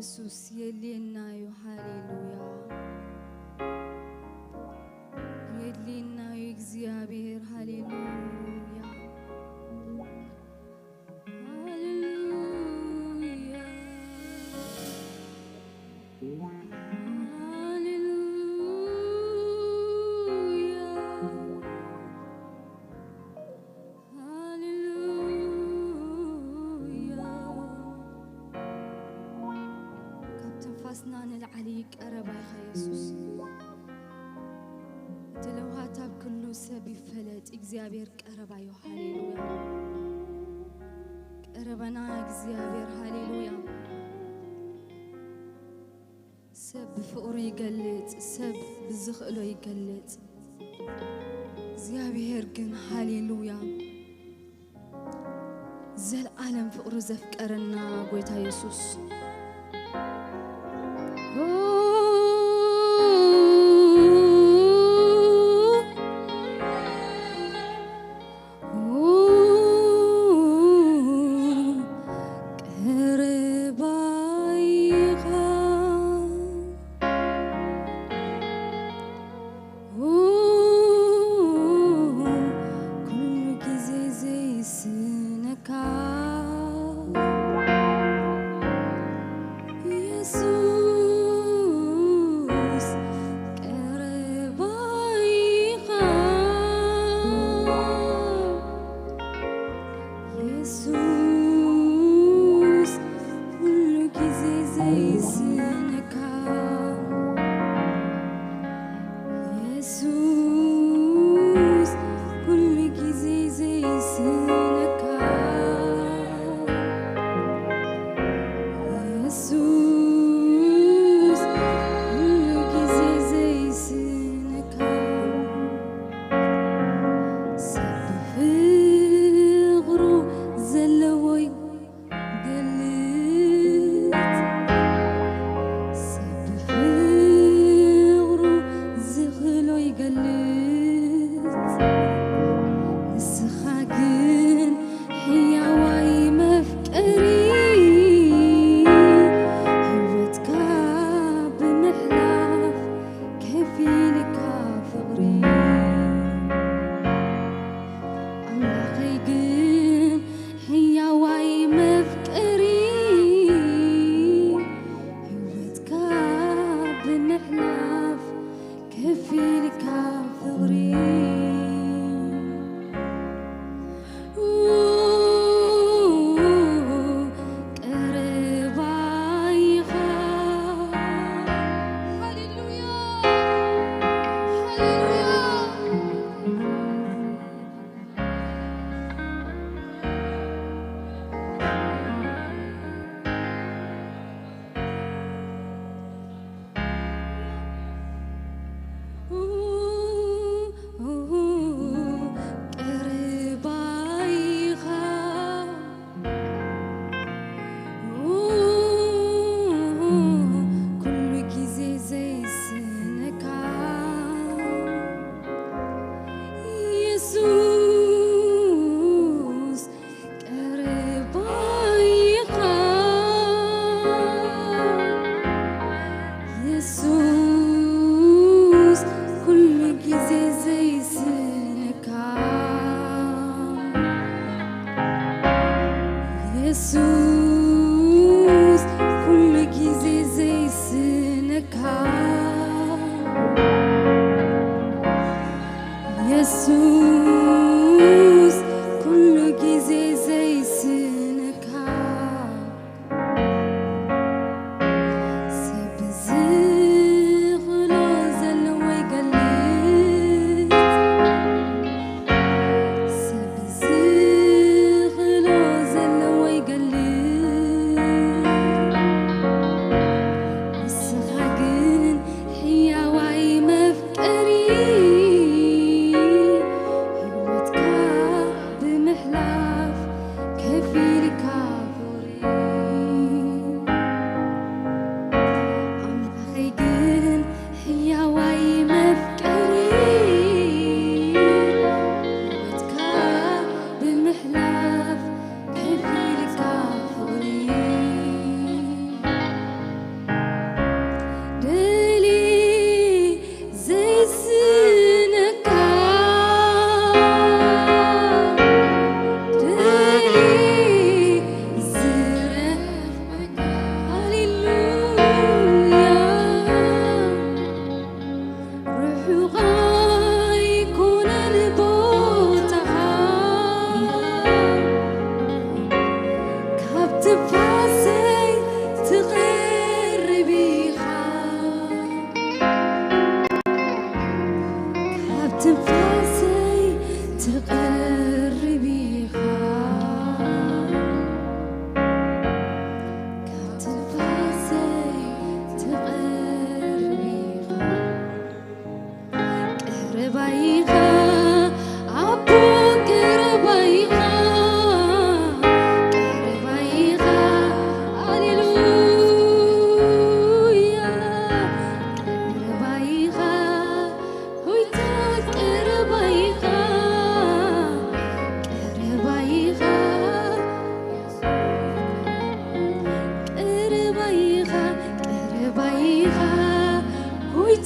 ኢየሱስ የድልየና እዩ። ሃሌሉያ። የድልየና እዩ እግዚኣብሔር። ሃሌሉያ። ሃሌሉያ። ሃሌሉያ። ሃሌሉያ። ካብ ትንፋስና ንላዕሊ ቀረባ ኢኻ የሱስ። እቲ ለውሃት ኣብ ኩሉ ሰብ ይፈለጥ፣ እግዚኣብሔር ቀረባ እዩ። ሃሌሉያ። ቀረባና እግዚኣብሔር። ሃሌሉያ። ሰብ ብፍቕሩ ይገልጽ፣ ሰብ ብዝኽእሎ ይገልጽ። እግዚኣብሔር ግን፣ ሃሌሉያ፣ ዘለዓለም ፍቕሩ ዘፍቀረና ጎይታ የሱስ። ቀረባ ኢኻ ኩሉ ግዜ ዘይስነካ የሱስ ቀረባ ኢኻ። የሱስ ኩሉ ግዜ ዘይስነካ የሱስ ኩሉ ግዜ ዘይስነካ የሱስ ኩሉ ግዜ ዘይስነካ ሰብ ፍቕሩ ዘለዎ ይገልጽ ሰብ ፍቕሩ ዝኽእሎ ይገልጽ ንስኻ ግን ሕያዋይ መፍቀሪ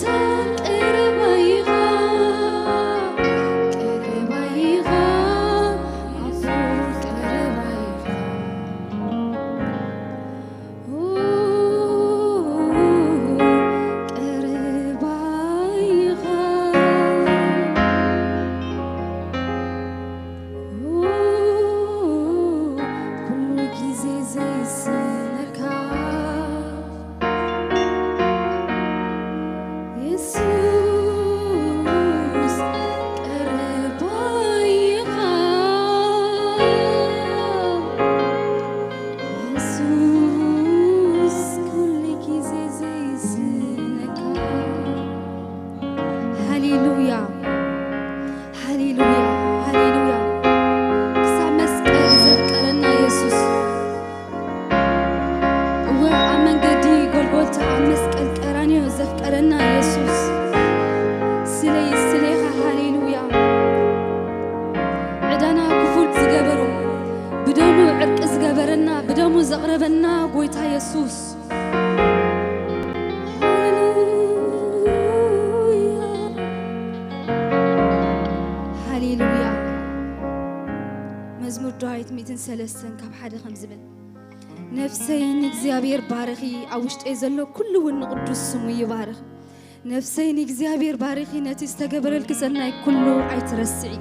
ቀረባ ኢኻ፣ ቀረባ ኢኻ፣ ኣቦ ቀረባ ኢኻ። ኦ፣ ቀረባ ኢኻ። ኦ፣ ኩሉ ግዜ ዘይስነካ የሱስ ቀረባ ኢኻ። የሱስ ኩሉ ግዜ ዘይስነካ። ሃሌሉያ፣ ሃሌሉያ፣ ሃሌሉያ። ክሳብ መስቀል ዘፍቀረና የሱስ። እወ፣ ኣብ መንገዲ ጎልጎልታ፣ ኣብ መስቀል ቀራንዮ ዘፍቀረና የሱስ። ስለይ፣ ስሌኻ፣ ሃሌሉያ። ዕዳና ክፉል ዝገበሮ፣ ብደሙ ዕርቂ ዝገበረና፣ ብደሙ ዘቕረበና ጎይታ የሱስ። ሃሌሉያ። ሃሌሉያ። መዝሙር ዳዊት ሚእትን ሰለስተን ካብ ሓደ ከም ዝብል፣ ነፍሰይ ንእግዚኣብሔር ባርኺ፣ ኣብ ውሽጠይ ዘሎ ኩሉ እውን ንቅዱስ ስሙ ይባርኽ። ነፍሰይ ንእግዚኣብሔር ባርኺ፣ ነቲ ዝተገበረልኪ ሰናይ ኩሉ ኣይትረስዒ።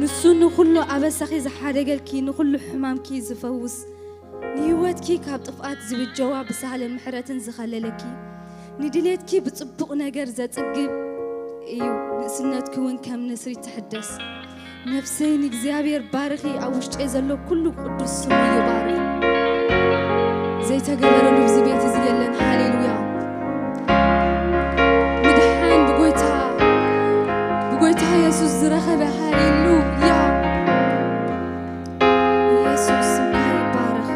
ንሱ ንኹሉ ኣበሳኺ ዝሓደገልኪ፣ ንኹሉ ሕማምኪ ዝፈውስ፣ ንህይወትኪ ካብ ጥፍኣት ዝብጀዋ፣ ብሳህልን ምሕረትን ዝኸለለኪ፣ ንድሌትኪ ብጽቡቕ ነገር ዘጽግብ እዩ። ንእስነትኪ እውን ከም ንስሪ ትሕደስ። ነፍሰይ ንእግዚኣብሔር ባርኺ፣ ኣብ ውሽጠይ ዘሎ ኩሉ ቅዱስ ስሙ ይባርኽ። ዘይተገበረሉ ኣብዚ ቤት እዚ የለን። ሃሌሉያ። ምድሓን ብጎይታ፣ ብጎይታ የሱስ ዝረኸበ። ሃሌሉያ። የሱስ ስምካ ይባረኽ።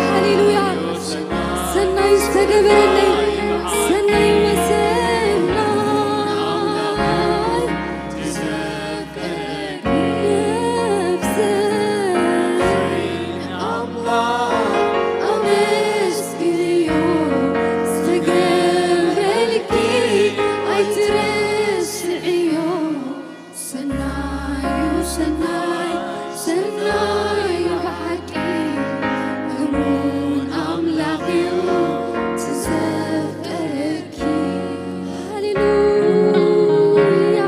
ሃሌሉያ። ሰናይ ዝተገበረለይ ሰናይ መሰናይ ነፍሰይ ኣምላኽ ኣመስግንዮ። ዝተገበረልኪ ኣይትረስዕዮ። ሰናዩ ሰናይ ሰናዩ ብሓቂ እሙን ኣምላኽ እዩ ትዘፍቀረኪ። ሃሌሉያ።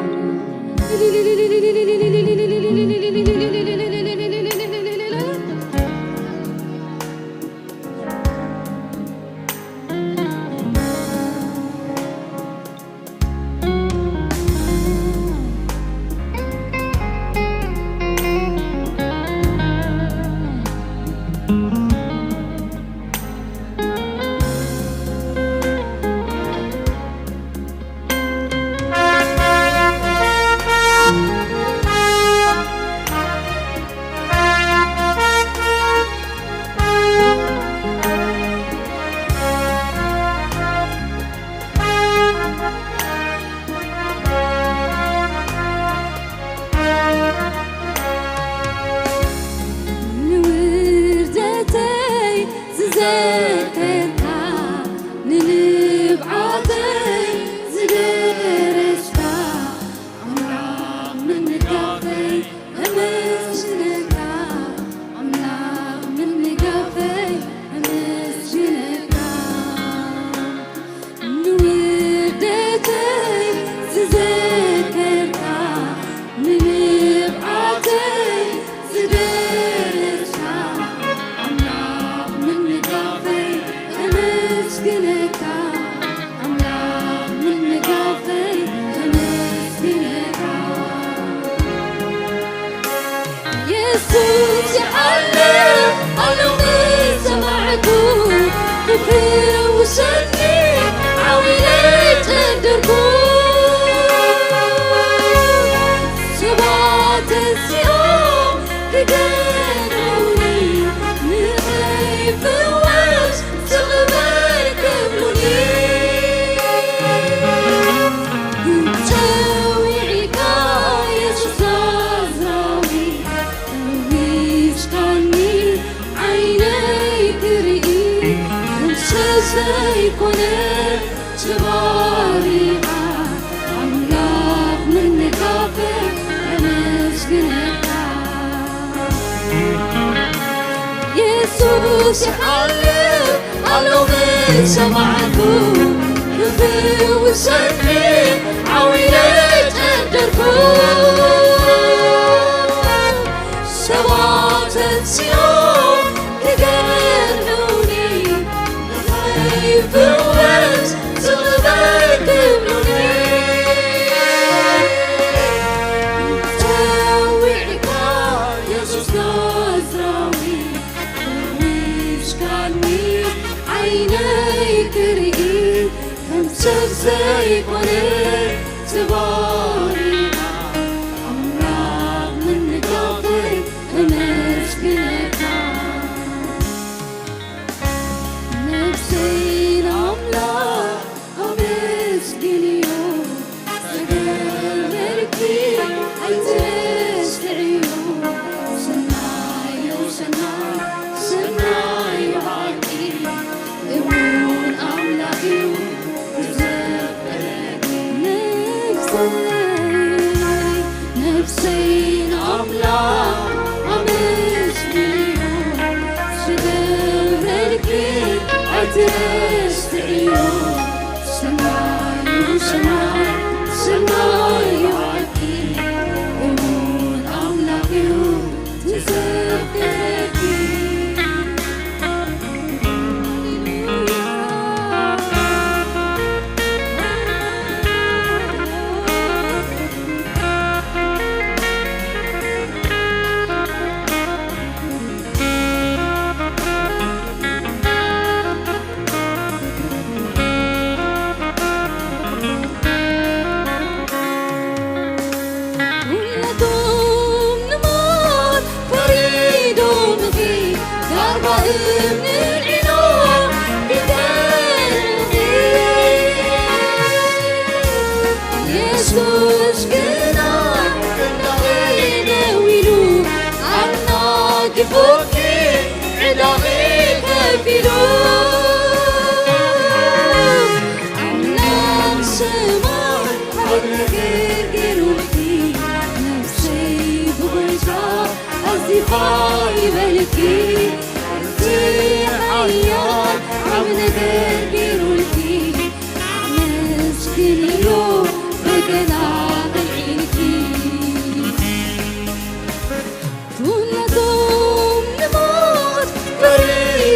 ንውርደተይ ዝዘከርካ፣ ንንብዓተይ ዝደረስካ፣ ኣምላኽ ምንጋፈይ እመስግነካ፣ ኣምላኽ ምንጋፈይ እመስግነካ። ንውርደተይ ዝዘከርካ፣ ንንብዓተይ ዝደረስካ፣ ኣምላኽ ምንጋፈይ እመስግነካ፣ ኣምላኽ ምንጋፈይ እመስግነካ። የሱስ ይሓልፍ ኣሎ ምስ ሰማዕኩ፣ ክፍውሰኒ ዓው ኢለ ጨደርኩ። ሰባት ተሲኦም ክገድፉኒ፣ ንኸይፍወስ ስቕ በል ክብሉኒ። ጸዊዕካ የሱስ ናዝራዊ፣ ፈዊስካኒ ዓይነይ ክርኢ፣ ከም ሰብ ዘይኮነ ተባሪኻ፣ ኣምላኽ ምንጋፈይ ከመስግነካ። የሱስ ይሓልፍ ኣሎ ምስ ሰማዕኩ፣ ክፍውሰኒ ዓው ኢለ ጨደርኩ። ሰባት ተሲኦም ክገድፉኒ፣ ንኸይፍወስ ስቕ በል ክብሉኒ። ጸዊዕካ የሱስ ናዝራዊ፣ ፈዊስካኒ ዓይነይ ክርኢ፣ ከም ሰብ ዘይኮነ ተባሪኻ፣ ኣምላኽ ምንጋፈይ እመስግነካ። ነፍሰይ ንኣምላኽ ኣመስግንዮ፣ ዝገበርኪ ኣይትረስዕዮ። ሰናይ እዩ ሰናይ፣ ሰናይ እዩ ሓቂ፣ እሙን ኣምላኽ እዩ። ነፍሰይ፣ ነፍሰይ ንኣምላኽ ኣመስግንዮ፣ ዝገበርኪ ኣይትረስዕዮ። ሰናይ እዩ ሰናይ፣ ሰናይ እዩ ሓቂ፣ እሙን ኣምላኽ እዩ ትዘክረኪ።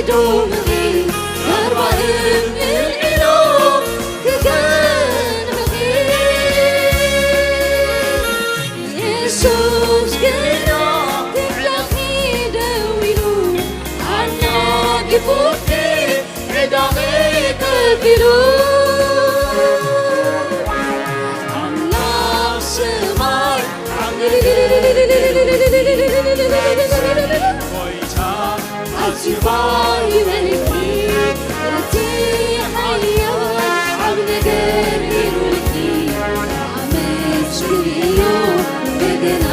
ዶምኺ ኣርባዕም ምልዒሎ ክገንሕኺ። የሱስ ግና ክብላኺ ደው ኢሉ፣ ኣናጊፉኪ ዕዳኺ ከፊሉ። ኣምላኽ ሰማይ ዓብዪ ጎይታ ኣዚባ ይበልኪ፣ እቲ ሓያል ዓብ ነገር ገይሩልኪ። ኣመስግንዮ በገና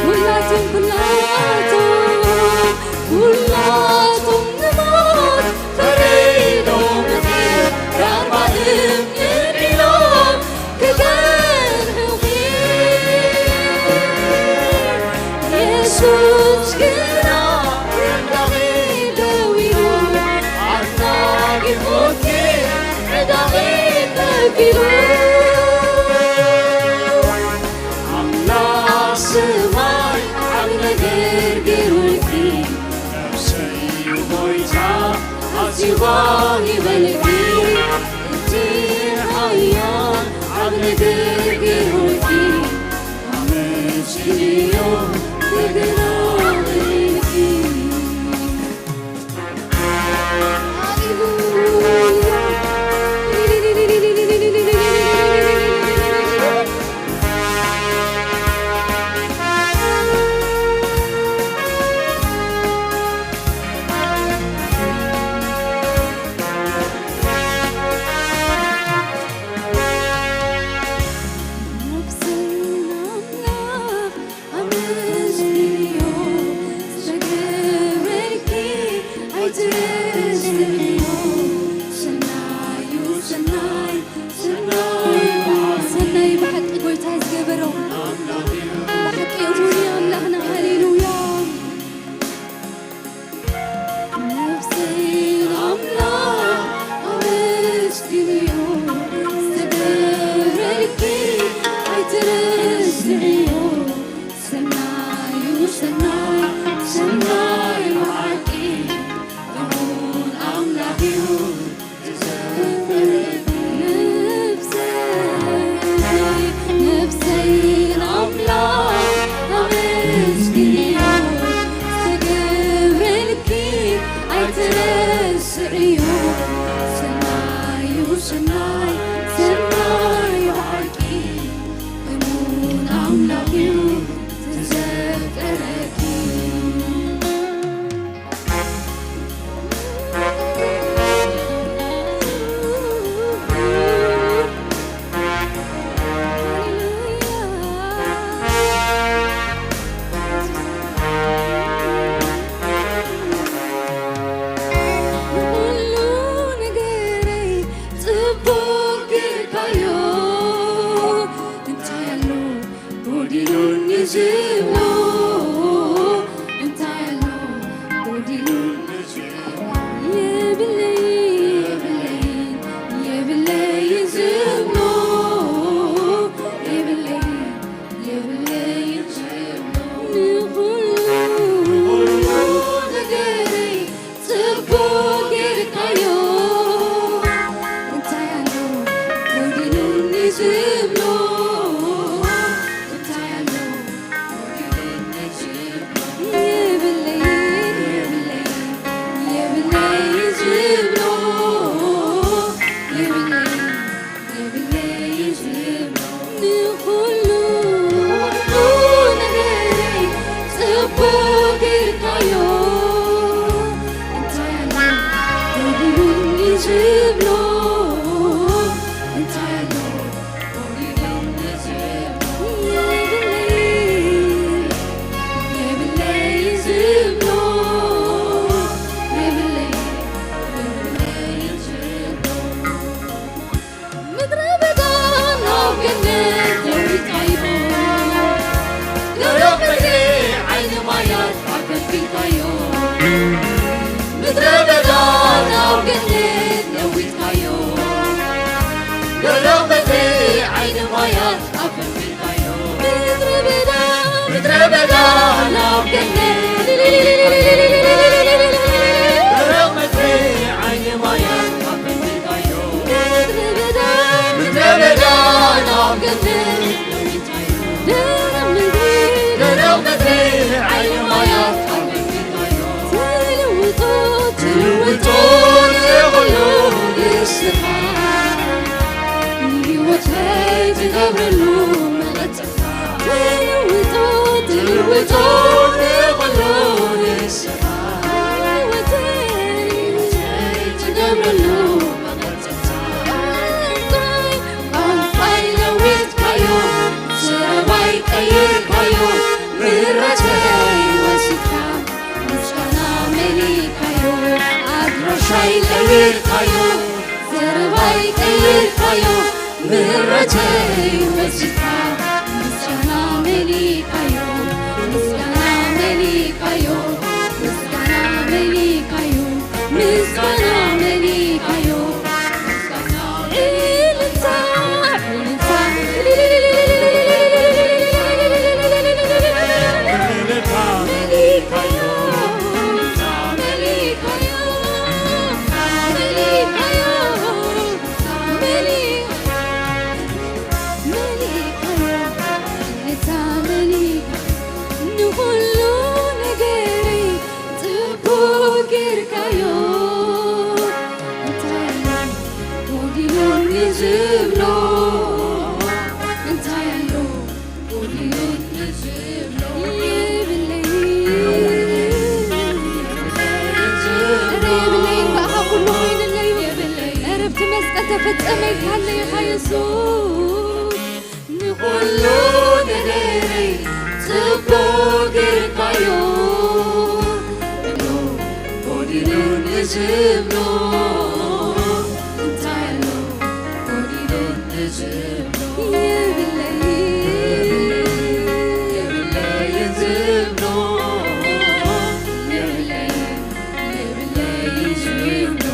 ኩላቶም፣ ኩላቶም፣ ኩላቶም ንሞት ፈሪዶምኺ፣ ኣርባዕም ንዒሎም ክገንሑኺ። የሱስ ግና ኣምላኺ ደው ኢሉ፣ ኣናጊፉኪ ዕዳኺ ከፊሉ። ኣምላኽ ሰማይ ዓብ ነገር ገይሩልኪ፣ ነፍሰይ ጎይታ ኣዚዋ ይበልኪ። እቲ ሓያል ዓብ ነገር ገይሩልኪ፣ ኣመስግንዮ በገና በልኪ። ነፍሰይ ንኣምላኽ ኣመስግንዮ፣ ዝተገብረልኪ ኣይትረስዕዮ። ሰናዩ ሰናይ፣ ሰናይ፣ ሰናይ ብሓቂ ጎይታ ዝገበሮ ብሓቂ እሙን እዩ ኣምላኽና። ሃሌሉያ። ነፍሰይ ንኣምላኽ ኣመስግንዮ፣ ዝተገብረልኪ ኣይትረስዕዮ። ሰናዩ ሰናይ፣ ሰናይ ብሓቂ እሙን ኣምላኽ እዩ። ነፍሰይ፣ ነፍሰይ ንኣምላኽ ኣመስግንዮ፣ ዝተገብረልኪ ኣይትረስዕዮ። ሰናዩ ሰናይ፣ ሰናይ ብሓቂ እሙን ኣምላኽ እዩ። ንኹሉ ነገረይ ጽቡቕ ጌርካዮ። እንታይ ኣሎ ጎዲሉኒ ዝብሎ እንታይ ኣሎ ጎዲሉኒ ዝብሎ የብለይን የብለይን የብለይን ዝብሎ የብለይን የብለይን ዝብሎ ንኹሉ ነገረይ ጽቡቕ ጌርካዮ እንታይ ኣሎ ጎዲሉኒ ዝብሎ እንታይ ኣሎ ጎዲሉኒ ዝብሎ የብለይን የብለይን የብለይን ዝብሎ የብለይን የብለይን ዝብሎ ንኹሉ ነገረይ ጽቡቕ ጌርካዮ እንታይ ኣሎ ጎዲሉኒ ዝብሎ እንታይ ኣሎ ጎዲሉኒ ዝብሎ የብለይን የብለይን ዝብሎ የብለይን የብለይን ዝብሎ ምድረ በዳ ናብ ገነት ለዊጥካዮ ደረቕ ምድሪ ዓይኒ ማያት ኣፈልፊልካዮ ምድረ በዳ ናብ ገነት ለዊጥካዮ ደረቕ ምድሪ ዓይኒ ማያት ኣፈልፊልካዮ ምድረ በዳ ምድረ በዳ ናብ ገነት ትገብረሉ መቐጸልታ። ቋንቋይ ለዊጥካዮ፣ ዘረባይ ቀይርካዮ፣ ምሕረተይ ወሲድካ፣ ምስጋና መሊእካዮ። ኣድራሻይ ቀይርካዮ፣ ዘረባይ ቀይርካዮ፣ ምሕረተይ ወሲድካ፣ ምስጋና መሊእካዮ፣ ምስጋና መሊእካዮ፣ ምስጋና መሊእካዮ፣ ምስጋና መሊእካዮ። እልልታ፣ እልልታ። እልልታ። መሊእካዮ፣ መሊእካዮ፣ መሊእካዮ፣ መሊእካዮ። መሊእካዮ፣ እልልታ መሊእካ፣ ንኹሉ ነገረይ ጽቡቕ ጌርካዮ። እንታይ ኣሎ ጎዲሉኒ ዝብሎ? እንታይ ኣሎ ጎዲሉኒ ዝብሎ? የብለይ። ኧረ የብለይ፣ ብኣኻ ኩሉ ኮይኑለይ። ኧረ ኣብቲ መስቀል ተፈጸመ ኢልካለይ ኢኻ የሱስ። ንኹሉ ነገረይ ጽቡቕ ጌርካዮ። ጎዲሉኒ ዝብሎ እንታይ ኣሎ? ጎዲሉኒ ዝብሎ የብለይ፣ የብለይ ዝብሎ የብለይ፣ የብለይ ዝብሎ።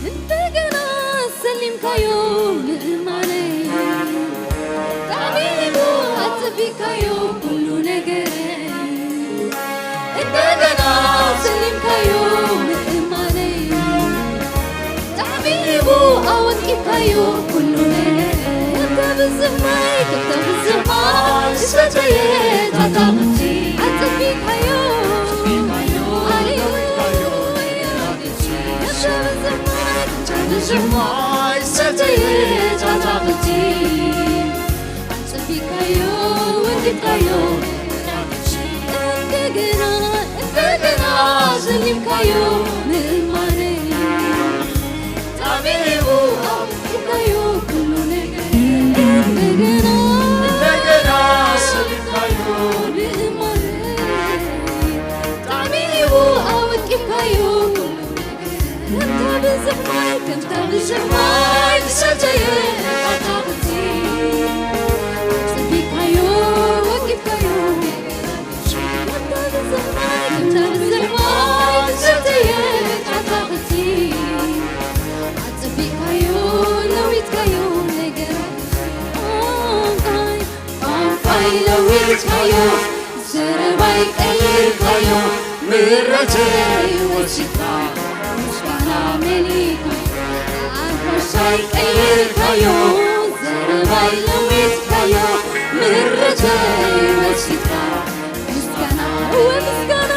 እንደገና ሰሊምካዮ ምእማነይ፣ ጣዕሚ ሂቡ ኣጸቢካዮ ኩሉ ነገረይ። እንደገና ሰሊምካዮ ምእማነይ፣ ጣዕሚ ሂቡ ኣወቂብካዮ ኩሉ ነገረይ። ከምታ ብዙሕ ማይ፣ ከምታ ብዙሕ ማይ ዝሰተየ ታጣቕቲ ኣጸቢካዮ፣ ኣጸቢካዮ፣ ኣሌሉያ። እንደገና እንደገና ዘሊምካዮ ምእማነይ፣ ጣዕሚ ሂቡ ኣውቂብካዮ ኩሉ ነገር። እንደገና እንደገና ዘሊምካዮ ምእማነይ፣ ጣዕሚ ሂቡ ኣውቂብካዮ ኩሉ ከምታ ብዙሕ ማይ፣ ከምታ ብዙሕ ማይ ዝሰተየ ኣታኽልቲ፣ ኣጸቢካዮ፣ ወቂብካዮ። ከምታ ብዙሕ ማይ፣ ከምታ ብዙሕ ማይ ዝሰተየ ኣታኽልቲ፣ ኣጸቢካዮ፣ ለዊጥካዮ ነገራት። ቋንቋይ፣ ቋንቋይ ለዊጥካዮ፣ ዘረባይ ቀይርካዮ፣ ምሕረተይ ወሲድካ፣ ምስጋና መሊእካ። ኣድራሻይ ቀይርካዮ፣ ዘረባይ ለዊጥካዮ፣ ምሕረተይ ወሲድካ። ምስጋና፣ እወ ምስጋና፣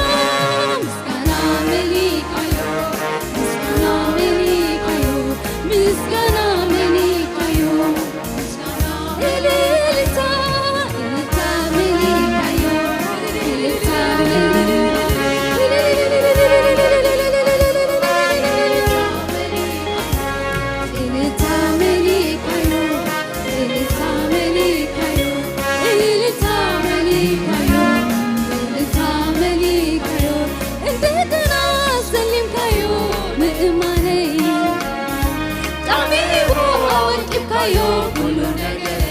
ምስጋና መሊእካዮ፣ ምስጋና መሊእካዮ፣ ምስጋና መሊእካዮ። እንደገና ሰሊምካዮ ምእማነይ፣ ጣዕሚ ሂቡ ኣወቂብካዮ ኩሉ ነገር።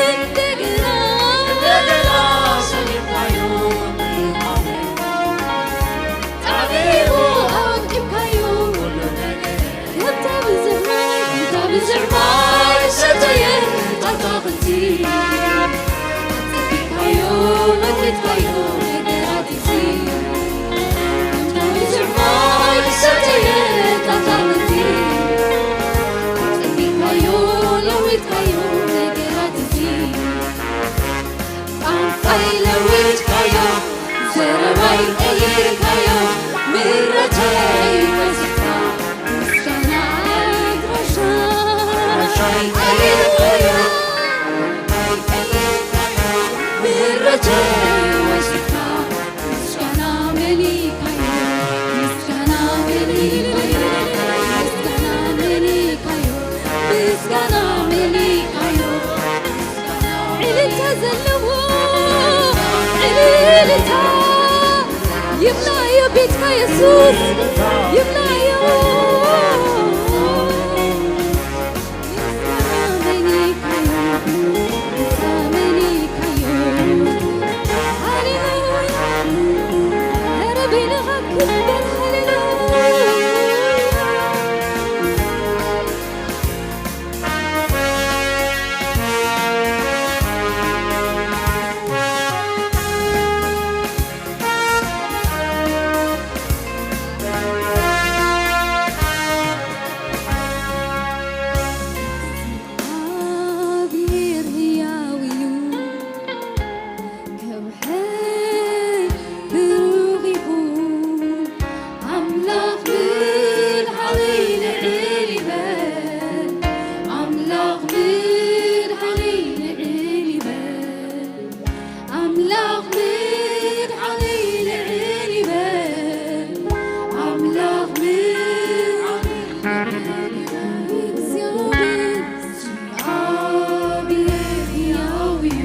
እንደገና፣ እንደገና ሰሊምካዮ ምእማነይ፣ ጣዕሚ ሂቡ ኣወቂብካዮ ኩሉ ነገር። ከምታ ብዙሕ ማይ፣ ከምታ ብዙሕ ማይ ሰተየ ኣታኽልቲ፣ ኣጸቢካዮ፣ ለዊጥካዮ ነገራት እዚ። ከምታ ብዙሕ ማይ ሰተየ ኣታኽልቲ፣ ምስጋና መሊእካዮ። ዕልልታ ዘለዎ ዕልልታ ይምላእዮ ቤትካ የሱስ ይምላእዮ። እግዚኣብሔር ሕያው እዩ፣ ከውሒ ብሩኽ ይኹን። ኣምላኽ ምድሓነይ ልዕል ይበል፣ ኣምላኽ ምድሓነይ ልዕል ይበል። ኣምላኽ ምድሓነይ ልዕል ይበል፣ ኣምላኽ ምድሓነይ ልዕል ይበል። እግዚኣብሔር ሕያው እዩ፣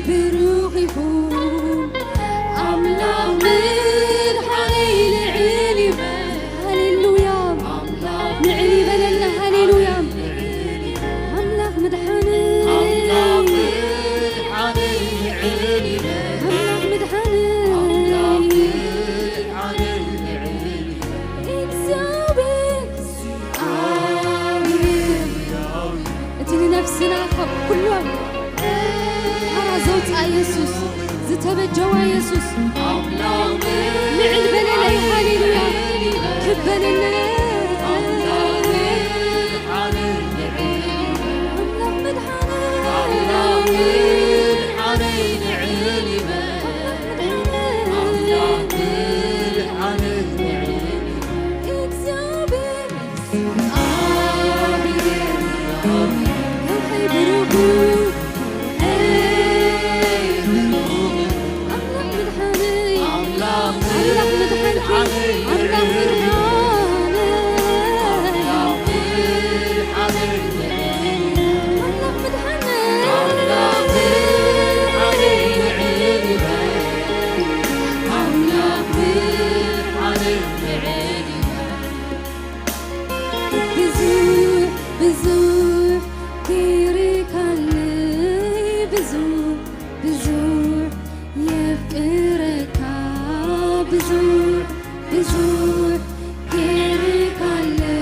ብሩኽ ይኹን። ኣምላኽ ምድሓነይ ልዕል ይበል። ሃሌሉያ። ልዕል ይበለልና። ሃሌሉያ። ኣምላኽ ምድሓነይ። ኣምላኽ ምድሓነይ። እግዚኣብሔር። ኣሜን። እቲ ንነፍስና ካብ ኩሎም ሓራ ዘውፅኣ የሱስ፣ ዝተበጀዋ የሱስ፣ ልዕል በለለይ፣ ሃሌሉያ፣ ክበለለይ። ኣምላኽ መድሓኒ፣ ኣምላኽ መድሓኒ፣ እግዚኣብሔር። ብዙሕ ብዙሕ ገይርካለይ፣ ብዙሕ ብዙሕ የፍቅረካ፣ ብዙሕ ብዙሕ ገይርካለይ፣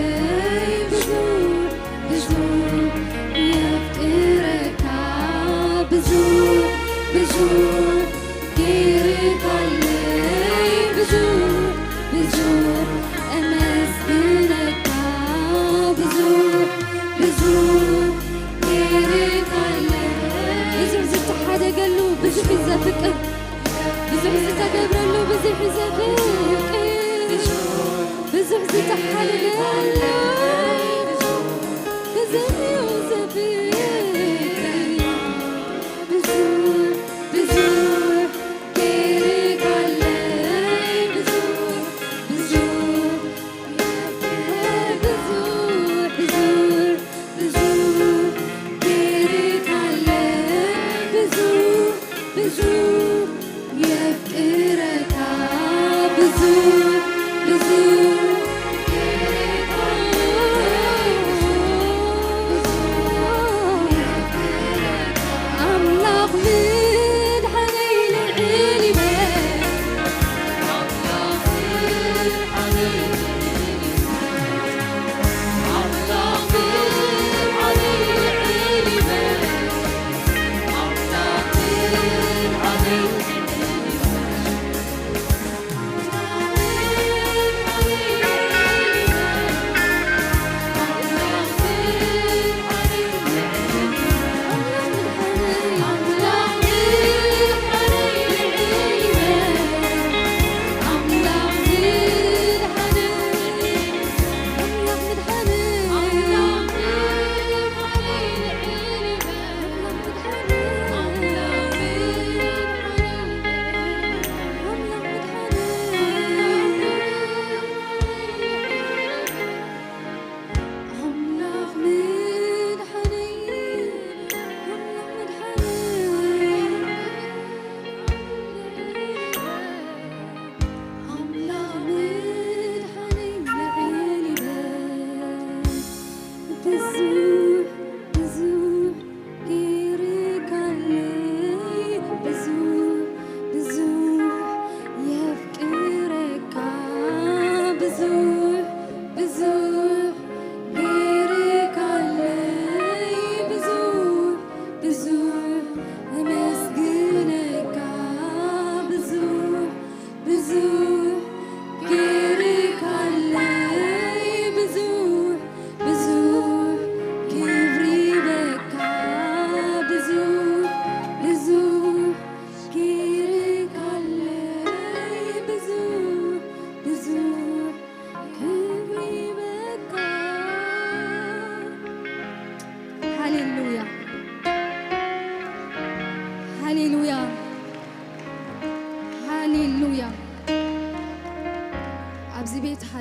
ብዙሕ ብዙሕ የፍቅረካ፣ ብዙሕ ብዙሕ ገይርካለይ ብዙሕ ብዙሕ፣ እመስግነካ ብዙሕ ብዙሕ ገይርካለይ። ብዙሕ ዝተሓደገሉ ብዙሕ እዩ ዘፍቅር፣ ብዙሕ ዝተገብረሉ ብዙሕ እዩ ዘፍቅር፣ ብዙሕ ዝተሓደገሉ ብዙሕ እዩ ዘፍቅር። ብዙሕ ብዙሕ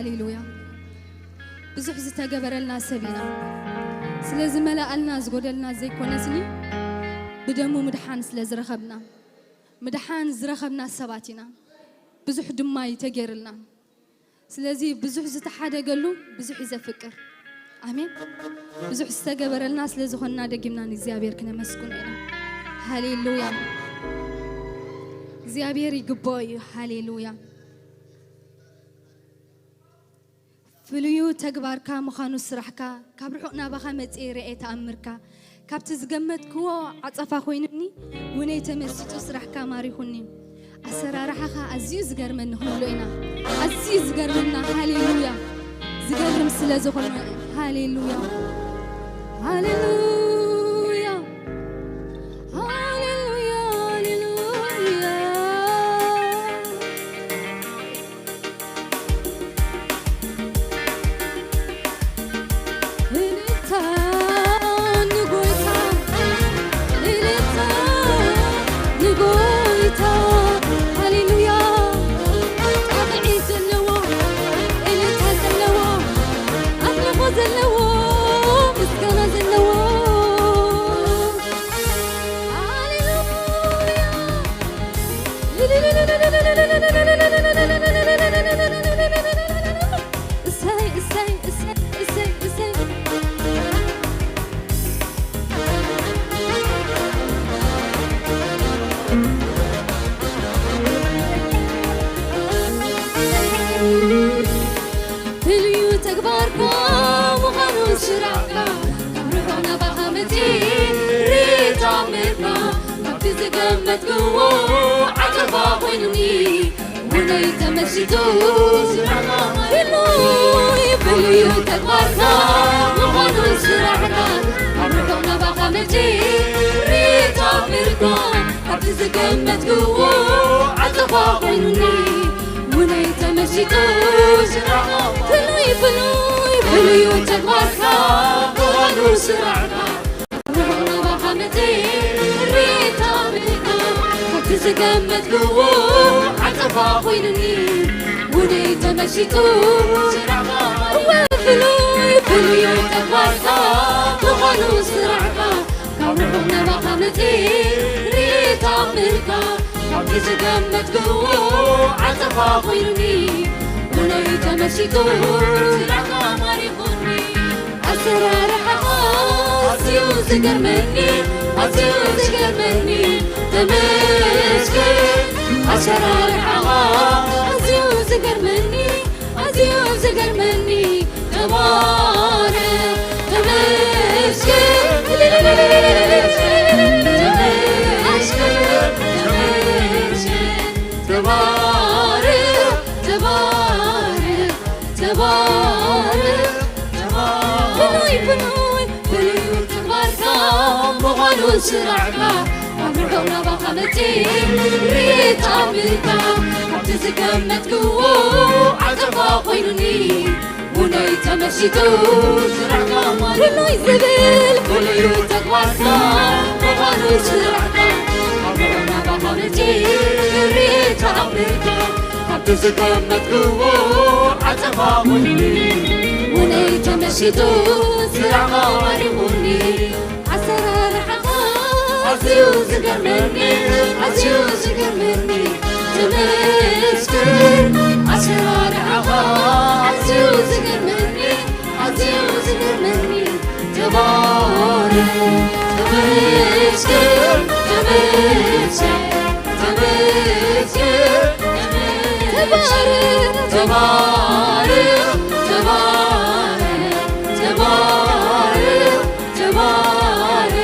ሃሌሉያ። ብዙሕ ዝተገበረልና ሰብ ኢና። ስለ ዝመላኣልና ዝጎደልና ዘይኮነስኒ፣ ብደሙ ምድሓን ስለ ዝረኸብና፣ ምድሓን ዝረኸብና ሰባት ኢና። ብዙሕ ድማ እዩ ተገይርልና። ስለዚ ብዙሕ ዝተሓደገሉ ብዙሕ እዩ ዘፍቅር። ኣሜን። ብዙሕ ዝተገበረልና ስለ ዝኾንና ደጊምና ንእግዚኣብሔር ክነመስግኖ ኢና። ሃሌሉያ። እግዚኣብሔር ይግብኦ እዩ። ሃሌሉያ። ፍሉዩ ተግባርካ ምዃኑ ስራሕካ፣ ካብ ርሑቕ ናባኻ መጽየ ርኤ ተኣምርካ፣ ካብቲ ዝገመትክዎ ዓጸፋ ኮይኑኒ፣ ውነይ ተመሲጡ ስራሕካ ማሪኹኒ። ኣሰራርሓኻ ኣዝዩ ዝገርመኒ ክንብሎ ኢና። ኣዝዩ ዝገርመና፣ ሃሌሉያ። ዝገርም ስለ ዝኾነ፣ ሃሌሉያ። ሃሌሉያ። ሃሌሉያ፣ ሃሌሉያ። እልልታ ንጎይታ፣ እልልታ ንጎይታ። ሃሌሉያ። ጣቕዒት ዘለዎ፣ እልልታ ዘለዎ፣ ኣምልኾ ዘለዎ፣ ምስጋና ዘለዎ። ሃሌሉያ። እሰይ፣ እሰይ፣ እሰይ፣ እሰይ፣ እሰይ። ፍሉይ ተግባርካ ምዃኑ ስራሕካ፣ ካብ ርሑቕ ናባኻ መጺእ ርኢት ኣምርካ፣ ካብቲ ዝገመትክዎ ዓጸፋ ኮይኑኒ፣ ውነይ ተመሲጡ ስራሕካ ፍሉይ፣ ፍሉይ ተግባርካ ምዃኑ ስራሕካ፣ ካብ ርሑቕ ናባኻ መጺእ ርኢት ኣምርካ፣ ካብቲ ዝገመትክዎ ዓጸፋ ኮይኑኒ፣ ውነይ ተመሲጡ ስራሕካ ፍሉይ፣ ፍሉይ፣ ፍሉይ ተግባርካ ምዃኑ ስራሕካ፣ ርሑቕ ናባኻ መጺእ ርኢት ኣምርካ፣ ካብቲ ዝገመትክዎ ዓጸፋ ኮይኑኒ፣ ውነይ ተመሲጡ ስራሕካ። እወ ፍሉይ፣ ፍሉይ ተግባርካ ምዃኑ ስራሕካ፣ ካብ ርሑቕ ናባኻ መጺእ ርኢት ኣምርካ፣ ካብቲ ዝገመትክዎ ዓጸፋ ኮይኑኒ፣ ውነይ ተመሲጡ ስራሕካ ማሪኹኒ። ኣሰራርሓኻ ኣዝዩ ዝገርመኒ፣ ኣዝዩ ዝገርመኒ፣ ተመስገን። ኣሰራርሓኻ ኣዝዩ ዝገርመኒ፣ ኣዝዩ ዝገርመኒ፣ ተባረኽ፣ ተመስገን፣ ተመስገን፣ ተመስገን፣ ተባረኽ፣ ተባረኽ፣ ተባረኽ፣ ተባረኽ። ፍሉይ፣ ፍሉይ፣ ፍሉይ ተግባርካ ምዃኑ ስራሕካ፣ ካብ ርሑቕ ናባኻ መጺእ ርኢት ኣምርካ፣ ካብቲ ዝገመትክዎ ዓጸፋ ኮይኑኒ፣ ውነይ ተመሲጡ ስራሕካ ማሪኹኒ። ፍሉይ ዝብል ፍሉይ ተግባርካ ምዃኑ ስራሕካ፣ ካብ ርሑቕ ናባኻ መጺእ ርኢት ኣምርካ፣ ካብቲ ዝገመትክዎ ዓጸፋ ኮይኑኒ፣ ውነይ ተመሲጡ ስራሕካ ማሪኹኒ። ኣሰራርሓኻ ኣዝዩ ዝገርመኒ፣ ኣዝዩ ዝገርመኒ፣ ተመስገን። ኣሰራርሓኻ ኣዝዩ ዝገርመኒ፣ ኣዝዩ ዝገርመኒ፣ ተባረኽ፣ ተመስገን፣ ተመስገን፣ ተመስገን፣ ተባረኽ፣ ተባረኽ፣ ተባረኽ፣ ተባረኽ፣ ተባረኽ።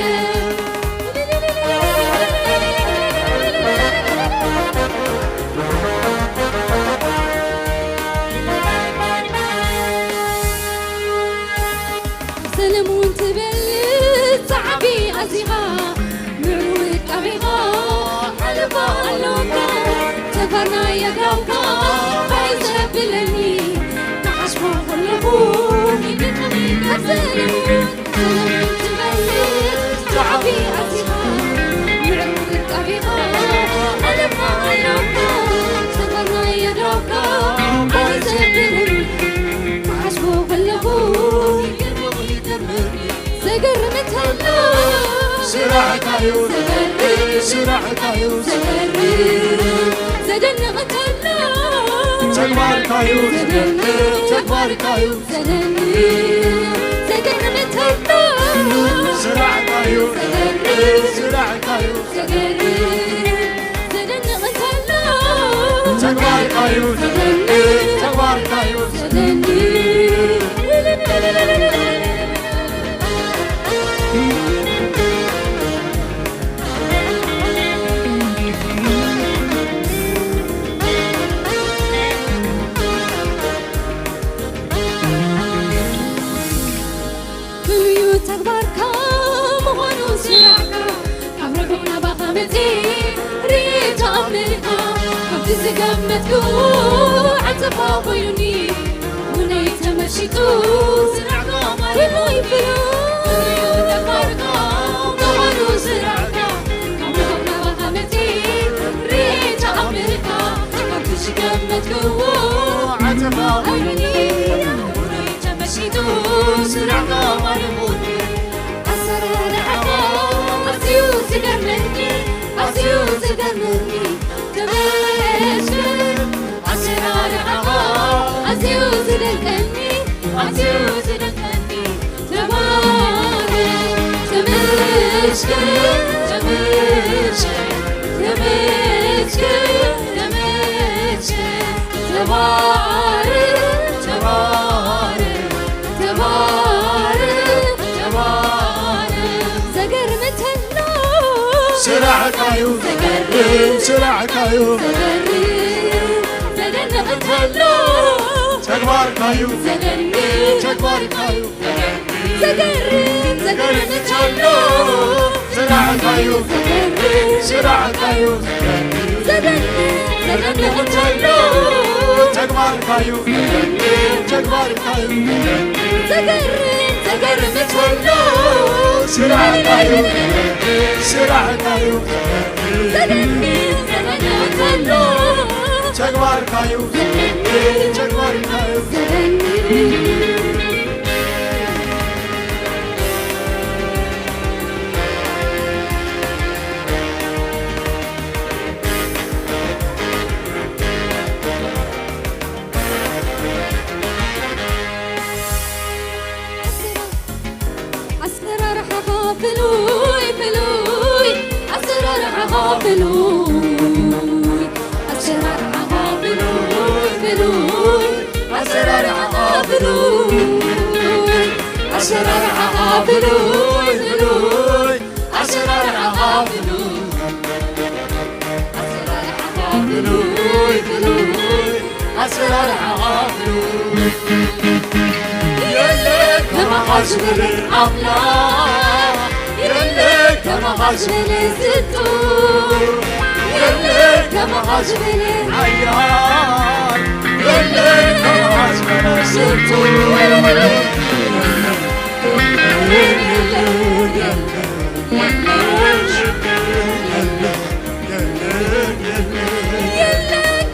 ሰለሙን ትበልጽ ዓቢ ኣዚኻ፣ ምዕሩግ ኣቢኻ ሓለፋ ኣሎካ፣ ተፋርናይ ኣግራውካ ባይ ዘብለኒ፣ ንዓሽ ገርም እንተሎ ስራሕካዩ፣ ዘገርም ስራሕካዩ፣ ዘገርም ዘደንቕ እንተሎ ተግባርካዩ፣ ዘገርም ተግባርካዩ፣ ዘደንቕ ዘገርም እንተሎ ስራሕካዩ፣ ዘገርም ስራሕካዩ፣ ዘገርም ዘደንቕ እንተሎ ተግባርካዩ፣ ዘገርም ተግባርካዩ፣ ዘደንቕ ፍሉዩ ተግባርካ ምዃኑ ስራሕካ ካብ ርሑቕ ናባኻ መጺ ርኢቶ ኣምልካ ካብቲ ዝገመትክዎ ዓጸፋ ኮይኑኒ ውነይ ተመሺጡ ስራሕካ ማሪኹ ይፍሉ ፍሉዩ ተግባርካ ምዃኑ ስራሕካ ካብ ርሑቕ ናባኻ መጺ ርኢቶ ኣምልካ ካብቲ ዝገመትክዎ ዓጸፋ ኮይኑኒ ውነይ ተመሺጡ ስራሕካ ማሪኹኒ ኣሰራርሓኻ ኣዝዩ ዝገርመኒ፣ ኣዝዩ ዝገርመኒ፣ ተመስገን። ኣሰራርሓኻ ኣዝዩ ዝደንቀኒ፣ ኣዝዩ ዝደንቀኒ፣ ተባረክ፣ ተመስገን፣ ተመስገን፣ ተመስገን፣ ተመስገን። ተባረክ፣ ተባረክ፣ ተባረክ፣ ተባረክ። ዘገርም እንተሎ ስራሕካዩ፣ ዘገርም ስራሕካዩ፣ ዘገርም ዘደንቕ እንተሎ ተግባርካዩ፣ ዘደንቕ ተግባርካዩ። ዘገርም ዘገርም እንተሎ ስራሕካዩ፣ ስራሕካዩ። ዘደንቕ ዘደንቕ እንተሎ ተግባርካዩ፣ ተግባርካዩ። ዘገርም ዘገርም እንተሎ ስራሕካዩ፣ ስራሕካዩ። ዘደንቕ ዘደንቕ እንተሎ ተግባርካዩ፣ ተግባርካዩ። ኣሰራርሓኻ ፍሉይ ፍሉይ፣ ኣሰራርሓኻ ፍሉይ፣ ኣሰራርሓኻ ፍሉይ ፍሉይ፣ ኣሰራርሓኻ ፍሉይ፣ ኣሰራርሓኻ ፍሉይ ፍሉይ፣ ኣሰራርሓኻ ፍሉይ፣ ኣሰራርሓኻ ፍሉይ ፍሉይ፣ ኣሰራርሓኻ ፍሉይ። የለ ከማኻ ዝብል ኣምላኽ፣ የለ ከማኻ ዝብል ስጡር፣ የለ ከማኻ ዝብል ሓያል፣ የለ ከማኻ ዝብል ስጡር።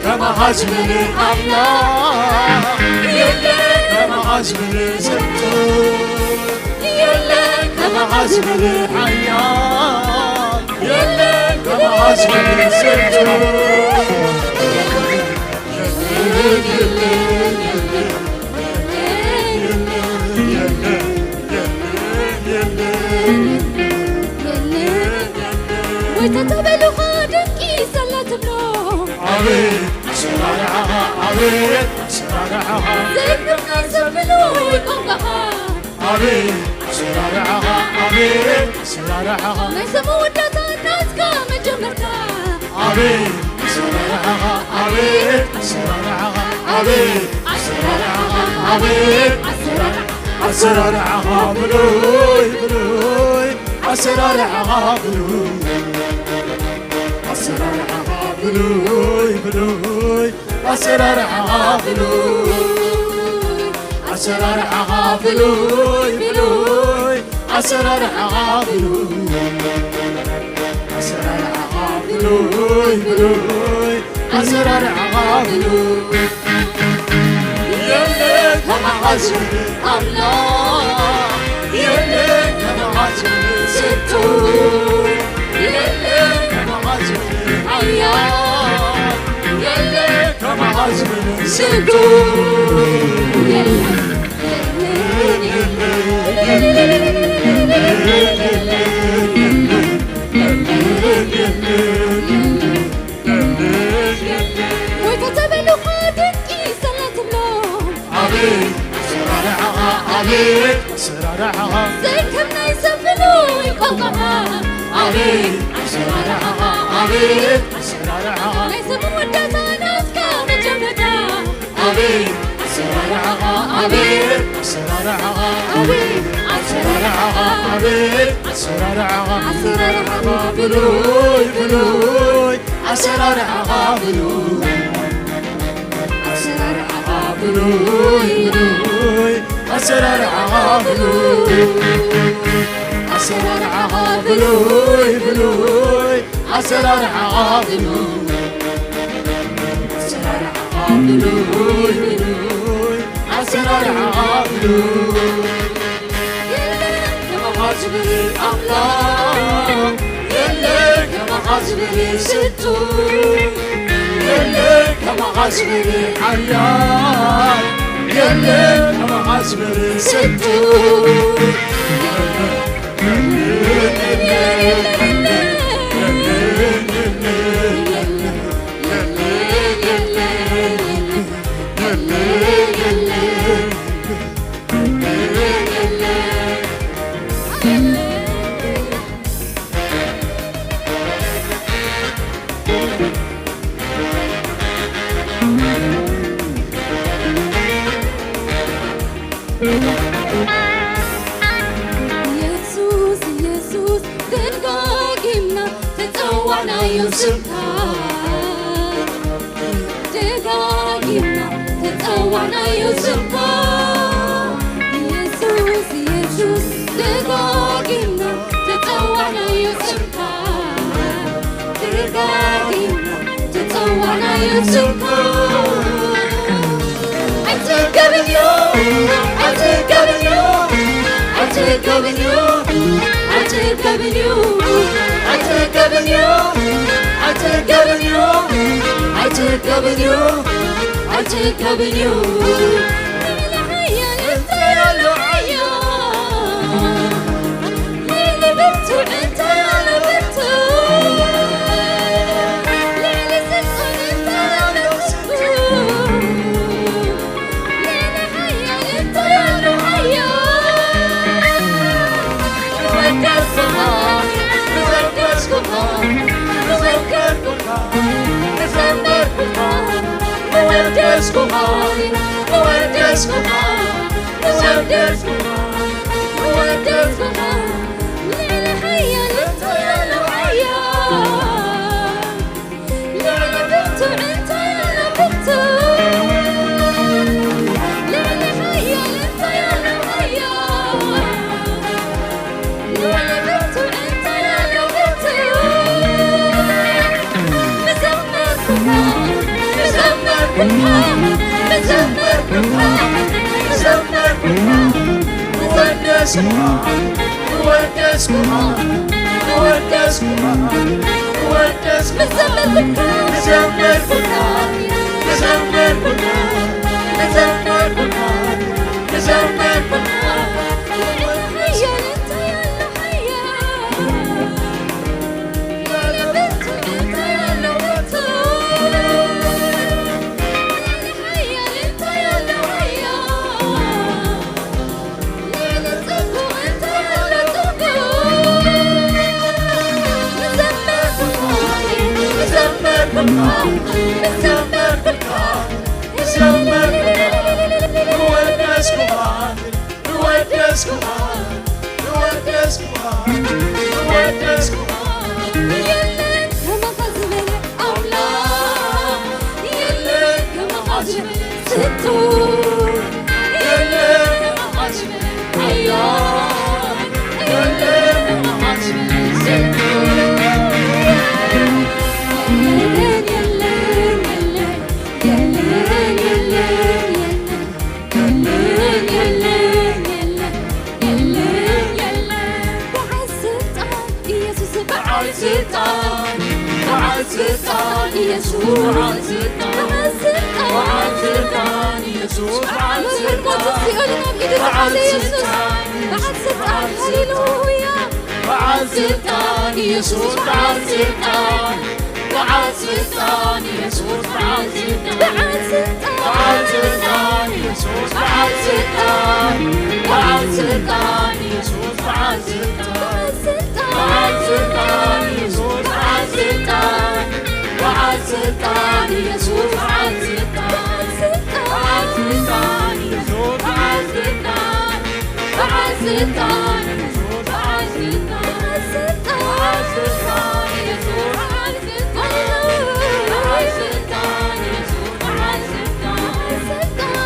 ከማኻ ዝብል ኣምላኽ የለን፣ ከማኻ ዝብል ስጡር የለን፣ ከማኻ ዝብል ሓያል የለን፣ ከማኻ ዝብል ስጡር ወይ ተተበሉኻ ደቂ ሰላ ትብሎ። ኣቤት ኣሰራርሓኻ፣ ኣቤት ኣሰራርሓኻ። ዘእግርና ዘብሎ ቋንቋኻ። ኣቤት ኣሰራርሓኻ፣ ኣቤት ኣሰራርሓኻ። ናይ ሰብ መወዳእታ ናትካ መጀመርታ። ኣቤት ኣሰራርሓኻ፣ ኣቤት ኣሰራርሓኻ። ኣቤት ኣሰራርሓኻ፣ ኣቤት ኣሰራርሓኻ። ኣሰራርሓኻ ብሉይ ብሉይ፣ ኣሰራርሓኻ ብሉይ፣ ኣሰራርሓኻ ብሉይ ብሉይ፣ ኣሰራርሓኻ ብሉይ፣ ኣሰራርሓኻ ብሉይ ብሉይ፣ ኣሰራርሓኻ ብሉይ፣ ኣሰራርሓኻ ብሉይ ብሉይ፣ ኣሰራርሓኻ ብሉይ። የለ ከማኻ ዝብል ኣምላኽ፣ የለ ስንቱ የለን። ወይ ከተበሉኻ ድንቂ ሰላ ትብሎ። ኣቤት ኣሰራርሓኻ፣ ኣቤት ኣሰራርሓኻ። ዘይከም ናይ ሰብ ፍሉይ ቋንቋኻ። ኣቤት ኣሰራርሓኻ፣ ኣቤት ኣሰራርሓኻ። ናይ ሰብ መወዳእታ ናትካ መጀመርታ። ኣቤት ኣሰራርሓኻ፣ ኣቤት ኣሰራርሓኻ። ኣቤት ኣሰራርሓኻ፣ ኣቤት ኣሰራርሓኻ። ኣሰራርሓኻ ፍሉይ ፍሉይ፣ ኣሰራርሓኻ ፍሉይ፣ ኣሰራርሓኻ ፍሉይ ፍሉይ፣ ኣሰራርሓኻ ፍሉይ፣ ኣሰራርሓኻ ፍሉይ ፍሉይ፣ ኣሰራርሓኻ ፍሉይ፣ ኣሰራርሓኻ ፍሉይ ፍሉይ፣ ኣሰራርሓኻ ፍሉይ። የለን ከማኻ ዝብል ኣምላኽ፣ የለን ከማኻ ዝብል ስልጡን፣ የለን ከማኻ ዝብል ሓያል፣ የለን ከማኻ ዝብል ስልጡን። ኢየሱስ፣ ኢየሱስ፣ ደጋጊምና ተጸዋዕናዮ ስምካ። ደጋጊምና ተጸዋዕናዮ ስምካ። ኢየሱስ፣ ኢየሱስ፣ ደጋጊምና ተጸዋዕናዮ ስምካ። ደጋጊምና ተጸዋዕናዮ ስምካ። ኣይትገብንዮ፣ ኣይትገብንዮ፣ ኣይትገብንዮ፣ ኣይትገብንዮ፣ ኣይትገብንዮ፣ ኣይትገብንዮ፣ ኣይትገብንዮ። ልዕሊ ሓያል እንታይ ኣሎ ሓያል? ልዕሊ ብርቱዕ እንታይ ኣሎ ብርቱዕ? ልዕሊ ስልጡን እንታይ ኣሎ ስልጡን? ልዕሊ ሓያል እንታይ ኣሎ ሓያል? ንወደስኩኻ፣ ንወደስኩኻ፣ ንወደስኩኻ፣ ንዘመርኩኻ፣ ንወደስኩኻ፣ ንወደስኩኻ፣ ንወደስኩኻ፣ ንወደስኩኻ፣ ልዕሊ ሓያል እንታይ ኣሎ ሓያል? ልዕሊ ብርቱዕ እንታይ ኣሎ ብርቱዕ? ልዕሊ ሓያል እንታይ ኣሎ ሓያል? ልዕሊ ብርቱዕ እንታይ ኣሎ ብርቱዕ? ምዘመርኩኻ፣ ምዘመርኩኻ፣ ምዘመርኩኻ፣ ምዘመርኩኻ፣ ምወደስኩኻ፣ ምወደስኩኻ፣ ምወደስኩኻ፣ ምወደስኩኻ፣ ምዘመርኩኻ፣ ምዘመርኩኻ፣ ምዘመርኩኻ፣ ምዘመርኩኻ፣ ምዘመርኩኻ። የለን ከማኻ ዝበለ ኣምላኽ፣ የለን ከማኻ ዝበለ ስልጡን፣ የለን ከማኻ ዝበለ ሓያል፣ የለን ከማኻ ዝበለ ስልጡን። የለን፣ የለን፣ የለን፣ የለን፣ የለን፣ የለን። የለን፣ የለን፣ የለን፣ የለን። በዓል ስልጣን ኢየሱስ፣ በዓል ስልጣን፣ በዓል ስልጣን ኢየሱስ፣ በዓል ስልጣን፣ በዓል ስልጣን በዓል ስልጣን ኢየሱስ፣ በዓል ስልጣን፣ በዓል ስልጣን ኢየሱስ፣ በዓል ስልጣን፣ ሃሌሉያ። በዓል ስልጣን ኢየሱስ፣ በዓል ስልጣን፣ በዓል ስልጣን ኢየሱስ፣ በዓል ስልጣን፣ በዓል ስልጣን፣ በዓል ስልጣን ኢየሱስ፣ በዓል ስልጣን፣ በዓል ስልጣን ኢየሱስ፣ በዓል ስልጣን፣ በዓል ስልጣን ኢየሱስ፣ በዓል ስልጣን፣ በዓል ስልጣን ኢየሱስ፣ በዓል ስልጣን፣ በዓል ስልጣን ኢየሱስ፣ በዓል ስልጣን፣ በዓል ስልጣን ኢየሱስ፣ በዓል ስልጣን፣ በዓል ስልጣን ኢየሱስ፣ በዓል ስልጣን፣ በዓል ስልጣን ኢየሱስ፣ በዓል ስልጣን፣ በዓል ስልጣን።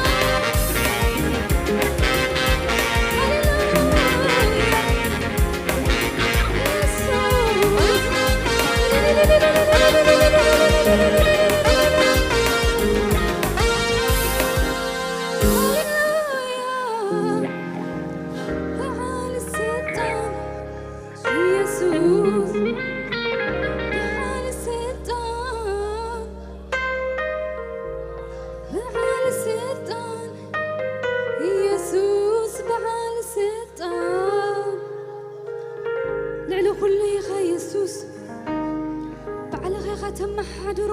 ስልጣን ልዕሊ ኩሉ ኢኻ የሱስ፣ ባዕልኻ ኢኻ ተመሓድሮ፣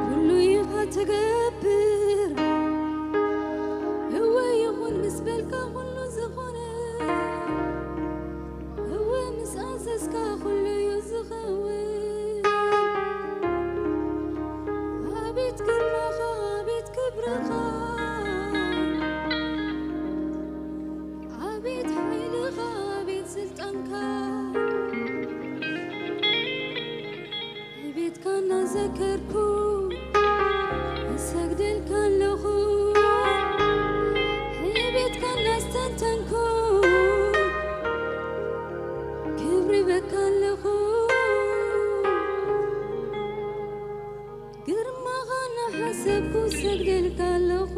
ኩሉ ኢኻ ተገብር። እወ ይኹን ምስ በልካ ኩሉ ዝኾነ፣ እወ ምስ ኣዘዝካ ኩሉ እዩ ዝኸውን። ኣቤት ግርማኻ፣ ኣቤት ክብርኻ፣ ኣቤት ሓይልኻ፣ ኣቤት ስልጣንካ። ቤትካ እናዘከርኩ እሰግደልካ ኣለኹ። ቤትካ እናስተንተንኩ ክብሪ በካ ኣለኹ። ግርማኻ እናሓሰብኩ እሰግደልካ ኣለኹ።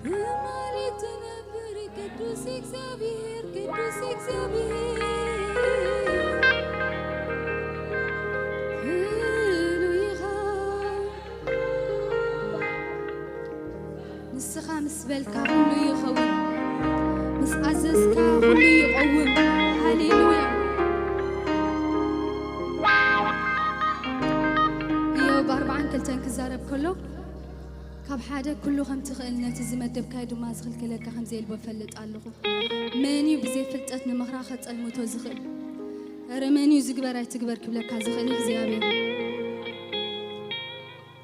ብማሌት ትነብር ቅዱስ እግዚኣብሔር፣ ቅዱስ እግዚኣብሔር ፍሉይ ኢኻ። ንስኻ ምስ በልካ ኩሉ ይኸውን፣ ምስ ኣዘዝካ ኩሉ ይቐውም። ሃሌሉያ። ኢዮብ ኣርብዓን ክልተን ክዛረብ ከሎ፣ ካብ ሓደ ኩሉ ከም ትኽእል፣ ነቲ ዝመደብካዮ ድማ ዝኽልክለካ ከም ዘየልቦ እፈልጥ ኣለኹ። መን እዩ ብዘይ ፍልጠት ንመኽራ ከጸልምቶ ዝኽእል? እረ መን እዩ ዝግበር ኣይትግበር ክብለካ ዝኽእል እግዚኣብሔር?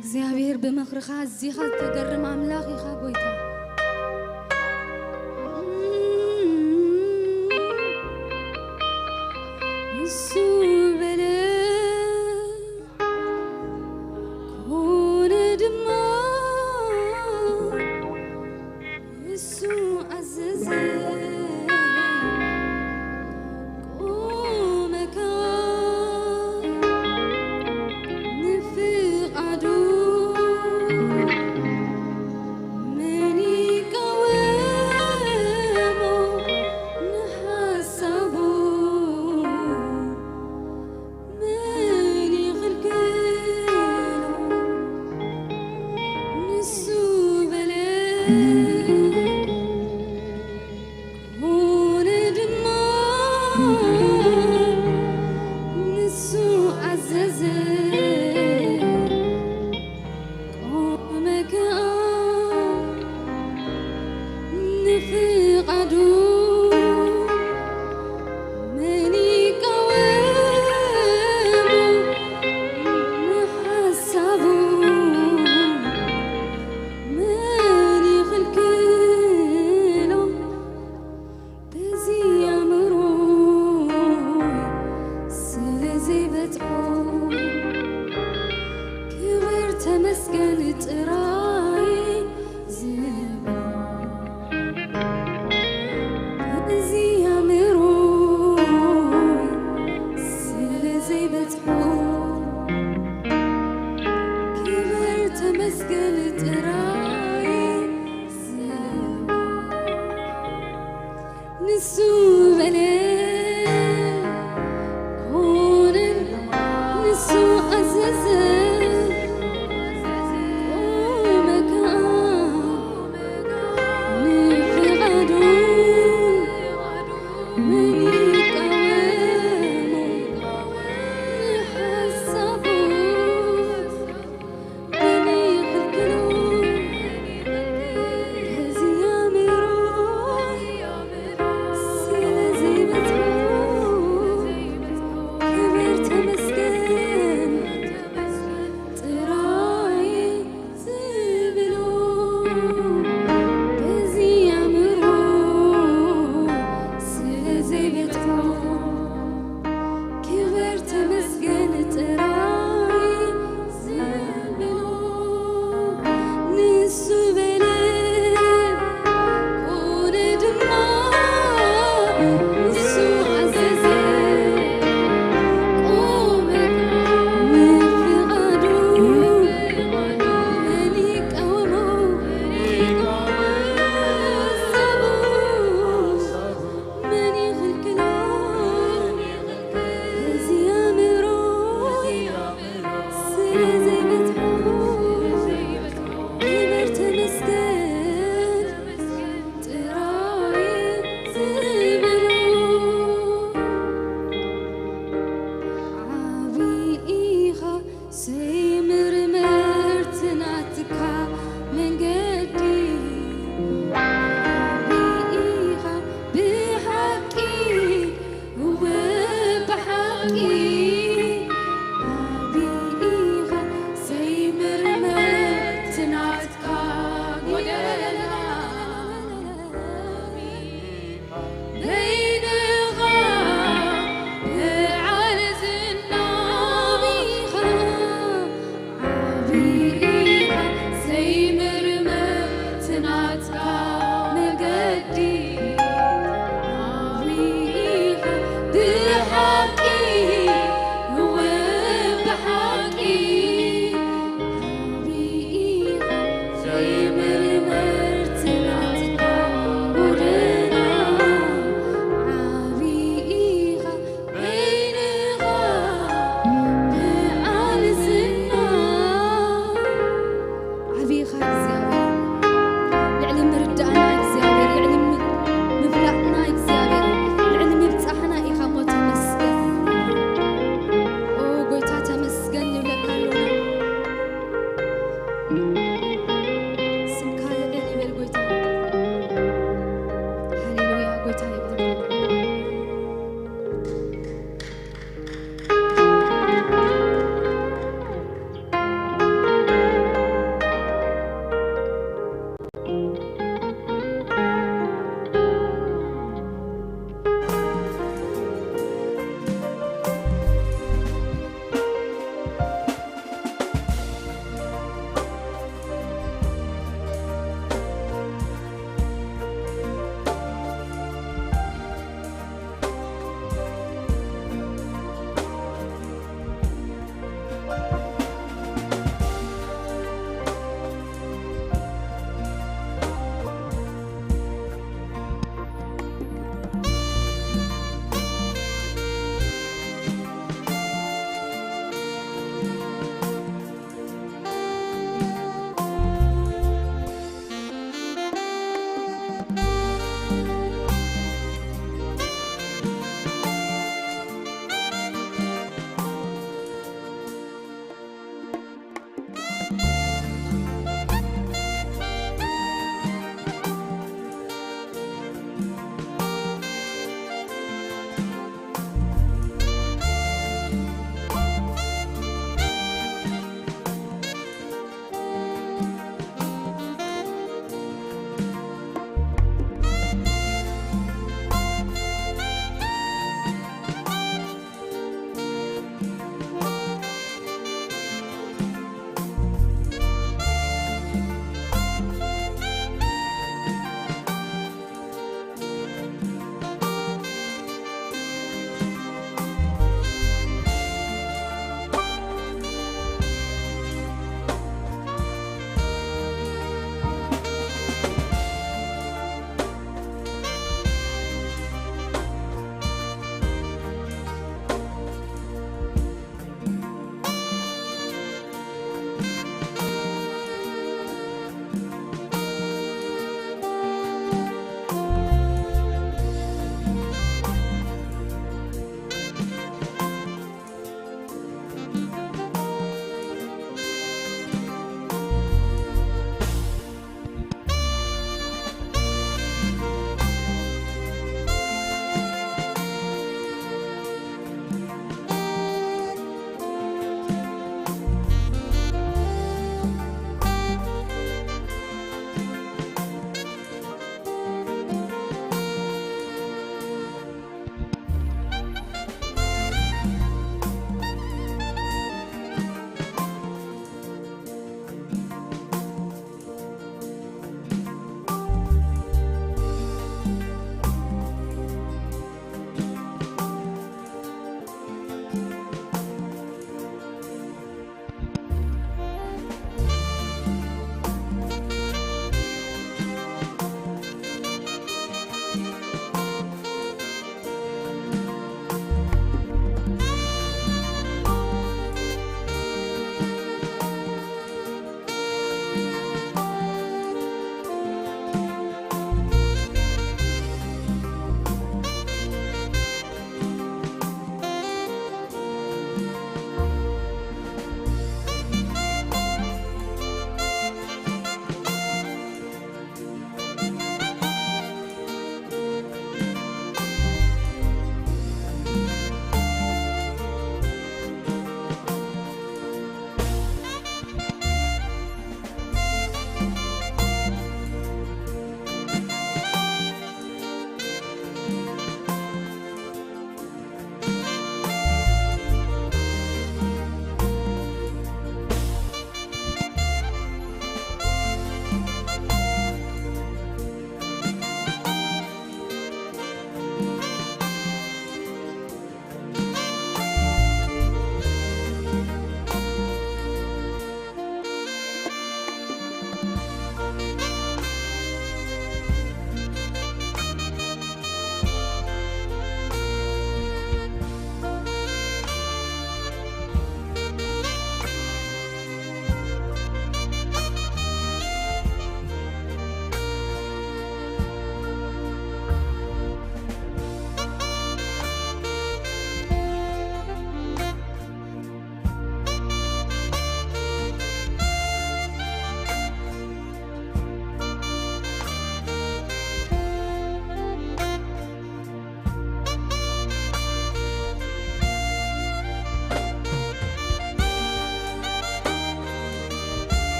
እግዚኣብሔር ብምኽርኻ ኣዚኻ ዝተገርም ኣምላኽ ኢኻ ጎይታ። ንሱ በለ፣ ኮነ ድማ፣ እሱ ኣዘዘ፣ ቆመካ ንፍቓዱ። መን ይቃወሞ ንሓሳቡ? መን ይኽልክሎ ንሱ በለ፣ ኮነ ድማ ንሱ ኣዘዘ። ቆመ ከኣ ንፍቓዱ። መን ይቃወሞ ንሓሳቡ? መን ይኽልክሎ በዚ ኣእምሮ ስለ ዘይበጽሖ? ክብር ተመስገን ጥራይ ዝብሎ በዚ ኣእምሮ ስለ ዘይበጽሖ፣ ክብር ተመስገን ጥራይ ዝብሎ። ንሱ በለ ኮነ፣ ንሱ ኣዘ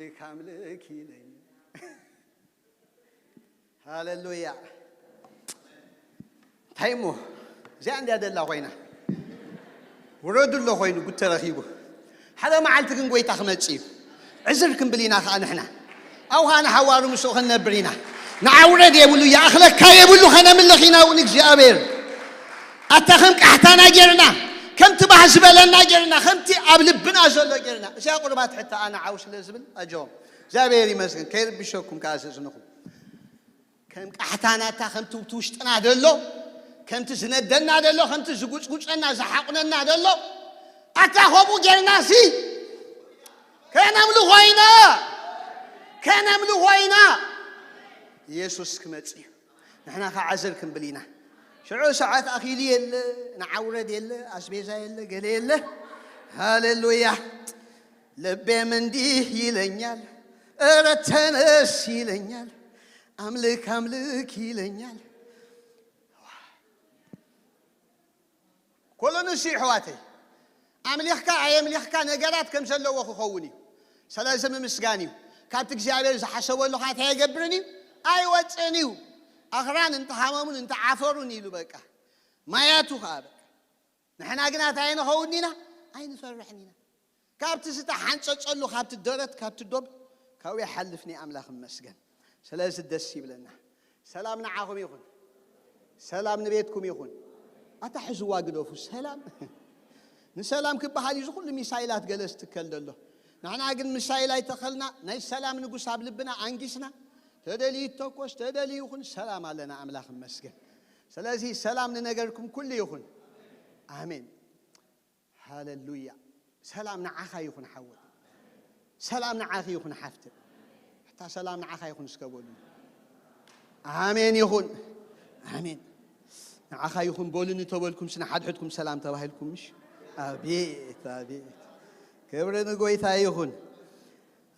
ኣምልክ ኣምልክ ኢለኝ። ሃሌሉያ። እንታይ እሞ እዚኣ እንድያ ደላ ኮይና፣ ውረዱ ኣሎ ኮይኑ ጉድ ተረኺቡ። ሓደ መዓልቲ ግን ጎይታ ክመጽእ እዩ። ዕዝር ክንብል ኢና ከዓ ንሕና። ኣብኡ ከዓ ንሓዋሩ ምስኡ ክንነብር ኢና። ንዓውረድ የብሉ፣ ይኣኽለካ የብሉ፣ ከነምልኽ ኢና እውን እግዚኣብሔር። ኣታ ከም ቃሕታና ጌርና፣ ከምቲ ባህ ዝበለና ጌርና፣ ከምቲ ኣብ ልብና ዘሎ ጌርና። እዚኣ ቁርባት ሕታ ኣነ ዓው ስለ ዝብል ኣጆም። እግዚኣብሔር ይመስገን። ከይርብሸኩም ከዓ ስእስንኹም። ከም ቃሕታናታ፣ ከምቲ ውሽጥና ደሎ፣ ከምቲ ዝነደና ደሎ፣ ከምቲ ዝጉጽጉጸና ዝሓቑነና ደሎ፣ ኣታ ከምኡ ጌርናሲ ከነምልኾ ኢና፣ ከነምልኾ ኢና። ኢየሱስ ክመጽእ እዩ። ንሕና ከዓ ዕዝር ክንብል ኢና። ሽዑ ሰዓት ኣኺሉ የለ፣ ንዓውረድ የለ፣ ኣስቤዛ የለ፣ ገለ የለ። ሃሌሉያ። ልቤም እንዲህ ይለኛል፣ እረ ተነስ ይለኛል፣ ኣምልክ ኣምልክ ይለኛል። ኮሎንስ ኣሕዋተይ፣ ኣምሊኽካ ኣየምሊኽካ ነገራት ከም ዘለዎ ክኸውን እዩ። ስለዚ ምምስጋን እዩ። ካብቲ እግዚኣብሔር ዝሓሰበሉ ኸዓ እንታይ ኣይገብርን እዩ? ኣይወፅእን እዩ። ኣኽራን እንተሃመሙን እንተዓፈሩን ኢሉ በቃ። ማያቱ ኸዓ በቃ። ንሕና ግና እንታይ ኣይንኸውን ኢና? ኣይንፈርሕን ኢና። ካብቲ ዝተሓንጸጸሉ፣ ካብቲ ደረት፣ ካብቲ ዶብ፣ ካብኡ ይሓልፍኒ ኣምላኽ እመስገን። ስለዚ ደስ ይብለና። ሰላም ንዓኹም ይኹን። ሰላም ንቤትኩም ይኹን። ኣታ ሕዝዋ ግደፉ፣ ሰላም። ንሰላም ክበሃል እዩ እዚ ኩሉ ሚሳይላት ገለ ዝትከል ዘሎ። ንሕና ግን ሚሳይል ኣይተኸልና፣ ናይ ሰላም ንጉስ ኣብ ልብና ኣንጊስና፣ ተደልዩ ይተኮስ፣ ተደልዩ ይኹን፣ ሰላም ኣለና፣ ኣምላኽ እመስገን። ስለዚ ሰላም ንነገርኩም ኩሉ ይኹን። ኣሜን። ሃሌሉያ። ሰላም ንዓኻ ይኹን ሓወይ። ሰላም ንዓኺ ይኹን ሓፍተይ። ሕታ ሰላም ንዓኻ ይኹን እስከ በሉ። ኣሜን ይኹን። ኣሜን። ንዓኻ ይኹን በሉኒ ተበልኩም ስነ ሓድሕድኩም ሰላም ተባሂልኩም ምሽ? ኣቤት፣ ኣቤት። ክብሪ ንጎይታ ይኹን።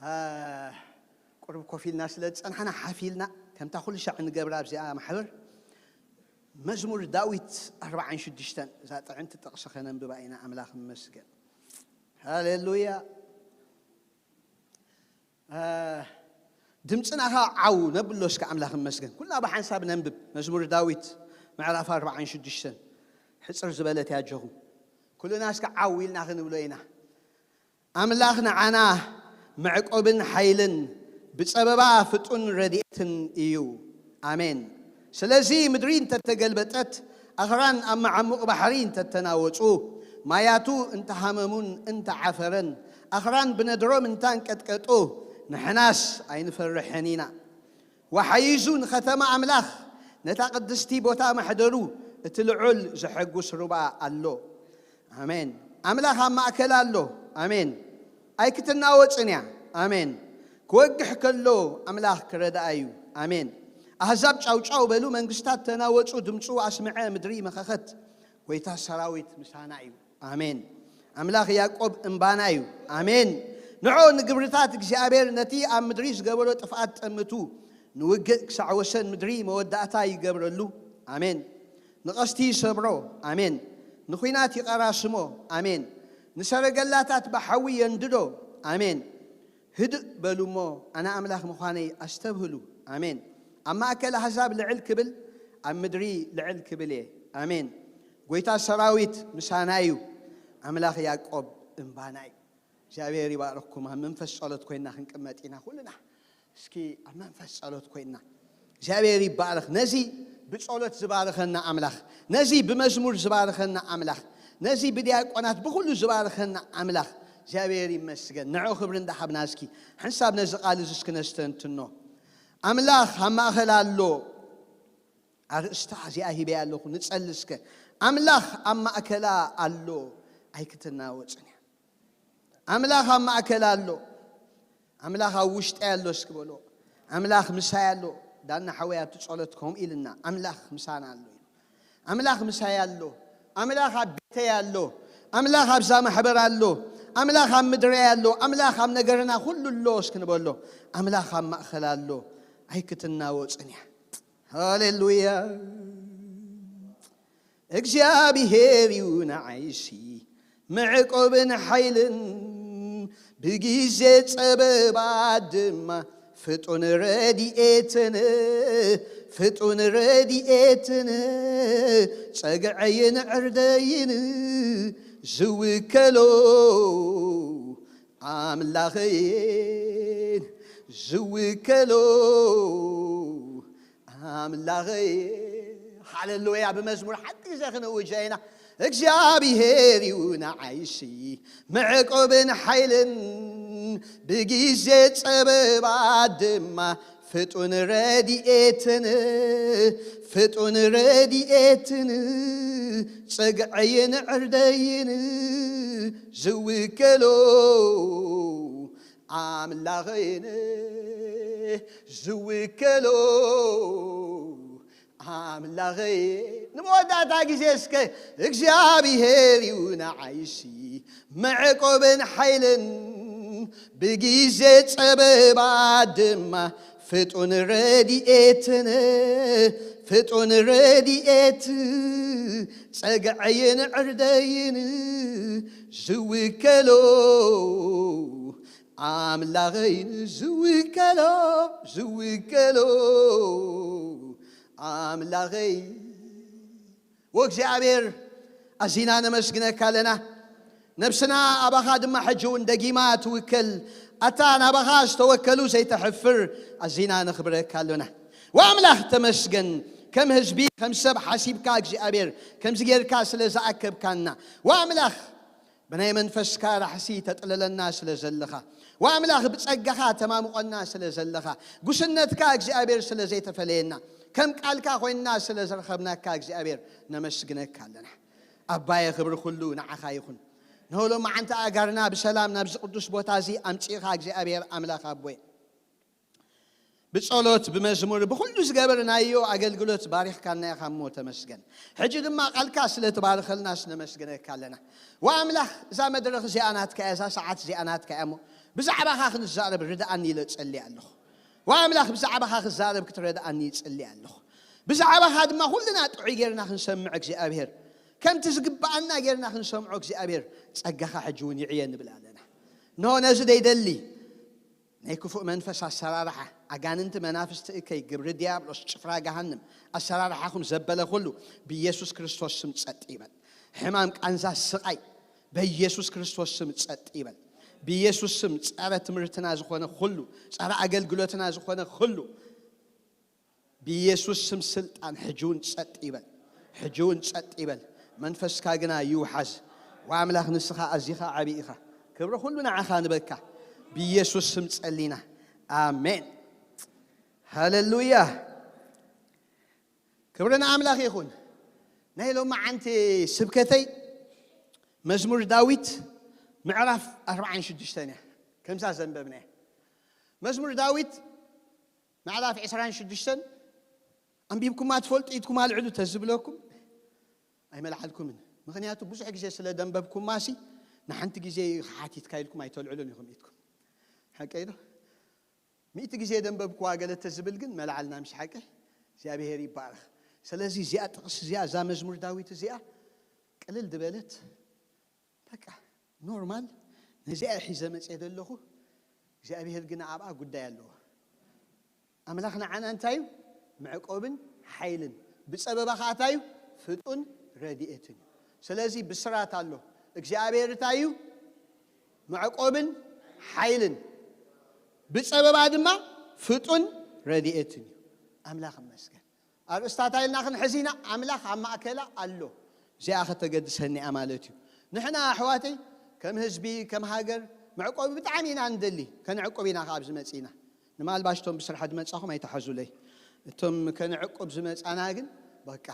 ኣ፣ ቁሩብ ኮፍ ኢልና ስለ ዝጸናሕና ሓፍ ኢልና ከምታ ኩሉ ሻዕ ንገብራ ኣብዚኣ ማሕበር መዝሙር ዳዊት ኣርብዓን ሽዱሽተን እዛ ጥዕምቲ ጥቕሲ ከነንብባ ኢና። ኣምላኽ ይመስገን። ሃሌሉያ። ኣ፣ ድምፅና ኸዓ ዓው ነብሎ እስከ ኣምላኽ ይመስገን። ኩልና ብሓንሳብ ነንብብ። መዝሙር ዳዊት ምዕራፍ ኣርብዓን ሽዱሽተን ሕፅር ዝበለት እያ ኣጆኹም። ኩልና እስከ ዓው ኢልና ክንብሎ ኢና። ኣምላኽ ንዓና መዕቆብን ሓይልን ብጸበባ ፍጡን ረድኤትን እዩ። ኣሜን። ስለዚ ምድሪ እንተተገልበጠት፣ ኣኽራን ኣብ መዓሙቕ ባሕሪ እንተተናወጹ፣ ማያቱ እንተሃመሙን እንተዓፈረን፣ ኣኽራን ብነድሮም እንታንቀጥቀጡ፣ ንሕናስ ኣይንፈርሕን ኢና። ወሓይዙ ንኸተማ ኣምላኽ፣ ነታ ቅድስቲ ቦታ ማሕደሩ፣ እቲ ልዑል ዘሐጉስ ሩባ ኣሎ። ኣሜን። ኣምላኽ ኣብ ማእከል ኣሎ። ኣሜን። ኣይክትናወጽን እያ። ኣሜን። ክወግሕ ከሎ ኣምላኽ ክረድኣ እዩ። ኣሜን። ኣህዛብ ጫውጫው በሉ፣ መንግስታት ተናወጹ፣ ድምፁ ኣስምዐ፣ ምድሪ መኸኸት። ጎይታ ሰራዊት ምሳና እዩ። ኣሜን። ኣምላኽ ያዕቆብ እምባና እዩ። ኣሜን። ንዑ ንግብርታት እግዚኣብሔር ነቲ ኣብ ምድሪ ዝገበሮ ጥፍኣት ጠምቱ። ንውግእ ክሳዕ ወሰን ምድሪ መወዳእታ ይገብረሉ። ኣሜን። ንቐስቲ ይሰብሮ። ኣሜን። ንኲናት ይቐራስሞ። ኣሜን። ንሰረገላታት ብሓዊ የንድዶ። ኣሜን። ህድእ በሉ እሞ ኣነ ኣምላኽ ምዃነይ ኣስተብህሉ። ኣሜን። ኣብ ማእከል ኣህዛብ ልዕል ክብል፣ ኣብ ምድሪ ልዕል ክብል እየ። ኣሜን። ጐይታ ሰራዊት ምሳና እዩ። ኣምላኽ ያዕቆብ እምባና እዩ። እግዚኣብሔር ይባርኽኩም። ኣብ መንፈስ ጸሎት ኮይና ክንቅመጥ ኢና ኩልና። እስኪ ኣብ መንፈስ ጸሎት ኮይና። እግዚኣብሔር ይባረኽ። ነዚ ብጸሎት ዝባረኸና ኣምላኽ፣ ነዚ ብመዝሙር ዝባረኸና ኣምላኽ፣ ነዚ ብዲያቆናት ብኹሉ ዝባረኸና ኣምላኽ እግዚኣብሔር ይመስገን። ንዑ ክብሪ እንዳሃብና እስኪ ሓንሳብ ነዚ ቃል እዚ እስኪ ነስተንትኖ። ኣምላኽ ኣብ ማእከል ኣሎ። ኣርእስታ እዚኣ ሂበያ ኣለኹ፣ ንጸሊ እስከ። ኣምላኽ ኣብ ማእከላ ኣሎ፣ ኣይክትናወጽን እያ። ኣምላኽ ኣብ ማእከላ ኣሎ። ኣምላኽ ኣብ ውሽጠይ ኣሎ እስኪ በሎ። ኣምላኽ ምሳይ ኣሎ። ዳና ሓወይ ኣብቲ ጸሎት ከምኡ ኢልና፣ ኣምላኽ ምሳና ኣሎ ኢሉ። ኣምላኽ ምሳይ ኣሎ። ኣምላኽ ኣብ ቤተይ ኣሎ። ኣምላኽ ኣብዛ ማሕበር ኣሎ። ኣምላኽ ኣብ ምድረይ ኣሎ። ኣምላኽ ኣብ ነገርና ኩሉ ኣሎ እስኪ ንበሎ። ኣምላኽ ኣብ ማእከላ ኣሎ። ኣይክትናወጽን እያ። ሃሌሉያ። እግዚኣብሔር እዩ ንዓይሲ መዕቆብን ሓይልን፣ ብጊዜ ጸበባ ድማ ፍጡን ረድኤትን ፍጡን ረድኤትን ጸግዐይን ዕርደይን ዝውከሎ ኣምላኸይን ዝውከሎ ኣምላኸይ። ሃሌሉያ። ብመዝሙር ሓንቲ ግዜ ክንእውጃ ኢና። እግዚኣብሔር እዩ ንዓይሲ መዕቆብን ሓይልን ብጊዜ ጸበባ ድማ ፍጡን ረድኤትን ፍጡን ረድኤትን ጸግዐይን ዕርደይን ዝውከሎ ኣምላኸይን ዝውከሎ ኣምላኸይ። ንመወዳእታ ግዜ እስከ እግዚኣብሔር እዩ ንዓይሲ መዕቆብን ሓይልን ብጊዜ ጸበባ ድማ ፍጡን ረድኤትን ፍጡን ረድኤት ጸግዐይን ዕርደይን ዝውከሎ ኣምላኸይን ዝውከሎ ዝውከሎ ኣምላኸይ። ወእግዚኣብሔር ኣዚና ነመስግነካ ኣለና። ነብስና ኣባኻ ድማ ሕጂ እውን ደጊማ ትውከል። ኣታ ናባኻ ዝተወከሉ ዘይተሕፍር ኣዚና ነኽብረካ ኣሎና። ወኣምላኽ ተመስገን። ከም ህዝቢ ከም ሰብ ሓሲብካ እግዚኣብሔር ከምዚ ጌርካ ስለ ዝኣከብካና ወኣምላኽ ብናይ መንፈስካ ራሕሲ ተጥለለና ስለ ዘለኻ ወኣምላኽ ብጸጋኻ ተማምቖና ስለ ዘለኻ ጉስነትካ እግዚኣብሔር ስለ ዘይተፈለየና ከም ቃልካ ኮይንና ስለ ዝረኸብናካ እግዚኣብሔር ነመስግነካ ኣለና። ኣባየ ክብሪ ኩሉ ንዓኻ ይኹን። ንሆሎ መዓንቲ ኣጋርና ብሰላም ናብዚ ቅዱስ ቦታ እዚ ኣምጺእኻ እግዚኣብሔር ኣምላኽ ኣቦይ ብጸሎት ብመዝሙር ብኹሉ ዝገበርናዮ ኣገልግሎት ባሪኽካና ኢኻ እሞ ተመስገን። ሕጂ ድማ ቃልካ ስለ ትባርኸልና ስነመስግነካ ኣለና። ወኣምላኽ እዛ መድረኽ እዚኣ ናትካ እያ፣ እዛ ሰዓት እዚኣ ናትካ እያ እሞ ብዛዕባኻ ክንዛረብ ርድኣኒ ኢለ ጸሊ ኣለኹ። ወኣምላኽ ብዛዕባኻ ክዛረብ ክትረድኣኒ ይጽሊ ኣለኹ። ብዛዕባኻ ድማ ኩልና ጥዑይ ጌርና ክንሰምዕ እግዚኣብሔር ከምቲ ዝግብኣና ጌርና ክንሰምዖ እግዚኣብሔር ጸጋኻ ሕጂ እውን ይዕየ ንብል ኣለና። እንሆ ነዚ ደይደሊ ናይ ክፉእ መንፈስ ኣሰራርሓ ኣጋንንቲ መናፍስቲ እከይ ግብሪ ዲያብሎስ ጭፍራ ገሃንም ኣሰራርሓኹም ዘበለ ኩሉ ብኢየሱስ ክርስቶስ ስም ጸጥ ይበል። ሕማም ቃንዛ ስቓይ በኢየሱስ ክርስቶስ ስም ጸጥ ይበል። ብኢየሱስ ስም ጸረ ትምህርትና ዝኾነ ኩሉ ጸረ ኣገልግሎትና ዝኾነ ኩሉ ብኢየሱስ ስም ስልጣን ሕጂ እውን ጸጥ ይበል። ሕጂ እውን ጸጥ ይበል። መንፈስካ ግና ይውሓዝ። ወኣምላኽ ንስኻ ኣዚኻ ዓቢ ኢኻ። ክብሪ ኩሉ ንዓኻ ንበካ። ብኢየሱስ ስም ጸሊና። ኣሜን። ሃሌሉያ። ክብሪ ንኣምላኽ ይኹን። ናይ ሎማዓንቲ ስብከተይ መዝሙር ዳዊት ምዕራፍ ኣርባዓን ሽዱሽተን እያ። ከምዛ ዘንበብና እያ። መዝሙር ዳዊት ምዕራፍ ዕስራን ሽዱሽተን ኣንቢብኩማ ትፈልጡ ኢትኩም ኣልዕሉ ተዝብለኩም ኣይመልዓልኩምን። ምኽንያቱ ብዙሕ ግዜ ስለ ደንበብኩማ ሲ ንሓንቲ ግዜ ሓቲትካ ኢልኩም ኣይተልዕሉን ኢኹም ኢትኩም። ሓቀይ ዶ? ሚእቲ ግዜ ደንበብኩዋ ገለ ተዝብል ግን መልዓልና ምስ ሓቀ እግዚኣብሔር ይባረኽ። ስለዚ እዚኣ ጥቕስ እዚኣ እዛ መዝሙር ዳዊት እዚኣ ቅልል ዝበለት በቃ ኖርማል ነዚኣ ሒዘ መፅየ ዘለኹ እግዚኣብሔር ግን ኣብኣ ጉዳይ ኣለዎ። ኣምላኽ ንዓና እንታይ እዩ? መዕቆብን ሓይልን ብፀበባ ከዓ እንታይ እዩ? ፍጡን ረድኤትን እዩ። ስለዚ ብስራት ኣሎ። እግዚኣብሔር እንታይ እዩ? መዕቆብን ሓይልን ብፀበባ ድማ ፍጡን ረድኤትን እዩ። ኣምላኽ ይመስገን። ኣርእስታት ኣይልና ክንሕዝ ኢና። ኣምላኽ ኣብ ማእከላ ኣሎ። እዚኣ ከተገድሰኒ እያ ማለት እዩ። ንሕና ኣሕዋተይ ከም ህዝቢ ከም ሃገር መዕቆቢ ብጣዕሚ ኢና ንደሊ። ከነዕቁብ ኢና ካብ ዝመፅእና ንማልባሽ እቶም ብስራሕ ዝመፃኹም ኣይተሓዙለይ። እቶም ከነዕቁብ ዝመፃና ግን በቃ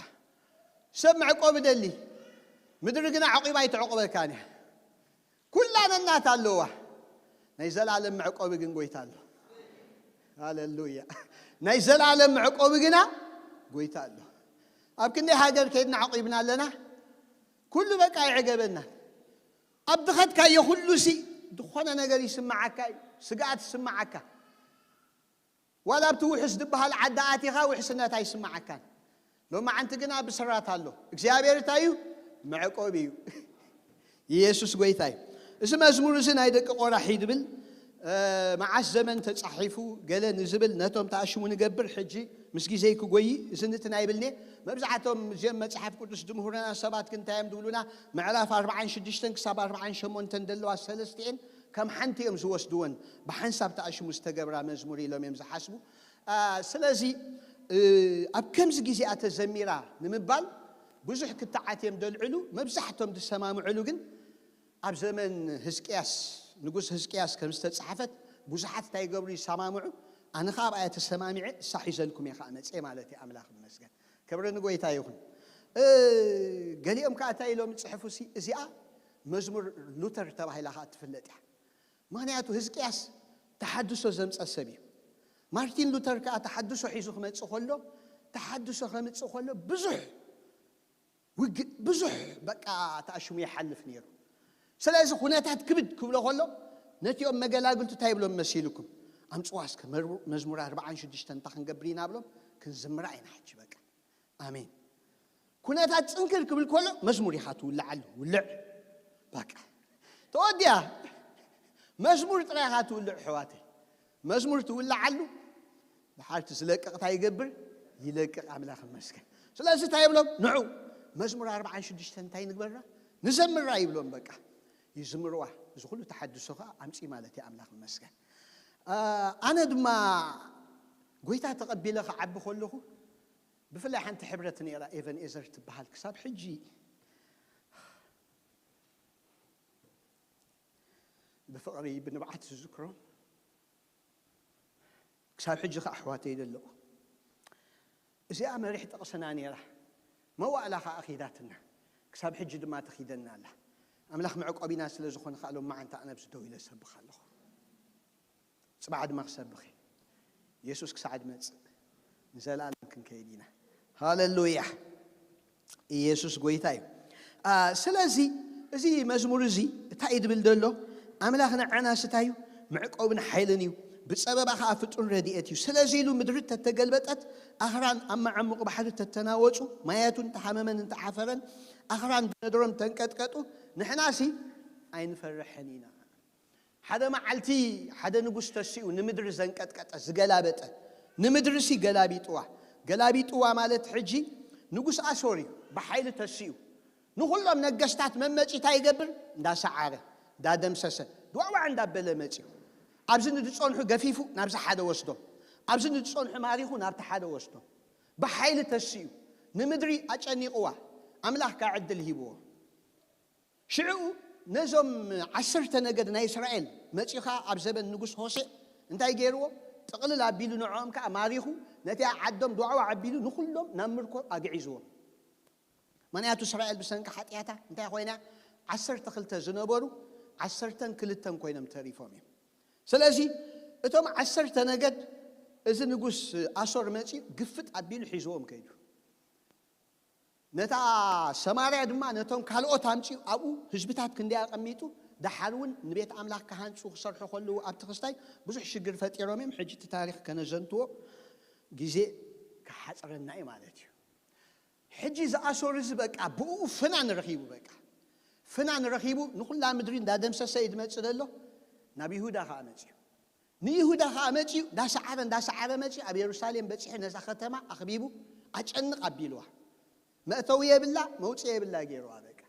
ሰብ መዕቆቢ ደሊ ምድሪ ግና ዓቂባ ኣይተዕቁበካን እያ። ኩላ ነናት ኣለዋ። ናይ ዘላለም መዕቆቢ ግን ጎይታ ኣሎ። ሃሌሉያ። ናይ ዘላለም መዕቆቢ ግና ጎይታ ኣሎ። ኣብ ክንደይ ሃገር ከይድና ዓቂብና ኣለና። ኩሉ በቃ ይዕገበና። ኣብ ድኸትካዮ ኩሉ ሲ ዝኾነ ነገር ይስምዓካ እዩ። ስግኣት ይስምዓካ። ዋላ ኣብቲ ውሕስ ዝበሃል ዓዲ ኣቲኻ ውሕስነት ኣይስምዓካን። ሎማዓንቲ ግና ብስራት ኣሎ። እግዚኣብሔር እንታይ እዩ? መዕቆቢ እዩ። ኢየሱስ ጎይታ እዩ። እዚ መዝሙር እዚ ናይ ደቂ ቆራሕ እዩ ድብል። መዓስ ዘመን ተጻሒፉ ገለ ንዝብል ነቶም ተኣሽሙ ንገብር። ሕጂ ምስ ግዜይ ክጎይ እዚ ንትን ኣይብልኔ። መብዛሕቶም እዚኦም መጽሓፍ ቅዱስ ድምህሩና ሰባት ግን እንታይ እዮም ድብሉና? ምዕራፍ ኣርብዓን ሽዱሽተን ክሳብ ኣርብዓን ሸሞንተን ዘለዋ ሰለስቲኤን ከም ሓንቲ እዮም ዝወስድወን። ብሓንሳብ ተኣሽሙ ዝተገብራ መዝሙር ኢሎም እዮም ዝሓስቡ። ስለዚ ኣብ ከምዚ ግዜኣ ተዘሚራ ንምባል ብዙሕ ክትዓት እዮም ደልዕሉ። መብዛሕቶም ዝሰማምዕሉ ግን ኣብ ዘመን ህዝቅያስ፣ ንጉስ ህዝቅያስ ከም ዝተጻሕፈት ብዙሓት እንታይ ይገብሩ? ይሰማምዑ። ኣነ ኸዓ ኣብኣ ተሰማሚዐ፣ እሳ ሒዘልኩም እየ ኸዓ መጽየ ማለት እዩ። ኣምላኽ ይመስገን። ክብሪ ንጎይታ ይኹን። ገሊኦም ከዓ እንታይ ኢሎም ይጽሕፉ? እዚኣ መዝሙር ሉተር ተባሂላ ከዓ ትፍለጥ እያ። ምኽንያቱ ህዝቅያስ ተሓድሶ ዘምፀ ሰብ እዩ። ማርቲን ሉተር ከዓ ተሓድሶ ሒዙ ክመፅእ ከሎ፣ ተሓድሶ ከምፅእ ከሎ ብዙሕ ውግእ፣ ብዙሕ በቃ ተኣሽሙ ይሓልፍ ነይሩ። ስለዚ ኩነታት ክብድ ክብሎ ከሎ ነቲኦም መገላግልቱ እንታይ ይብሎም መሲልኩም? ኣምፅዋ እስከ መዝሙር ኣርባዓን ሽዱሽተን እንታይ ክንገብር ኢና ብሎም፣ ክንዝምራ ኢና ሕጂ በቃ። ኣሜን። ኩነታት ፅንክር ክብል ከሎ መዝሙር ኢኻ ትውልዓሉ። ውልዕ በቃ ተወዲያ። መዝሙር ጥራይ ኢኻ ትውልዕ ኣሕዋተይ። መዝሙር ትውልዓሉ። ድሓርቲ ዝለቅቕ እንታይ ይገብር? ይለቅቕ። ኣምላኽ ይመስገን። ስለዚ እንታይ ይብሎም? ንዑ መዝሙር ኣርባዓን ሽዱሽተን እንታይ ንግበራ? ንዘምራ ይብሎም። በቃ ይዝምርዋ። እዚ ኩሉ ተሓድሶ ከዓ ኣምፂ ማለት እዩ። ኣምላኽ ይመስገን። ኣነ ድማ ጎይታ ተቐቢለ ክዓቢ ከለኹ ብፍላይ ሓንቲ ሕብረት ነይራ፣ ኤቨን ኤዘር ትበሃል። ክሳብ ሕጂ ብፍቕሪ ብንብዓት ዝዝክሮም፣ ክሳብ ሕጂ ከዓ ኣሕዋተይ ዘለዉ። እዚኣ መሪሕ ጥቕስና ነይራ። መዋእላ ከዓ ኺዳትና፣ ክሳብ ሕጂ ድማ ትኺደና ኣላ። ኣምላኽ መዕቆቢና ስለ ዝኾነ ከዓ ሎም መዓንታ ኣነ ኣብዚ ደው ኢለ ሰብኽ ኣለኹ። ጽባሕ ድማ ክሰብኽ እየ። የሱስ ክሳዕ ድመጽእ ንዘለኣለም ክንከይድ ኢና። ሃሌሉያ። ኢየሱስ ጎይታ እዩ። ስለዚ እዚ መዝሙር እዚ እንታይ እዩ ድብል ዘሎ? ኣምላኽ ንዓና ስታይ እዩ፣ መዕቆብን ሓይልን እዩ፣ ብጸበባ ኸኣ ፍጡን ረድኤት እዩ። ስለዚ ኢሉ ምድሪ ተተገልበጠት፣ ኣኽራን ኣብ መዓሙቕ ባሕሪ ተተናወጹ፣ ማያቱ እንተሓመመን እንተሓፈረን፣ ኣኽራን ብነድሮም ተንቀጥቀጡ፣ ንሕናሲ ኣይንፈርሕን ኢና። ሓደ መዓልቲ ሓደ ንጉስ ተሲኡ ንምድሪ ዘንቀጥቀጠ ዝገላበጠ፣ ንምድርሲ ገላቢጥዋ። ገላቢጥዋ ማለት ሕጂ ንጉስ ኣሶር እዩ ብሓይሊ ተሲኡ። ንኹሎም ነገስታት መመጺ እንታይ ይገብር? እንዳሰዓረ፣ እንዳደምሰሰ፣ ድዋዕዋዕ እንዳበለ መጺኡ። ኣብዚ ንዝጸንሑ ገፊፉ ናብዚ ሓደ ወስዶም፣ ኣብዚ ንዝጸንሑ ማሪኹ ናብቲ ሓደ ወስዶም። ብሓይሊ ተሲኡ ንምድሪ ኣጨኒቕዋ። ኣምላኽ ከዓ ዕድል ሂብዎ። ሽዑ ነዞም ዓሰርተ ነገድ ናይ እስራኤል መጺኡ ኸዓ ኣብ ዘበን ንጉስ ሆሴዕ እንታይ ገይርዎ? ጥቕልል ኣቢሉ ንዕኦም ከኣ ማሪኹ ነቲ ዓዶም ድዋዕዋዕ ኣቢሉ ንኹሎም ናብ ምርኮ ኣግዒዝዎም። ምኽንያቱ እስራኤል ብሰንኪ ሓጢኣታ እንታይ ኮይና? ዓሰርተ ክልተ ዝነበሩ ዓሰርተን ክልተን ኮይኖም ተሪፎም እዮም። ስለዚ እቶም ዓሰርተ ነገድ እዚ ንጉስ ኣሶር መጺኡ ግፍጥ ኣቢሉ ሒዝዎም ከይዱ። ነታ ሰማርያ ድማ ነቶም ካልኦት ኣምጺኡ ኣብኡ ህዝብታት ክንደይ ኣቐሚጡ፣ ደሓር እውን ንቤት ኣምላኽ ክሃንጹ ክሰርሑ ከለዉ ኣብቲ ክስታይ ብዙሕ ሽግር ፈጢሮም እዮም። ሕጂ እቲ ታሪኽ ከነዘንትዎ ግዜ ክሓጽረና እዩ ማለት እዩ። ሕጂ ዝኣሰሩ እዚ በቃ ብኡ ፍናን ረኺቡ፣ በቃ ፍናን ረኺቡ ንኹላ ምድሪ እንዳደምሰሰ እዩ ዝመጽእ ዘሎ። ናብ ይሁዳ ከኣ መጺኡ፣ ንይሁዳ ከኣ መጺኡ እንዳሰዓረ እንዳሰዓረ መጺኡ ኣብ የሩሳሌም በጺሑ ነዛ ከተማ ኣኽቢቡ ኣጨንቕ ኣቢልዋ። መእተዊ የብላ መውፅኢ የብላ ገይርዋ። በቃ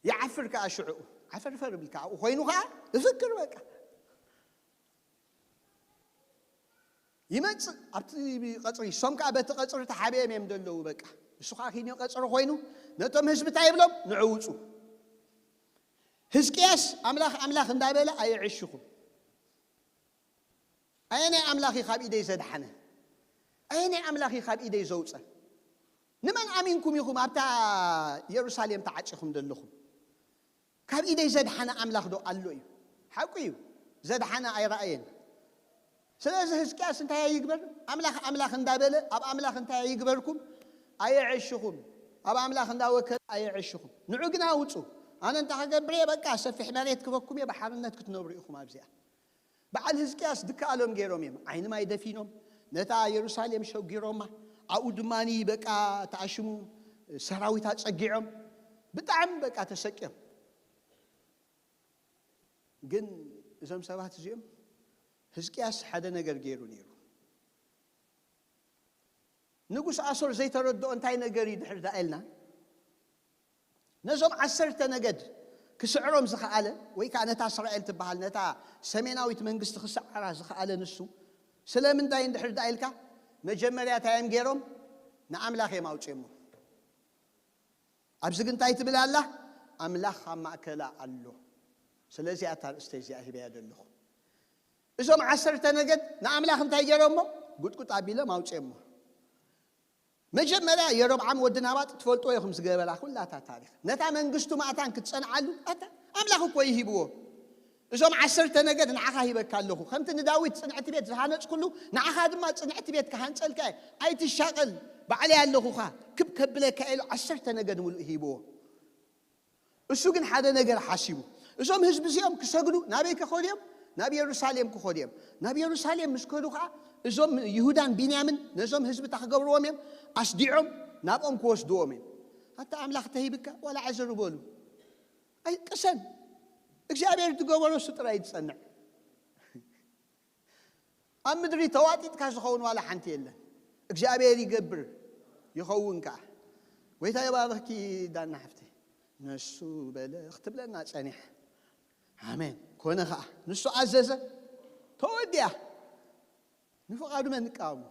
ይዓፍር ከኣ ሽዕኡ ዓፈርፈር ብል ከኣ ኮይኑ ከኣ እፍክር በቃ ይመጽእ ኣብቲ ቀጽሪ። እሶም ከኣ በቲ ቀጽሪ ተሓቢኦም እዮም ዘለዉ። በቃ እሱ ከኣ ኪንዮ ቀጽሪ ኮይኑ ነቶም ህዝቢ እንታይ ይብሎም? ንዑ ውጹ። ህዝቅያስ ኣምላኽ ኣምላኽ እንዳበለ ኣየዕሽኹም። ኣየናይ ኣምላኽ እዩ ካብ ኢደይ ዘድሓነ? ኣየናይ ኣምላኽ እዩ ካብ ኢደይ ዘውፀ? ንመን ኣሚንኩም ኢኹም ኣብታ የሩሳሌም ተዓፂኹም ዘለኹም? ካብ ኢደይ ዘድሓነ ኣምላኽ ዶ ኣሎ እዩ? ሓቁ እዩ፣ ዘድሓነ ኣይረኣየን። ስለዚ ህዝቅያስ እንታይ ኣይግበር? ኣምላኽ ኣምላኽ እንዳበለ ኣብ ኣምላኽ እንታይ ኣይግበርኩም? ኣየዕሽኹም። ኣብ ኣምላኽ እንዳወከለ ኣየዕሽኹም። ንዑ ግና ውፁ። ኣነ እንታይ ክገብር እየ? በቃ ሰፊሕ መሬት ክበኩም እየ፣ ብሓርነት ክትነብሩ ኢኹም ኣብዚኣ። በዓል ህዝቅያስ ድከኣሎም ገይሮም እዮም። ዓይኒ ማይ ደፊኖም ነታ የሩሳሌም ሸጒሮማ። ኣብኡ ድማ በቃ ተኣሽሙ ሰራዊት ኣጸጊዖም ብጣዕሚ በቃ ተሰቅዮም። ግን እዞም ሰባት እዚኦም፣ ህዝቅያስ ሓደ ነገር ገይሩ ነይሩ። ንጉስ ኣሶር ዘይተረድኦ እንታይ ነገር እዩ ድሕር ደኣ ኢልና፣ ነዞም ዓሰርተ ነገድ ክስዕሮም ዝኸኣለ፣ ወይ ከዓ ነታ እስራኤል ትበሃል፣ ነታ ሰሜናዊት መንግስቲ ክስዓራ ዝኸኣለ ንሱ ስለምንታይ እንድሕር ደኣ ኢልካ፣ መጀመርያ እንታይ እዮም ገይሮም? ንኣምላኽ እዮም ኣውፅኦሞ። ኣብዚ ግን እንታይ ትብል ኣላ? ኣምላኽ ኣብ ማእከላ ኣሎ። ስለዚኣ እታ ኣርእስተ እዚኣ ሂበያ ዘለኹ። እዞም ዓሰርተ ነገድ ንኣምላኽ እንታይ ገይሮሞ? ጉጥጉጥ ኣቢሎም ኣውፅኦሞ። መጀመርያ የሮብዓም ወዲ ናባጥ ትፈልጦ ኢኹም ዝገበራ ኩላታ ታሪኽ። ነታ መንግስቱ ማእታን ክትጸንዓሉ ኣታ ኣምላኽ እኮ ይሂብዎ። እዞም ዓሰርተ ነገድ ንዓኻ ሂበካ ኣለኹ። ከምቲ ንዳዊት ጽንዕቲ ቤት ዝሃነጽኩሉ ንዓኻ ድማ ጽንዕቲ ቤት ክሃንጸልካ እየ። ኣይትሻቐል፣ ባዕለይ ኣለኹኻ፣ ክብ ከብለካ ኢሉ ዓሰርተ ነገድ ምሉእ ሂብዎ። እሱ ግን ሓደ ነገር ሓሲቡ፣ እዞም ህዝቢ እዚኦም ክሰግዱ ናበይ ክኸዱ እዮም? ናብ የሩሳሌም ክኸዱ እዮም። ናብ የሩሳሌም ምስ ከዱ ከዓ እዞም ይሁዳን ቢንያምን ነዞም ህዝቢ እንታይ ክገብርዎም እዮም? ኣስዲዖም ናብኦም ክወስድዎም እዮም። ኣታ ኣምላኽ ተሂብካ ዋላ ዕዝር በሉ። ኣይቅሰን። እግዚኣብሔር ዝገበሮ እሱ ጥራይ እዩ ዝጸንዕ። ኣብ ምድሪ ተዋጢጥካ ዝኸውን ዋላ ሓንቲ የለን። እግዚኣብሔር ይገብር ይኸውን ከዓ። ጎይታ ይባርኽኪ ዳና ሓፍተይ። ነሱ በለ ክትብለና ጸኒሕ። ኣሜን። ኮነ ከዓ። ንሱ ኣዘዘ። ተወዲያ። ንፍቓዱ መን ንቃወሞ?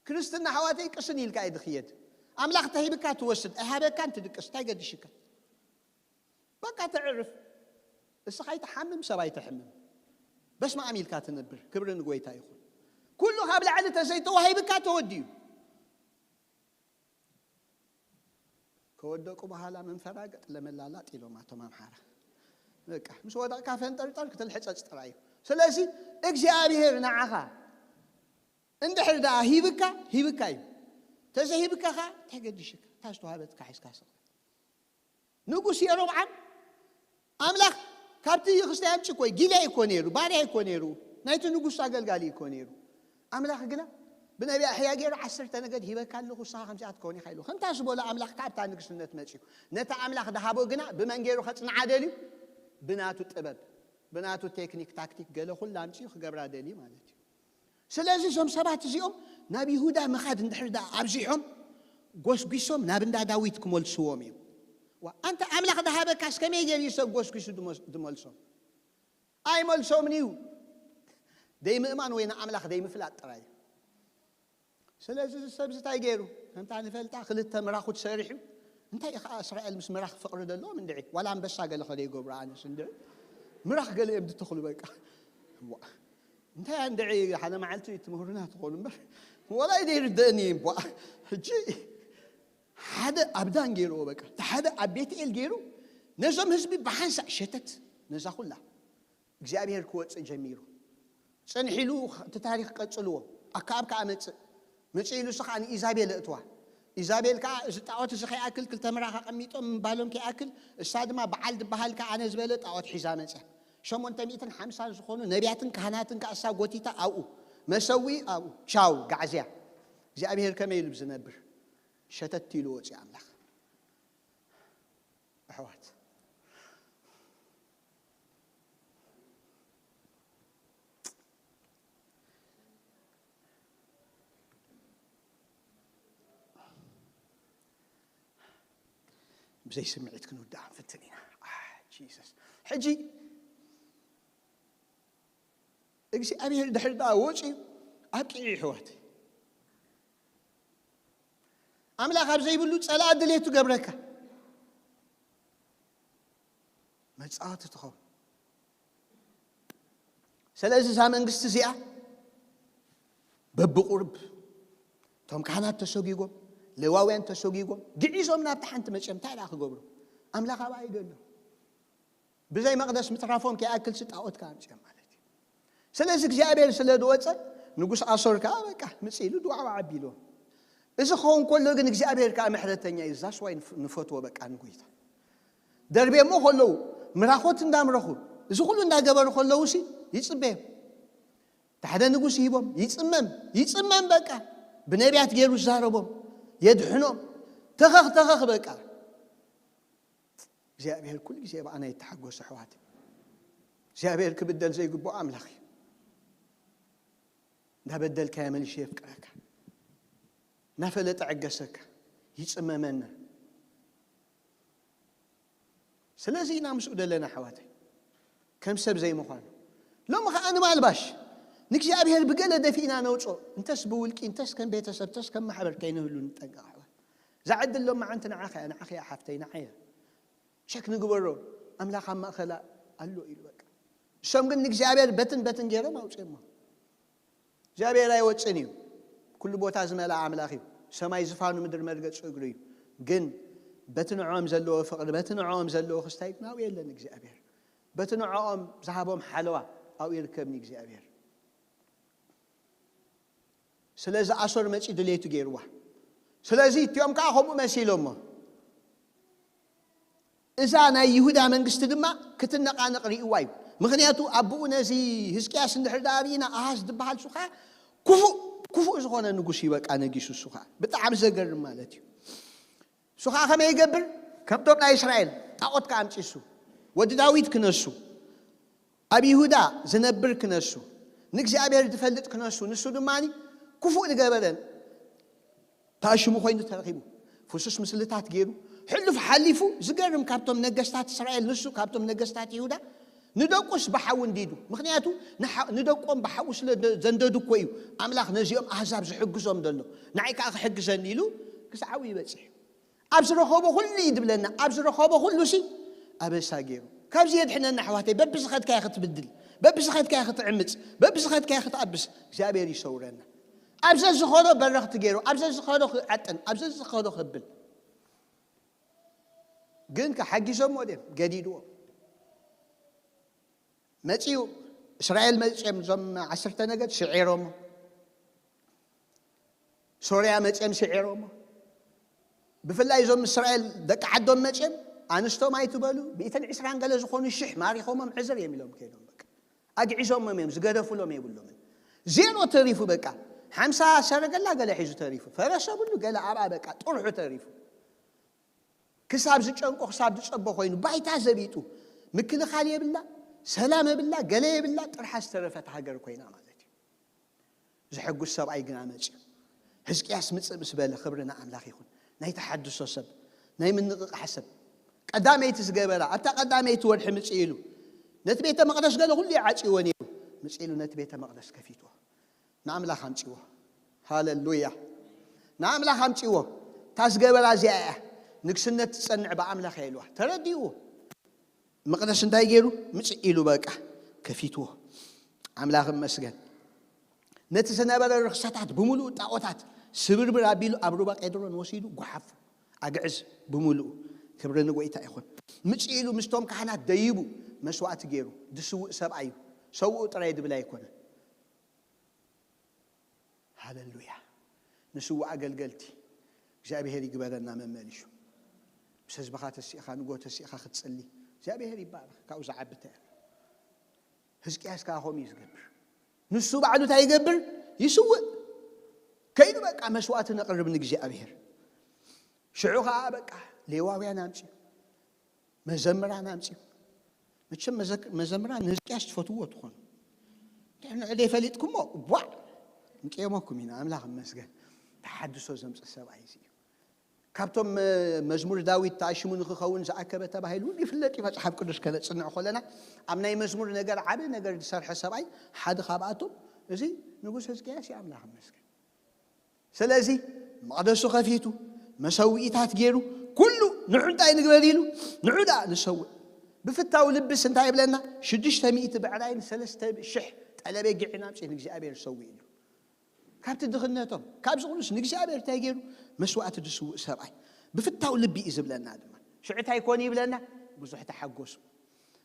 ክርስትና ኣሕዋተይ ቅስን ኢልካ እዩ ዝኽየድ። ኣምላኽ ተሂብካ ትወስድ፣ ኣይሃበካን ትድቅስ፣ እንታይ ገዲሽካ? በቃ ተዕርፍ። እስኻ ኣይትሓምም፣ ሰብ ኣይትሕምም። በስመ ኣብ ኢልካ ትነብር። ክብሪ ንጎይታ ይኹን። ኩሉ ካብ ላዕሊ ተዘይተዋሂብካ ተወዲኡ። ከወደቁ በኋላ መንፈራገጥ ለመላላጥ ኢሎም ኣቶም ኣምሓራ። በቃ ምስ ወደቕካ ፈንጠርጠር ክትልሕጸጽ ጥራይ እዩ። ስለዚ እግዚኣብሔር ንዓኻ እንድሕር ደኣ ሂብካ፣ ሂብካ እዩ። ተዘይሂብካ ኸዓ እንታይ ገዲሽካ? እታ ዝተዋህበትካ ሒዝካ ስቕ። ንጉስ የሮብዓም ኣምላኽ ካብቲ ክስታይ ኣምጪ እኮ እዩ። ጊልያይ እኮ ነይሩ፣ ባርያ እኮ ነይሩ፣ ናይቲ ንጉስ ኣገልጋሊ እኮ ነይሩ። ኣምላኽ ግና ብነቢይ ኣሕያ ገይሩ ዓሰርተ ነገድ ሂበካ ኣለኹ፣ ንስኻ ከምዚኣ ትከውን ኢኻ ኢሉ። ከምታ ዝበሎ ኣምላኽ ካብታ ንግስነት መጺኡ። ነታ ኣምላኽ ድሃቦ ግና ብመን ገይሩ ከጽንዓ ደልዩ? ብናቱ ጥበብ፣ ብናቱ ቴክኒክ ታክቲክ ገለ ኩላ ኣምጺኡ ክገብራ ደልዩ ማለት እዩ። ስለዚ እዞም ሰባት እዚኦም ናብ ይሁዳ ምኻድ እንድሕር ደኣ ኣብዚሖም፣ ጎስጒሶም ናብ እንዳ ዳዊት ክመልስዎም እዮም። ዋ፣ ኣንታ ኣምላኽ ድሃበካስ ከመይ ገይሩ እዩ ሰብ ጎስጒሱ ድመስ-፣ ድመልሶም? ኣይመልሶምን እዩ። ደይምእማን ወይ ንኣምላኽ ደይምፍላጥ ጥራይ እዩ። ስለዚ እዚ ሰብ እዚ እንታይ ገይሩ? ከምታ ንፈልጣ ክልተ ምራኹት ሰሪሑ፣ እንታይ እዩ ኸዓ እስራኤል ምስ ምራኽ ፍቕሪ ዘለዎም እንድዒ? ዋላ ኣንበሳ ገለ ከ ደይገብሩ ኣነስ እንድዒ? ምራኽ ገለ እዮም ዝተኽሉ በቃ። ዋ፣ እንታይ እንድዒ ሓደ መዓልቲ ትምህሩና ትኾኑ እምበር፣ ዋላ እዩ ዘይርደእኒ እዩ። ዋ፣ ሕጂ ሓደ ኣብ ዳን ገይርዎ በቃ፣ እቲ ሓደ ኣብ ቤትኤል ገይሩ፣ ነዞም ህዝቢ ብሓንሳእ ሸተት፣ ነዛ ኩላ እግዚኣብሔር ክወፅእ ጀሚሩ። ጽንሕ ኢሉ እቲ ታሪኽ ቀጽልዎ። ኣከኣብ ከኣ መጽእ። መጽእ ኢሉ እሱ ከኣ ንኢዛቤል እእትዋ። ኢዛቤል ከኣ እዚ ጣዖት እዚ ከይኣክል ክልተ ምራኽ ኣቐሚጦም ምባሎም ከይኣክል፣ እሳ ድማ በዓል ዝበሃል ከኣ ኣነ ዝበለ ጣዖት ሒዛ መጽያ። ሸሞንተ ሚእትን ሓምሳን ዝኾኑ ነቢያትን ካህናትን ከኣ እሳ ጎቲታ ኣብኡ። መሰውኢ ኣብኡ። ቻው፣ ጋዕዝያ። እግዚኣብሔር ከመይ ኢሉ ዝነብር? ሸተት ኢሉ ወጽኡ ኣምላኽ። ኣሕዋት፣ ብዘይ ስምዒት ክንውዳእ ክንፍትን ኢና። ኣህ፣ ጂሰስ። ሕጂ እግዚኣብሔር ድሕሪ ደኣ ወፂኡ ኣብቂዑ፣ ኣሕዋት። ኣምላኽ ኣብ ዘይብሉ ጸላእ ድሌቱ ገብረካ። መጻወቲ ትኸውን። ስለዚ እዛ መንግስቲ እዚኣ በብቁርብ እቶም ካህናት ተሰጊጎም፣ ሌዋውያን ተሰጊጎም፣ ግዒዞም ናብቲ ሓንቲ መጺኦም እንታይ ደኣ ክገብሩ? ኣምላኽ ኣብኣ ይደሎ። ብዘይ መቕደስ ምትራፎም ከይኣክልሲ ጣዖት ከኣ ኣምጺኦም ማለት እዩ። ስለዚ እግዚኣብሔር ስለ ዝወጸ ንጉስ ኣሶር ከኣ በቃ ምጽእ ኢሉ ድዋዕዋዕ ኣቢልዎም። እዚ ክኸውን ከሎ ግን እግዚኣብሔር ከኣ ምሕረተኛ እዩ። ዛስ ዋይ ንፍ-፣ ንፈትዎ በቃ ንጎይታ። ደርቤሞ ከለዉ ምራኾት እንዳምረኹ እዚ ኩሉ እንዳገበሩ ከለዉሲ ይጽበዮም። እቲ ሓደ ንጉስ ይሂቦም፣ ይጽመም፣ ይጽመም በቃ። ብነቢያት ገይሩ ዝዛረቦም፣ የድሕኖም። ተኸኽ ተኸኽ በቃ። እግዚኣብሔር ኩሉ ግዜ ብኣና ይተሓጎስ ኣሕዋት። እግዚኣብሔር ክብደል ዘይግብኦ ኣምላኽ እዩ። እንዳበደልካ የመልሽ የፍቅረካ፣ እናፈለጠ ዕገሰካ፣ ይጽመመና። ስለዚ ኢና ምስኡ ደለና ኣሕዋተይ፣ ከም ሰብ ዘይምዃኑ። ሎሚ ኸዓ ንማልባሽ ንእግዚኣብሔር ብገለ ደፊእና ነውጾ፣ እንተስ ብውልቂ፣ እንተስ ከም ቤተሰብ፣ እንተስ ከም ማሕበር ከይንህሉ ንጠንቀቕ ኣሕዋት። እዛ ዕድል ሎሚ ዓንቲ ንዓኻ እያ፣ ንዓኺ እያ ሓፍተይ፣ ንዓይ እያ። ቸክ ንግበሮ፣ ኣምላኽ ኣብ ማእኸላ ኣሎ ኢሉ በቃ። እሶም ግን ንእግዚኣብሔር በትን በትን ገይሮም ኣውፅኦሞ። እግዚኣብሔር ኣይወፅን እዩ። ኩሉ ቦታ ዝመልኣ ኣምላኽ እዩ። ሰማይ ዝፋኑ ምድሪ መርገፂ እግሩ እዩ። ግን በቲ ንዕኦም ዘለዎ ፍቕሪ፣ በቲ ንዕኦም ዘለዎ ክስታይ ግን ኣብኡ የለን እግዚኣብሔር። በቲ ንዕኦም ዝሃቦም ሓለዋ ኣብኡ ይርከብኒ እግዚኣብሔር። ስለዚ ኣሶር መፂ ድሌቱ ገይርዋ። ስለዚ እቲኦም ከዓ ከምኡ መሲሎሞ። እዛ ናይ ይሁዳ መንግስቲ ድማ ክትነቓነቕ ርእይዋ እዩ። ምኽንያቱ ኣቦኡ ነዚ ህዝቅያስ እንድሕር ደኣ ርኢና ኣሃዝ ዝበሃል እሱ ከዓ ክፉእ ክፉእ ዝኾነ ንጉስ እዩ በቃ ነጊሱ እሱ ከዓ። ብጣዕሚ ዘገርም ማለት እዩ። እሱ ከዓ ከመይ ይገብር? ከምቶም ናይ እስራኤል ጣዖት ከዓ ኣምፂሱ ወዲ ዳዊት ክነሱ ኣብ ይሁዳ ዝነብር ክነሱ፣ ንእግዚኣብሔር ዝፈልጥ ክነሱ፣ ንሱ ድማ ክፉእ ዝገበረን ተኣሽሙ ኮይኑ ተረኺቡ። ፍሱስ ምስልታት ገይሩ፣ ሕሉፍ ሓሊፉ፣ ዝገርም ካብቶም ነገስታት እስራኤል ንሱ፣ ካብቶም ነገስታት ይሁዳ ንደቁስ ብሓዊ እንዲዱ። ምኽንያቱ ንሓ-፣ ንደቆም ብሓዊ ስለ ደ-፣ ዘንደዱ እኮ እዩ ኣምላኽ ነዚኦም ኣህዛብ ዝሕግዞም ዘሎ። ንዓይ ከዓ ክሕግዘኒ ኢሉ ክሳብ ዓው ይበጽሕ። ኣብ ዝረኸቦ ኩሉ እዩ ድብለና። ኣብ ዝረኸቦ ኩሉ ሲ ኣበሳ ገይሩ። ካብዚ የድሕነና ኣሕዋተይ። በብዝኸድካዮ ክትብድል፣ በብዝኸድካዮ ክትዕምፅ፣ በብዝኸድካዮ ክትኣብስ እግዚኣብሔር ይሰውረና። ኣብ ዘዝኸዶ በረኽቲ ገይሩ፣ ኣብ ዘዝኸዶ ክዓጥን፣ ኣብ ዘዝኸዶ ክብል። ግን ከሓጊሶሞ ድዮም? ገዲድዎ። መፂኡ እስራኤል መፂኦም እዞም ዓሰርተ ነገድ ስዒሮሞ። ሶርያ መፂኦም ስዒሮሞ። ብፍላይ እዞም እስራኤል ደቂ ዓዶም መፂኦም ኣንስቶም ኣይትበሉ፣ ሚእትን ዕስራን ገለ ዝኾኑ ሽሕ ማሪኾሞም ዕዝር እዮም ኢሎም ከይዶም። በቃ ኣግዒዞሞም እዮም፣ ዝገደፉሎም የብሎምን። ዜሮ ተሪፉ በቃ። ሓምሳ ሰረገላ ገለ ሒዙ ተሪፉ። ፈረስ የብሉ፣ ገለ ኣብኣ በቃ ጥርሑ ተሪፉ። ክሳብ ዝጨንቆ፣ ክሳብ ዝጸቦ ኮይኑ፣ ባይታ ዘቢጡ፣ ምክልኻል የብላ፣ ሰላም የብላ፣ ገለ የብላ፣ ጥርሓ ዝተረፈት ሃገር ኮይና ማለት እዩ። ዘሐጉስ ሰብኣይ ግና መጺኡ። ህዝቅያስ ምጽእ ምስ በለ፣ ክብሪ ንኣምላኽ ይኹን። ናይ ተሓድሶ ሰብ፣ ናይ ምንቕቓሕ ሰብ። ቀዳመይቲ ዝገበራ፣ ኣብታ ቀዳመይቲ ወርሒ ምጽእ ኢሉ፣ ነቲ ቤተ መቕደስ ገለ ኩሉ ይዓጽይዎ ነይሩ። ምጽእ ኢሉ ነቲ ቤተ መቕደስ ከፊትዎ። ንኣምላኽ ኣምጽዎ። ሃለሉያ። ንኣምላኽ ኣምጽዎ። እታ ዝገበራ እዚኣ እያ። ንግስነት ትጸንዕ ብኣምላኽ እያ ኢልዋ። ተረዲእዎ። መቕደስ እንታይ ገይሩ? ምጽእ ኢሉ በቃ ከፊትዎ። ኣምላኽ እመስገን። ነቲ ዝነበረ ርኽሰታት ብምሉኡ ጣዖታት ስብርብር ኣቢሉ ኣብ ሩባ ቄድሮን ወሲዱ ጓሓፉ። ኣግዕዝ ብምሉኡ። ክብሪ ንጎይታ ይኹን። ምጽእ ኢሉ ምስቶም ካህናት ደይቡ መስዋእቲ ገይሩ። ድስውእ ሰብኣይ እዩ። ሰውኡ ጥራይ ድብል ኣይኮነን። ሃለሉያ። ንስውእ ኣገልገልቲ እግዚኣብሔር ይግበረና መመሊሹ። ምስ ህዝብኻ ተሲእኻ፣ ንጎ ተሲእኻ ክትጽሊ እግዚኣብሔር ይባረኽ። ካብኡ ዝዓቢ እንታይ ኣሎ? ህዝቅያስ ከዓ ከምኡ እዩ ዝገብር። ንሱ ባዕሉ እንታይ ይገብር? ይስውእ። ከይዱ በቃ መስዋእቲ ነቕርብ ንእግዚኣብሔር። ሽዑ ከዓ በቃ ሌዋውያን ኣምፅኡ፣ መዘምራን ኣምፅኡ። መቸም መዘክ-፣ መዘምራን ንህዝቅያስ ትፈትውዎ ትኾኑ። እንታይ ንዑ ዘይፈሊጥኩሞ? ቧዕ! ንቅየመኩም ኢና። ኣምላኽ ይመስገን። ተሓድሶ ዘምፅእ ሰብኣይ እዚ እዩ። ካብቶም መ-፣ መዝሙር ዳዊት ተኣሽሙ ንክኸውን ዝኣከበ ተባሂሉ እውን ይፍለጥ እዩ። መፅሓፍ ቅዱስ ከነፅንዕ ከለና ኣብ ናይ መዝሙር ነገር ዓቢ ነገር ዝሰርሐ ሰብኣይ ሓደ ካብኣቶም እዚ ንጉስ ህዝቅያስ እዩ። ኣምላኽ ይመስገን። ስለዚ መቕደሱ ከፊቱ መሰውኢታት ገይሩ ኩሉ ንዑ እንታይ ንግበር ኢሉ ንዑ ደኣ ንሰውእ። ብፍታው ልብስ እንታይ ይብለና? ሽዱሽተ ሚእቲ ብዕራይን ሰለስተ ሽሕ ጠለቤ ጊዕን ኣምፅኡ ንእግዚኣብሔር ሰውእ ኢሉ። ካብቲ ድኽነቶም፣ ካብዚ ኩሉስ ንእግዚኣብሔር እንታይ ገይሩ? መስዋእቲ ዝስውእ ሰብኣይ። ብፍታው ልቢ እዩ ዝብለና ድማ። ሽዑ እንታይ ኮን ይብለና? ብዙሕ ተሓጎሱ።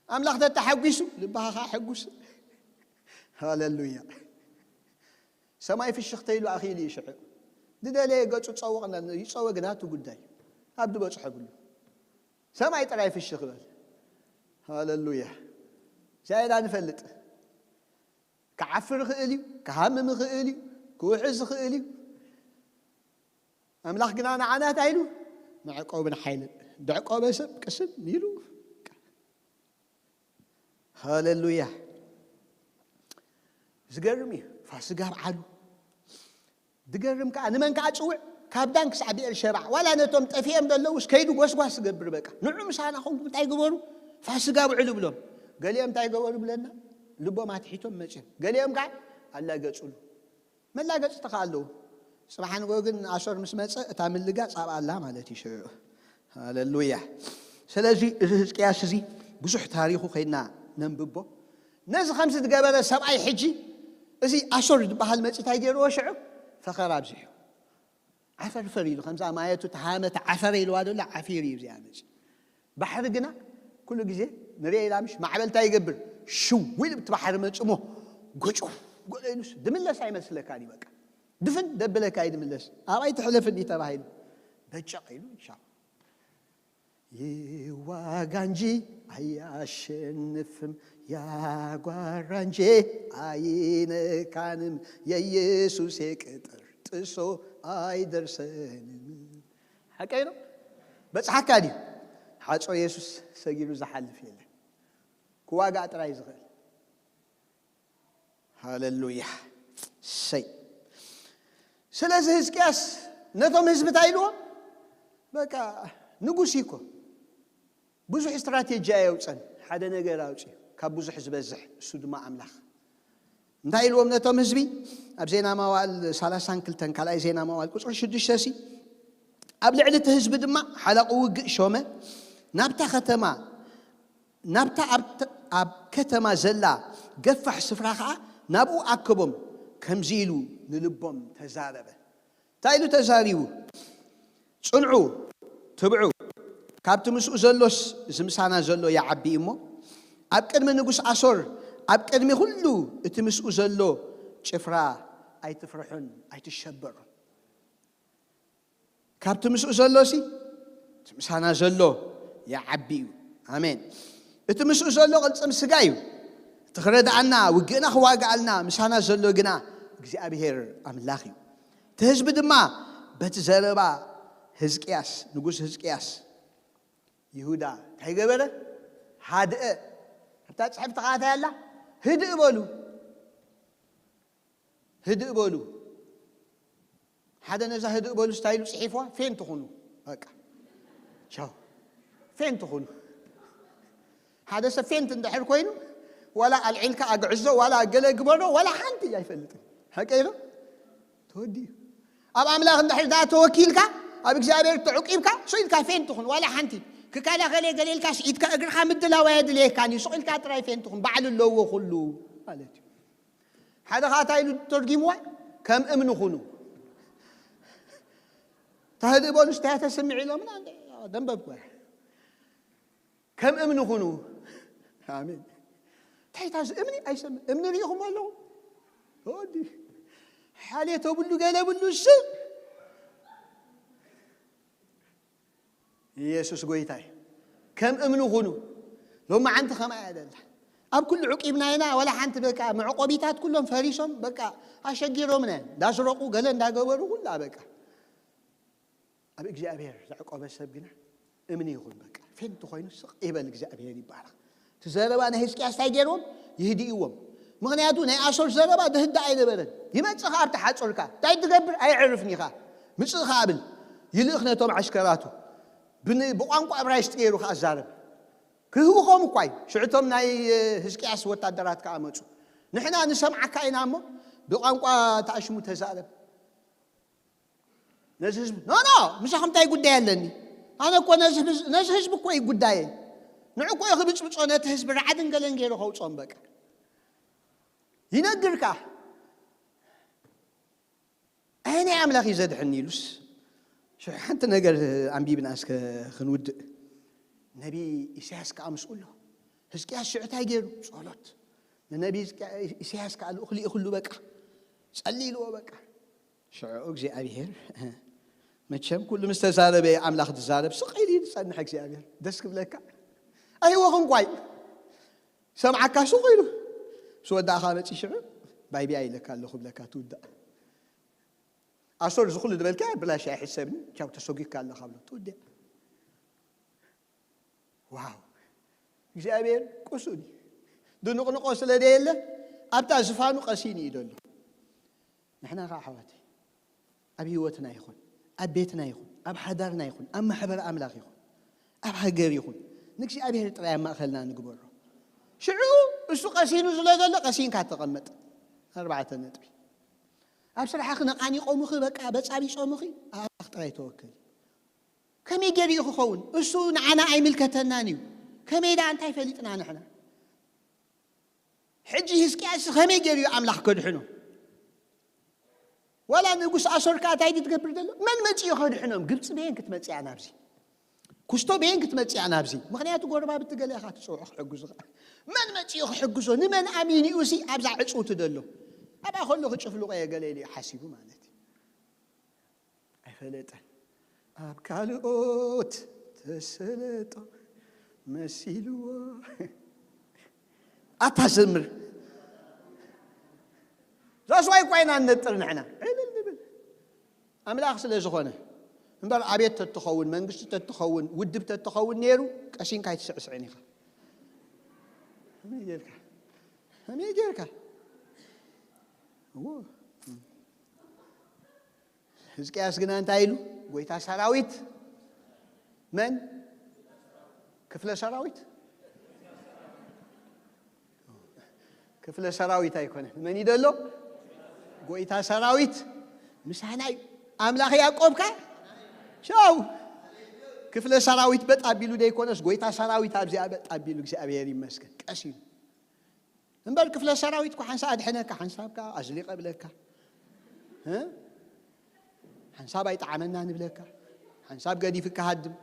ኣምላኽ ተተሓጒሱ፣ ልብኻ ኸዓ ሕጉስ። ሃሌሉያ። ሰማይ ፍሽኽተ ኢሉ ኣኺሉ እዩ ሽዑ። ዝደለየ ገጹ ጸወቕና፣ ይጸወ ግና እቲ ጉዳይ። ኣብ ዝበጽሖ ብሉ። ሰማይ ጥራይ ፍሽኽ በል። ሃሌሉያ። እዚኣ ኢና ንፈልጥ። ክዓፍር ይኽእል እዩ፣ ክሃምም ይኽእል እዩ፣ ክውሕዝ ይኽእል እዩ። ኣምላኽ ግና ንዓና እንታይ ኢሉ? መዕቆብን ሓይልን። ደዕቆበ ሰብ ቅስን ኢሉ። ሃሌሉያ። ዝገርም እዩ። ፋስጋ ኣብዓሉ። ዝገርም ከዓ፣ ንመን ከዓ ጽውዕ? ካብ ዳን ክሳዕ ብኤርሸባዕ። ዋላ ነቶም ጠፊኦም ዘለውስ ከይዱ ጎስጓስ ዝገብር፣ በቃ፣ "ንዑ ምሳና ኮንኩም እንታይ ግበሩ? ፋስጋ ኣብዕሉ" ብሎም። ገሊኦም እንታይ ገበሩ ብለና? ልቦም ኣትሒቶም መጽዮም። ገሊኦም ከዓ ኣላገጹሉ። መላገጽቲ ከዓ ኣለዉ። ጽባሕ ንግሆ ግን ኣሶር ምስ መጸ፣ እታ ምልጋጽ ኣብኣ ኣላ ማለት እዩ ሽዑ። ሃሌሉያ። ስለዚ እዚ ህዝቅያስ እዚ ብዙሕ ታሪኹ ከይድና ነንብቦ። ነዚ ከምዚ ዝገበረ ሰብኣይ ሕጂ፣ እዚ ኣሶር ዝበሃል መጺ እንታይ ገይርዎ ሽዑ? ፈኸራ ኣብዚሑ። ዓፈርፈር ኢሉ፣ ከምዛ ማየቱ ተሃመተ ዓፈረ ኢልዋ ዘሎ ዓፊር እዩ እዚኣ መጺ። ባሕሪ ግና ኩሉ ግዜ ንሪኦ ኢና፣ ምሽ ማዕበል እንታይ ይገብር? ሽው ኢሉ ብቲ ባሕሪ መጺ እሞ፣ ጎጮፍ ጎሎ ኢሉስ ድምለስ ኣይመስለካን እዩ። በቃ፣ ድፍን ደብለካ እዩ ድምለስ። ኣብኣይ ትሕለፍኒ ተባሂሉ። በጨቕ ኢሉ፣ ቻው። ይዋጋ እንጂ ኣያሸንፍም፣ ያጓራ እንጂ ኣይነካንም፣ የኢየሱስ ቅጥር ጥሶ ኣይደርሰንም። ሓቀይ ነው። በጽሓካ ድዩ? ሓጾ የሱስ ሰጊሩ ዝሓልፍ የለን። ክዋጋእ ጥራይ ዝኽእል። ሃሌሉያ። ሰይ። ስለዚ ህዝቅያስ ነቶም ህዝቢ እንታይ ኢልዎም? በቃ፣ ንጉስ እዩ እኮ። ብዙሕ ስትራቴጂ ኣየውፀን። ሓደ ነገር ኣውፅዩ፣ ካብ ብዙሕ ዝበዝሕ፣ እሱ ድማ ኣምላኽ። እንታይ ኢልዎም ነቶም ህዝቢ? ኣብ ዜና መዋዕል ሰላሳን ክልተን፣ ካልኣይ ዜና መዋዕል ቁፅሪ ሽዱሽተ ሲ፣ ኣብ ልዕሊ እቲ ህዝቢ ድማ ሓለቑ ውግእ ሾመ። ናብታ ከተማ፣ ናብታ ኣብ ተ-፣ ኣብ ከተማ ዘላ ገፋሕ ስፍራ ኸዓ ናብኡ ኣከቦም፣ ከምዚ ኢሉ ንልቦም ተዛረበ። እንታይ ኢሉ ተዛሪቡ? "ጽንዑ፣ ትብዑ፣ ካብቲ ምስኡ ዘሎስ እዚ ምሳና ዘሎ ይዓቢ እሞ፣ ኣብ ቅድሚ ንጉስ ኣሶር፣ ኣብ ቅድሚ ኩሉ እቲ ምስኡ ዘሎ ጭፍራ ኣይትፍርሑን ኣይትሸበሩን። ካብቲ ምስኡ ዘሎሲ፣ እቲ ምሳና ዘሎ ይዓቢ እዩ።" ኣሜን። እቲ ምስኡ ዘሎ ቅልጽም ስጋ እዩ። እቲ ክረድኣና፣ ውግእና ክዋግኣልና ምሳና ዘሎ ግና እግዚኣብሔር ኣምላኽ እዩ። እቲ ህዝቢ ድማ በቲ ዘረባ ህዝቅያስ፣ ንጉስ ህዝቅያስ፣ ይሁዳ እንታይ ገበረ? ሃድአ። ኣብታ ጽሕፍቲ ኸዓ እንታይ ኣላ? "ህድእ በሉ፣ ህድእ በሉ።" ሓደ ነዛ "ህድእ በሉ" ስታይሉ ጽሒፍዋ፣ "ፌን ትኹኑ፣ በቃ፣ ቻው፣ ፌን ትኹኑ።" ሓደ ሰብ ፌንት እንድሕር ኮይኑ፣ ዋላ ኣልዒልካ ኣግዕዞ፣ ዋላ ገለ ግበሮ፣ ዋላ ሓንቲ ኣይፈልጥን። ሓቀይ ነው። ተወዲኡ። ኣብ ኣምላኽ እንድሕር ደኣ ተወኪልካ፣ ኣብ እግዚኣብሔር ተዕቂብካ፣ ስቕ ኢልካ ፌን ትኹን፣ ዋላ ሓንቲ። ክካላ ገለ ገለ ኢልካ፣ ኢድካ እግርኻ ምድላው ኣየድልየካን እዩ። ስቕ ኢልካ ጥራይ ፌን ትኹን፣ ባዕሉ ኣለዎ ኩሉ ማለት እዩ። ሓደ ኸዓ እንታይ ኢሉ ተርጊምዋ? "ከም እምኒ ኩኑ። ተህድእ በሉ፣ እስታይ ተስምዕ" ኢሎምና፣ ደንበብኩ። "ከም እምኒ ኩኑ።" ኣሜን። እንታይ እታ እዚ እምኒ ኣይሰምዕ? እምኒ ርኢኹም ኣለኹም? ወዲ ሓልዮ ተብሉ፣ ገለ ብሉ፣ እሱ ኢየሱስ ጎይታይ። ከም እምኒ ኩኑ። ሎማዓንቲ ከማይ እያ ደላ። ኣብ ኩሉ ዑቂብና ኢና፣ ወላ ሓንቲ በቃ መዕቆቢታት ኩሎም ፈሪሶም፣ በቃ ኣሸጊሮምና። እንዳስረቁ፣ ገለ እንዳገበሩ ኩላ በቃ። ኣብ እግዚኣብሔር ዘዕቆበ ሰብ ግና እምኒ ይኹን በቃ። ፌንት ኮይኑ ስቕ ይበል፣ እግዚኣብሔር ይባረኽ። እቲ ዘረባ ናይ ህዝቅያስ እንታይ ገይርዎም? ይህድእዎም። ምኽንያቱ ናይ ኣሶር ዘረባ ድህዳእ ኣይነበረን። ይመጽእ ኸኣ ኣብቲ ሓጾርካ። እንታይ ትገብር? ኣየዕርፍን ኢኻ። ምጽእ ኸኣ ብል። ይልእኽ ነቶም ዓሽከራቱ። ብን-፣ ብቋንቋ እብራይስጥ ገይሩ ኸኣ ዛረብ። ክህውኾም እኳ እዩ። ሽዑ እቶም ናይ ህዝቅያስ ወታደራት ከኣ መጹ። ንሕና ንሰምዓካ ኢና እሞ ብቋንቋ ተኣሽሙ ተዛረብ። ነዚ ህዝቢ፣ "ኖ፣ ኖ፣ ምሳኹም እንታይ ጉዳይ ኣለኒ? ኣነ እኮ ነዚ ህዝ-፣ ነዚ ህዝቢ እኮ እዩ ጉዳየ። ንዑ እኮ እዩ ክብጽብጾ፣ ነቲ ህዝቢ ራዕድን ገለን ገይሩ ከውጽኦም በቃ። ይነግርካ። ኣየናይ ኣምላኽ እዩ ዘድሕኒ?" ኢሉስ፣ ሽዑ ሓንቲ ነገር ኣንቢብና እስከ ክንውድእ። ነቢ ኢሳያስ ከኣ ምስኡ ኣሎ። ህዝቅያስ ሽዑ እንታይ ገይሩ? ጸሎት። ንነቢ ህዝቅያ-፣ ኢሳያስ ከኣ ልኡኽ ልኢኽሉ በቃ። ጸሊ ኢልዎ በቃ። ሽዑ እግዚኣብሔር፣ መቸም ኩሉ ምስ ተዛረበ ኣምላኽ ዝዛረብ ስቕ ኢሉ እዩ ዝጸንሕ እግዚኣብሔር። ደስ ክብለካ። ኣይወኽን ኳይ። ሰምዓካ ሱቕ ኢሉ። ምስ ወዳእኻ መጺ ሽዑ፣ "ባይ ቢያ ኢለካ ኣለኹ" ብለካ ትውዳእ። ኣሶር ዝኹሉ ዝበልካ ብላሽ ኣይሕሰብኒ፣ ቻው ተሰጒካ ኣለኻ ብሎ ትውድያ። ዋው! እግዚኣብሔር ቅሱን እዩ። ድንቕንቆ ስለ ደየለ ኣብታ ዝፋኑ ቀሲኑ እዩ ዘሎ። ንሕና ከዓ ኣሕዋተይ ኣብ ህይወትና ይኹን ኣብ ቤትና ይኹን ኣብ ሓዳርና ይኹን ኣብ ማሕበር ኣምላኽ ይኹን ኣብ ሃገር ይኹን ንእግዚኣብሔር ጥራይ ኣብ ማእኸልና ንግበሮ። ሽዑ እሱ ቀሲኑ ስለ ዘሎ ቀሲንካ ተቐመጥ። ኣርባዕተ ነጥቢ። ኣብ ስራሕኺ ነቓኒቖምኺ በቃ በጻቢጾምኺ ኣብ ኣምላኽ ጥራይ ተወከሊ። ከመይ ገይሩ እዩ ክኸውን? እሱ ንዓና ኣይምልከተናን እዩ። ከመይ ደኣ እንታይ ፈሊጥና ንሕና? ሕጂ ህዝቅያስ ከመይ ገይሩ እዩ ኣምላኽ ከድሕኖ? ዋላ ንጉስ ኣሶር ከኣ እንታይ ድትገብር ዘሎ? መን መጺኡ ከድሕኖም? ግብጺ በየን ክትመጽእ እያ ናብዚ? ኩስቶ በየን ክትመጽእ እያ ናብዚ? ምኽንያቱ ጎረባብቲ ገለ ኢኻ ትጽውዖ ክሕግዙኻ። መን መጺኡ ክሕግዞ? ንመን ኣሚኑ እዩ ሲ ኣብዛ ዕጽውቲ ዘሎ? ኣብኣ ከሎ ክጭፍልቆ እየ ገለ ኢሉ እዩ ሓሲቡ ማለት እዩ። ኣይፈለጠን። ኣብ ካልኦት ተሰለጦ መሲልዎ። ኣታ ዘምር። ዛስዋይ እኳ ኢና ንነጥር ንሕና። ዕልል ንብል። ኣምላኽ ስለ ዝኾነ። እምበር ኣቤት ተትኸውን፣ መንግስቲ ተትኸውን፣ ውድብ ተትኸውን ነይሩ፣ ቀሲንካ ኣይትስዕስዕን ኢኻ። ከመይ ጌርካ? ከመይ ጌርካ? እዎ። ህዝቅያስ ግና እንታይ ኢሉ? ጎይታ ሰራዊት መን? ክፍለ ሰራዊት? ክፍለ ሰራዊት ኣይኮነን። መን እዩ ደሎ? ጎይታ ሰራዊት ምሳና እዩ። ኣምላኽ ያዕቆብካ ቻው። ክፍለ ሰራዊት በጥ ኣቢሉ ደይኮነስ፣ ጎይታ ሰራዊት ኣብዚኣ በጥ ኣቢሉ፣ እግዚኣብሔር ይመስገን። ቀስ ኢሉ። እምበር ክፍለ ሰራዊት እኮ ሓንሳብ ኣድሕነካ፣ ሓንሳብ ከኣ ኣዝሊቐ ብለካ። እ? ሓንሳብ ኣይጠዓመና ንብለካ። ሓንሳብ ገዲፍካ ሃድም።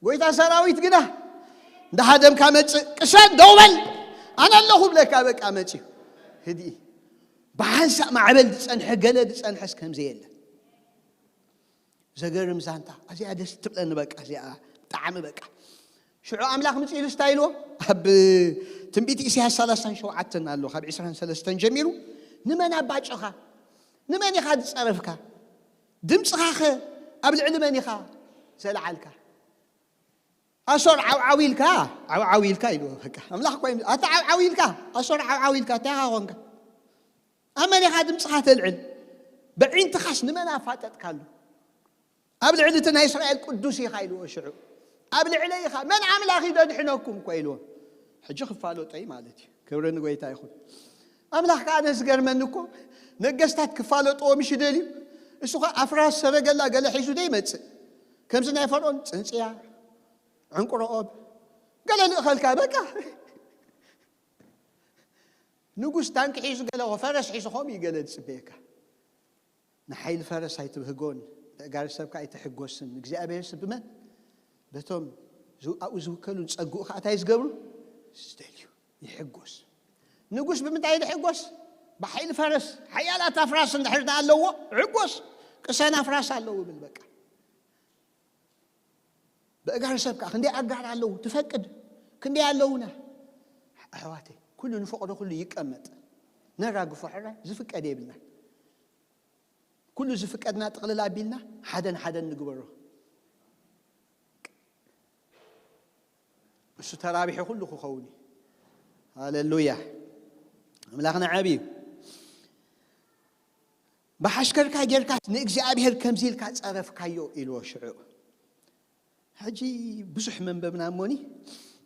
ጎይታ ሰራዊት ግና እንዳሃደምካ መጽእ፣ ቅሰን ደው በል፣ ኣነ ኣለኹ ብለካ፣ በቃ መጽዩ። ህድኢ። ብሓንሳብ ማዕበል ዝጸንሐ፣ ገለ ዝጸንሐስ ከምዚ የለን። ዘገርም ዛንታ። ኣዚኣ ደስ ትብለኒ በቃ፣ እዚኣ ብጣዕሚ በቃ። ሽዑ ኣምላኽ ምጽኢሉ እንታይ ኢልዎ? ኣብ ትንቢት ኢሳያስ ሰላሳን ሸውዓተን ኣሎ፣ ካብ ዕስራን ሰለስተን ጀሚሩ፣ "ንመን ኣባጨኻ? ንመን ኢኻ ዝጸረፍካ? ድምጽኻኸ ኣብ ልዕሊ መን ኢኻ ዘልዓልካ?" ኣሶር ዓውዓው ኢልካ፣ ዓውዓው ኢልካ ኢልዎ በቃ። ኣምላኽ እኮ እዩ፣ ኣታ ዓውዓው ኢልካ፣ ኣሶር ዓውዓው ኢልካ፣ እንታይ ኢኻ ኾንካ? ኣብ መን ኢኻ ድምጽኻ ተልዕል? በዒንትኻስ ንመን ኣፋጠጥካሉ? ኣብ ልዕሊ እቲ ናይ እስራኤል ቅዱስ ኢኻ ኢልዎ ሽዑ። ኣብ ልዕለይ ኢኻ፣ መን ኣምላኽ እዩ ዘድሕነኩም እኮ ኢልዎ። ሕጂ ክፋለጦ እዩ ማለት እዩ። ክብሪ ንጎይታ ይኹን። ኣምላኽ ከኣ ነዚ ዝገርመኒ እኮ፣ ነገስታት ክፋለጥዎ ምሽ ይደልዩ። እሱ ኸኣ ኣፍራስ ሰረገላ ገለ ሒዙ ዶ ይመጽእ? ከምዚ ናይ ፈርዖን ጽንጽያ፣ ዕንቁሮ ኦብ፣ ገለ ልእኸልካ በቃ። ንጉስ ታንኪ ሒዙ ገለ ኸ ፈረስ ሒዙ ኸም እዩ ገለ ዝጽበየካ። ንሓይሊ ፈረስ ኣይትብህጎን፣ ብእጋሪ ሰብካ ኣይትሕጎስን። እግዚኣብሔር ስብ ብመን? በቶም ዝው-፣ ኣብኡ ዝውከሉን ጸግኡ ኸዓ እንታይ ዝገብሩ? ዝደልዩ። ይሕጎስ። ንጉስ ብምንታይ እዩ ዝሕጎስ? ብሓይሊ ፈረስ። ሓያላት ኣፍራስ እንድሕር ደኣ ኣለዎ፣ ሕጎስ። ቅሰን ኣፍራስ ኣለዉ ብል በቃ። ብእጋር ሰብ ከኣ ክንደይ ኣጋር ኣለዉ፣ ትፈቅድ። ክንደይ ኣለዉና? ኣሕዋተይ፣ ኩሉ ንፈቕዶ ኩሉ ይቀመጥ። ነራግፎ ሕራይ ዝፍቀድ የብልና። ኩሉ ዝፍቀድና ጥቕልል ኣቢልና ሓደን ሓደን ንግበሮ። እሱ ተራቢሑ ኩሉ ክኸውን እዩ። ሃሌሉያ። ኣምላኽና ዓቢ እዩ። ብሓሽከርካ ጌርካ ንእግዚኣብሔር ከምዚ ኢልካ ጸረፍካዮ ኢልዎ ሽዑ። ሕጂ ብዙሕ መንበብና እሞኒ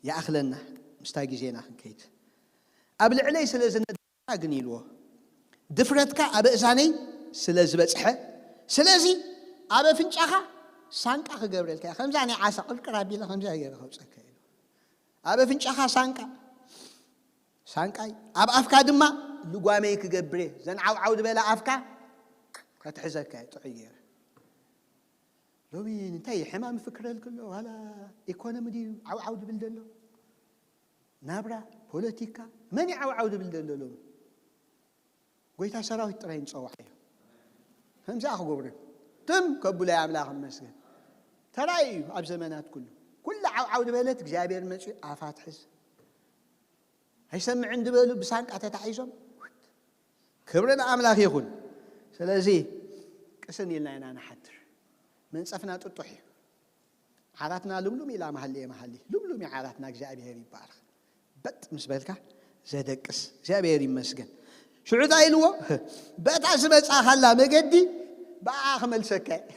ይኣኽለና ምስታ ግዜና ክንከይድ። ኣብ ልዕለይ ስለ ዝነደድካ ግን ኢልዎ፣ ድፍረትካ ኣብ እዛነይ ስለ ዝበጽሐ፣ ስለዚ ኣብ ኣፍንጫኻ ሳንቃ ክገብረልካ እየ። ከምዛ ናይ ዓሳ ቅርቅር ኣቢለ ከምዚኣ ገይረ ከውጸካ ኢልዎ። ኣብ ኣፍንጫኻ ሳንቃ፣ ሳንቃይ፣ ኣብ ኣፍካ ድማ ልጓመይ ክገብር እየ። ዘን ዓውዓው ዝበላ ኣፍካ ከትሕዘካ እየ ጥዑይ ገይረ። ሎሚ እንታይ ሕማም ይፍክረልክ ኣሎ? ዋላ ኢኮኖሚ ድዩ ዓውዓው ድብል ዘሎ? ናብራ፣ ፖለቲካ፣ መን እዩ ዓውዓው ድብል ዘሎ ሎሚ? ጎይታ ሰራዊት ጥራይ ንጸውዓዮ። ከምዚኣ ክገብሩ እዮም። ትም ከብሎ ኣምላኽ ይመስገን። ተራእዩ እዩ ኣብ ዘመናት ኩሉ። ኩሉ ዓውዓው ድበለት እግዚኣብሔር መጺኡ ኣፋ ትሕዝ። ኣይሰምዕን ድበሉ ብሳንቃ ተታሒዞም። ክብሪ ንኣምላኽ ይኹን። ስለዚ ቅስን ኢልና ኢና ንሓድር። መንጸፍና ጥጡሕ እዩ። ዓራትና ልምሉም ኢላ መሃሊ እየ መሃሊ። ልምሉም እዩ ዓራትና፣ እግዚኣብሔር ይባረኽ። በጥ ምስ በልካ ዘደቅስ እግዚኣብሔር ይመስገን። ሽዑ እንታይ ኢልዎ? በታ ዝመጻኻላ መገዲ ብኣ ክመልሰካ እየ።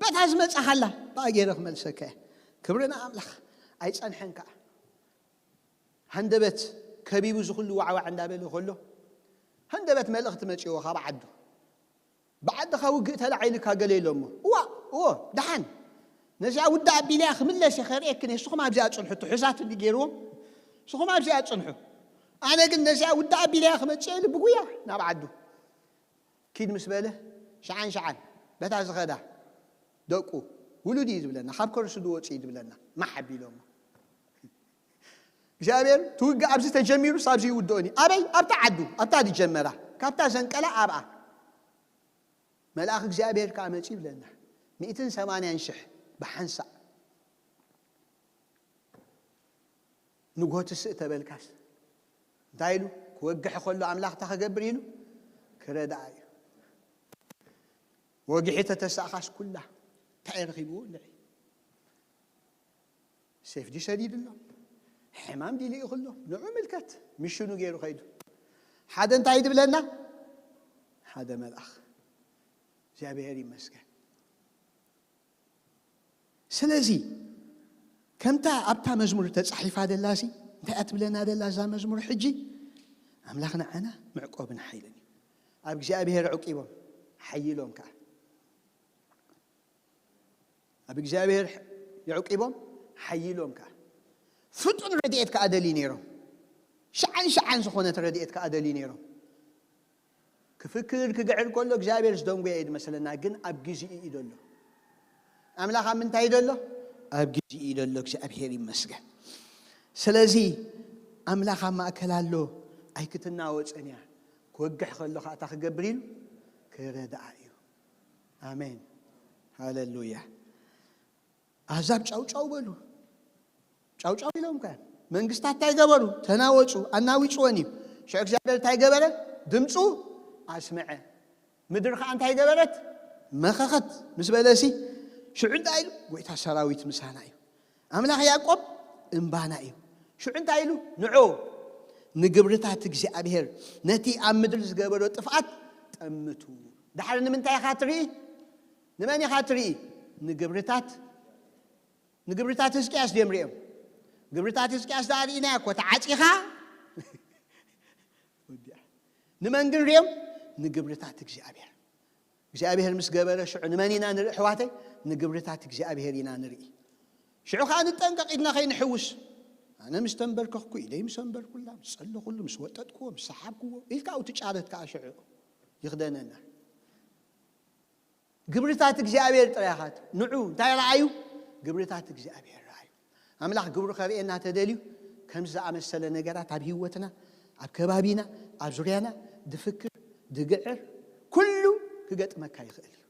በታ ዝመጻኻላ ብኣ ገይረ ክመልሰካ እየ። ክብሪ ንኣምላኽ። ኣይጸንሐን ከኣ። ሃንደበት ከቢቡ ዝኹሉ ዋዕዋዕ እንዳበለ ከሎ ሃንደበት መልእኽቲ መጺዎ ካብ ዓዱ። ብዓድኻ ውግእ ተላዒሉካ ገለ ኢሎሞ። እዋ እዎ ደሓን ነዚኣ ውዳ ኣቢለያ ክምለስ እየ ከርእየክን እየ። ንስኹም ኣብዚኣ ጽንሑ። ትሑዛት እንዲ ገይርዎም ንስኹም ኣብዚኣ ጽንሑ። ኣነ ግን ነዚኣ ውዳ ኣቢለያ ክመጽእ ኢሉ ብጉያ ናብ ዓዱ ኪድ ምስ በለ ሸዓን ሸዓን በታ ዝኸዳ ደቁ ውሉድ እዩ ዝብለና፣ ካብ ከርሱ ዝወጽእ እዩ ዝብለና። ማሕ ኣቢሎሞ እግዚኣብሔር ትውግእ ኣብዚ ተጀሚሩ ኣብዚ ይውድኦን እዩ። ኣበይ? ኣብታ ዓዱ ኣብታ ዝጀመራ ካብታ ዘንቀላ ኣብኣ መልኣኽ እግዚኣብሔር ከዓ መፂ ይብለና። ሚእትን ሰማንያን ሽሕ ብሓንሳእ ንጎ ትስእ ተበልካስ እንታይ ኢሉ ክወግሕ ከሎ ኣምላኽ እንታይ ክገብር ኢሉ ክረድኣ እዩ። ወጊሑ ተተሳእኻስ ኩላ እንታይ ረኺብዎ? ልዒ ሴፍ ድዩ ሰዲድሎም? ሕማም ድዩ ልኢኽሎም? ንዑ ምልከት። ሚሽኑ ገይሩ ከይዱ። ሓደ እንታይ ድብለና? ሓደ መልኣኽ። እግዚኣብሔር ይመስገን። ስለዚ ከምታ ኣብታ መዝሙር ተጻሒፋ ደላሲ እንታይ እያ ትብለና ደላ እዛ መዝሙር ሕጂ? ኣምላኽ ንዓና መዕቆብን ሓይልን እዩ። ኣብ እግዚኣብሔር ዕቂቦም ሓይሎም ከኣ ኣብ እግዚኣብሔር የዕቂቦም ሓይሎም ከኣ ፍጡን ረድኤት ከኣ ደልዩ ነይሮም። ሸዓን ሸዓን ዝኾነት ረድኤት ከኣ ደልዩ ነይሮም። ክፍክር ክግዕር ከሎ እግዚኣብሔር ዝደንጎየ እዩ ዝመስለና፣ ግን ኣብ ግዜኡ እዩ ዘሎ። ኣምላኽ ኣብ ምንታይ እዩ ዘሎ? ኣብ ግዜኡ እዩ ዘሎ። እግዚኣብሔር ይመስገን። ስለዚ ኣምላኽ ኣብ ማእከል ኣሎ፣ ኣይክትናወጽን እያ። ክወግሕ ከሎ ከኣ እንታይ ክገብር ኢሉ? ክረድኣ እዩ። ኣሜን። ሃሌሉያ። ኣህዛብ ጫውጫው በሉ። ጫውጫው ኢሎም ከ መንግስታት እንታይ ገበሩ? ተናወጹ፣ ኣናዊጽወን እዩ። ሽዑ እግዚኣብሔር እንታይ ገበረ? ድምፁ ኣስምዐ። ምድሪ ከዓ እንታይ ገበረት? መኸኸት ምስ በለሲ ሽዑ እንታይ ኢሉ? ጎይታ ሰራዊት ምሳና እዩ። ኣምላኽ ያዕቆብ እምባና እዩ። ሽዑ እንታይ ኢሉ? ንዑ ንግብርታት እግዚኣብሔር ነቲ ኣብ ምድሪ ዝገበሮ ጥፍኣት ጠምቱ። ዳሕሪ ንምንታይ ኢኻ ትርኢ? ንመን ኢኻ ትርኢ? ንግብርታት ንግብርታት ህዝቅያስ ድዮም ሪኦም? ግብርታት ህዝቅያስ ደኣ ርኢናዮ እኮ ተዓጺኻ ወዲኣ። ንመን ግን ሪኦም? ንግብርታት እግዚኣብሔር። እግዚኣብሔር ምስ ገበረ ሽዑ ንመን ኢና ንርኢ ኣሕዋተይ? ንግብርታት እግዚኣብሔር ኢና ንርኢ። ሽዑ ከዓ ንጠንቀቕ ኢድና ከይንሕውስ። ኣነ ምስ ተንበርከኽኩ ኢለይ ምስ ኣንበርኩላ ምስ ጸለኹሉ ምስ ወጠጥክዎ ምስ ሰሓብክዎ ኢልካ ኣብቲ ጫረት ከዓ ሽዑ ይኽደነና። ግብርታት እግዚኣብሔር ጥራይ ኢኻ ንዑ እንታይ ረኣዩ? ግብርታት እግዚኣብሔር ረኣዩ። ኣምላኽ ግብሩ ከርእየና ተደልዩ ከምዚ ዝኣመሰለ ነገራት ኣብ ህይወትና ኣብ ከባቢና ኣብ ዙርያና ድፍክር ድግዕር ኩሉ ክገጥመካ ይኽእል እዩ።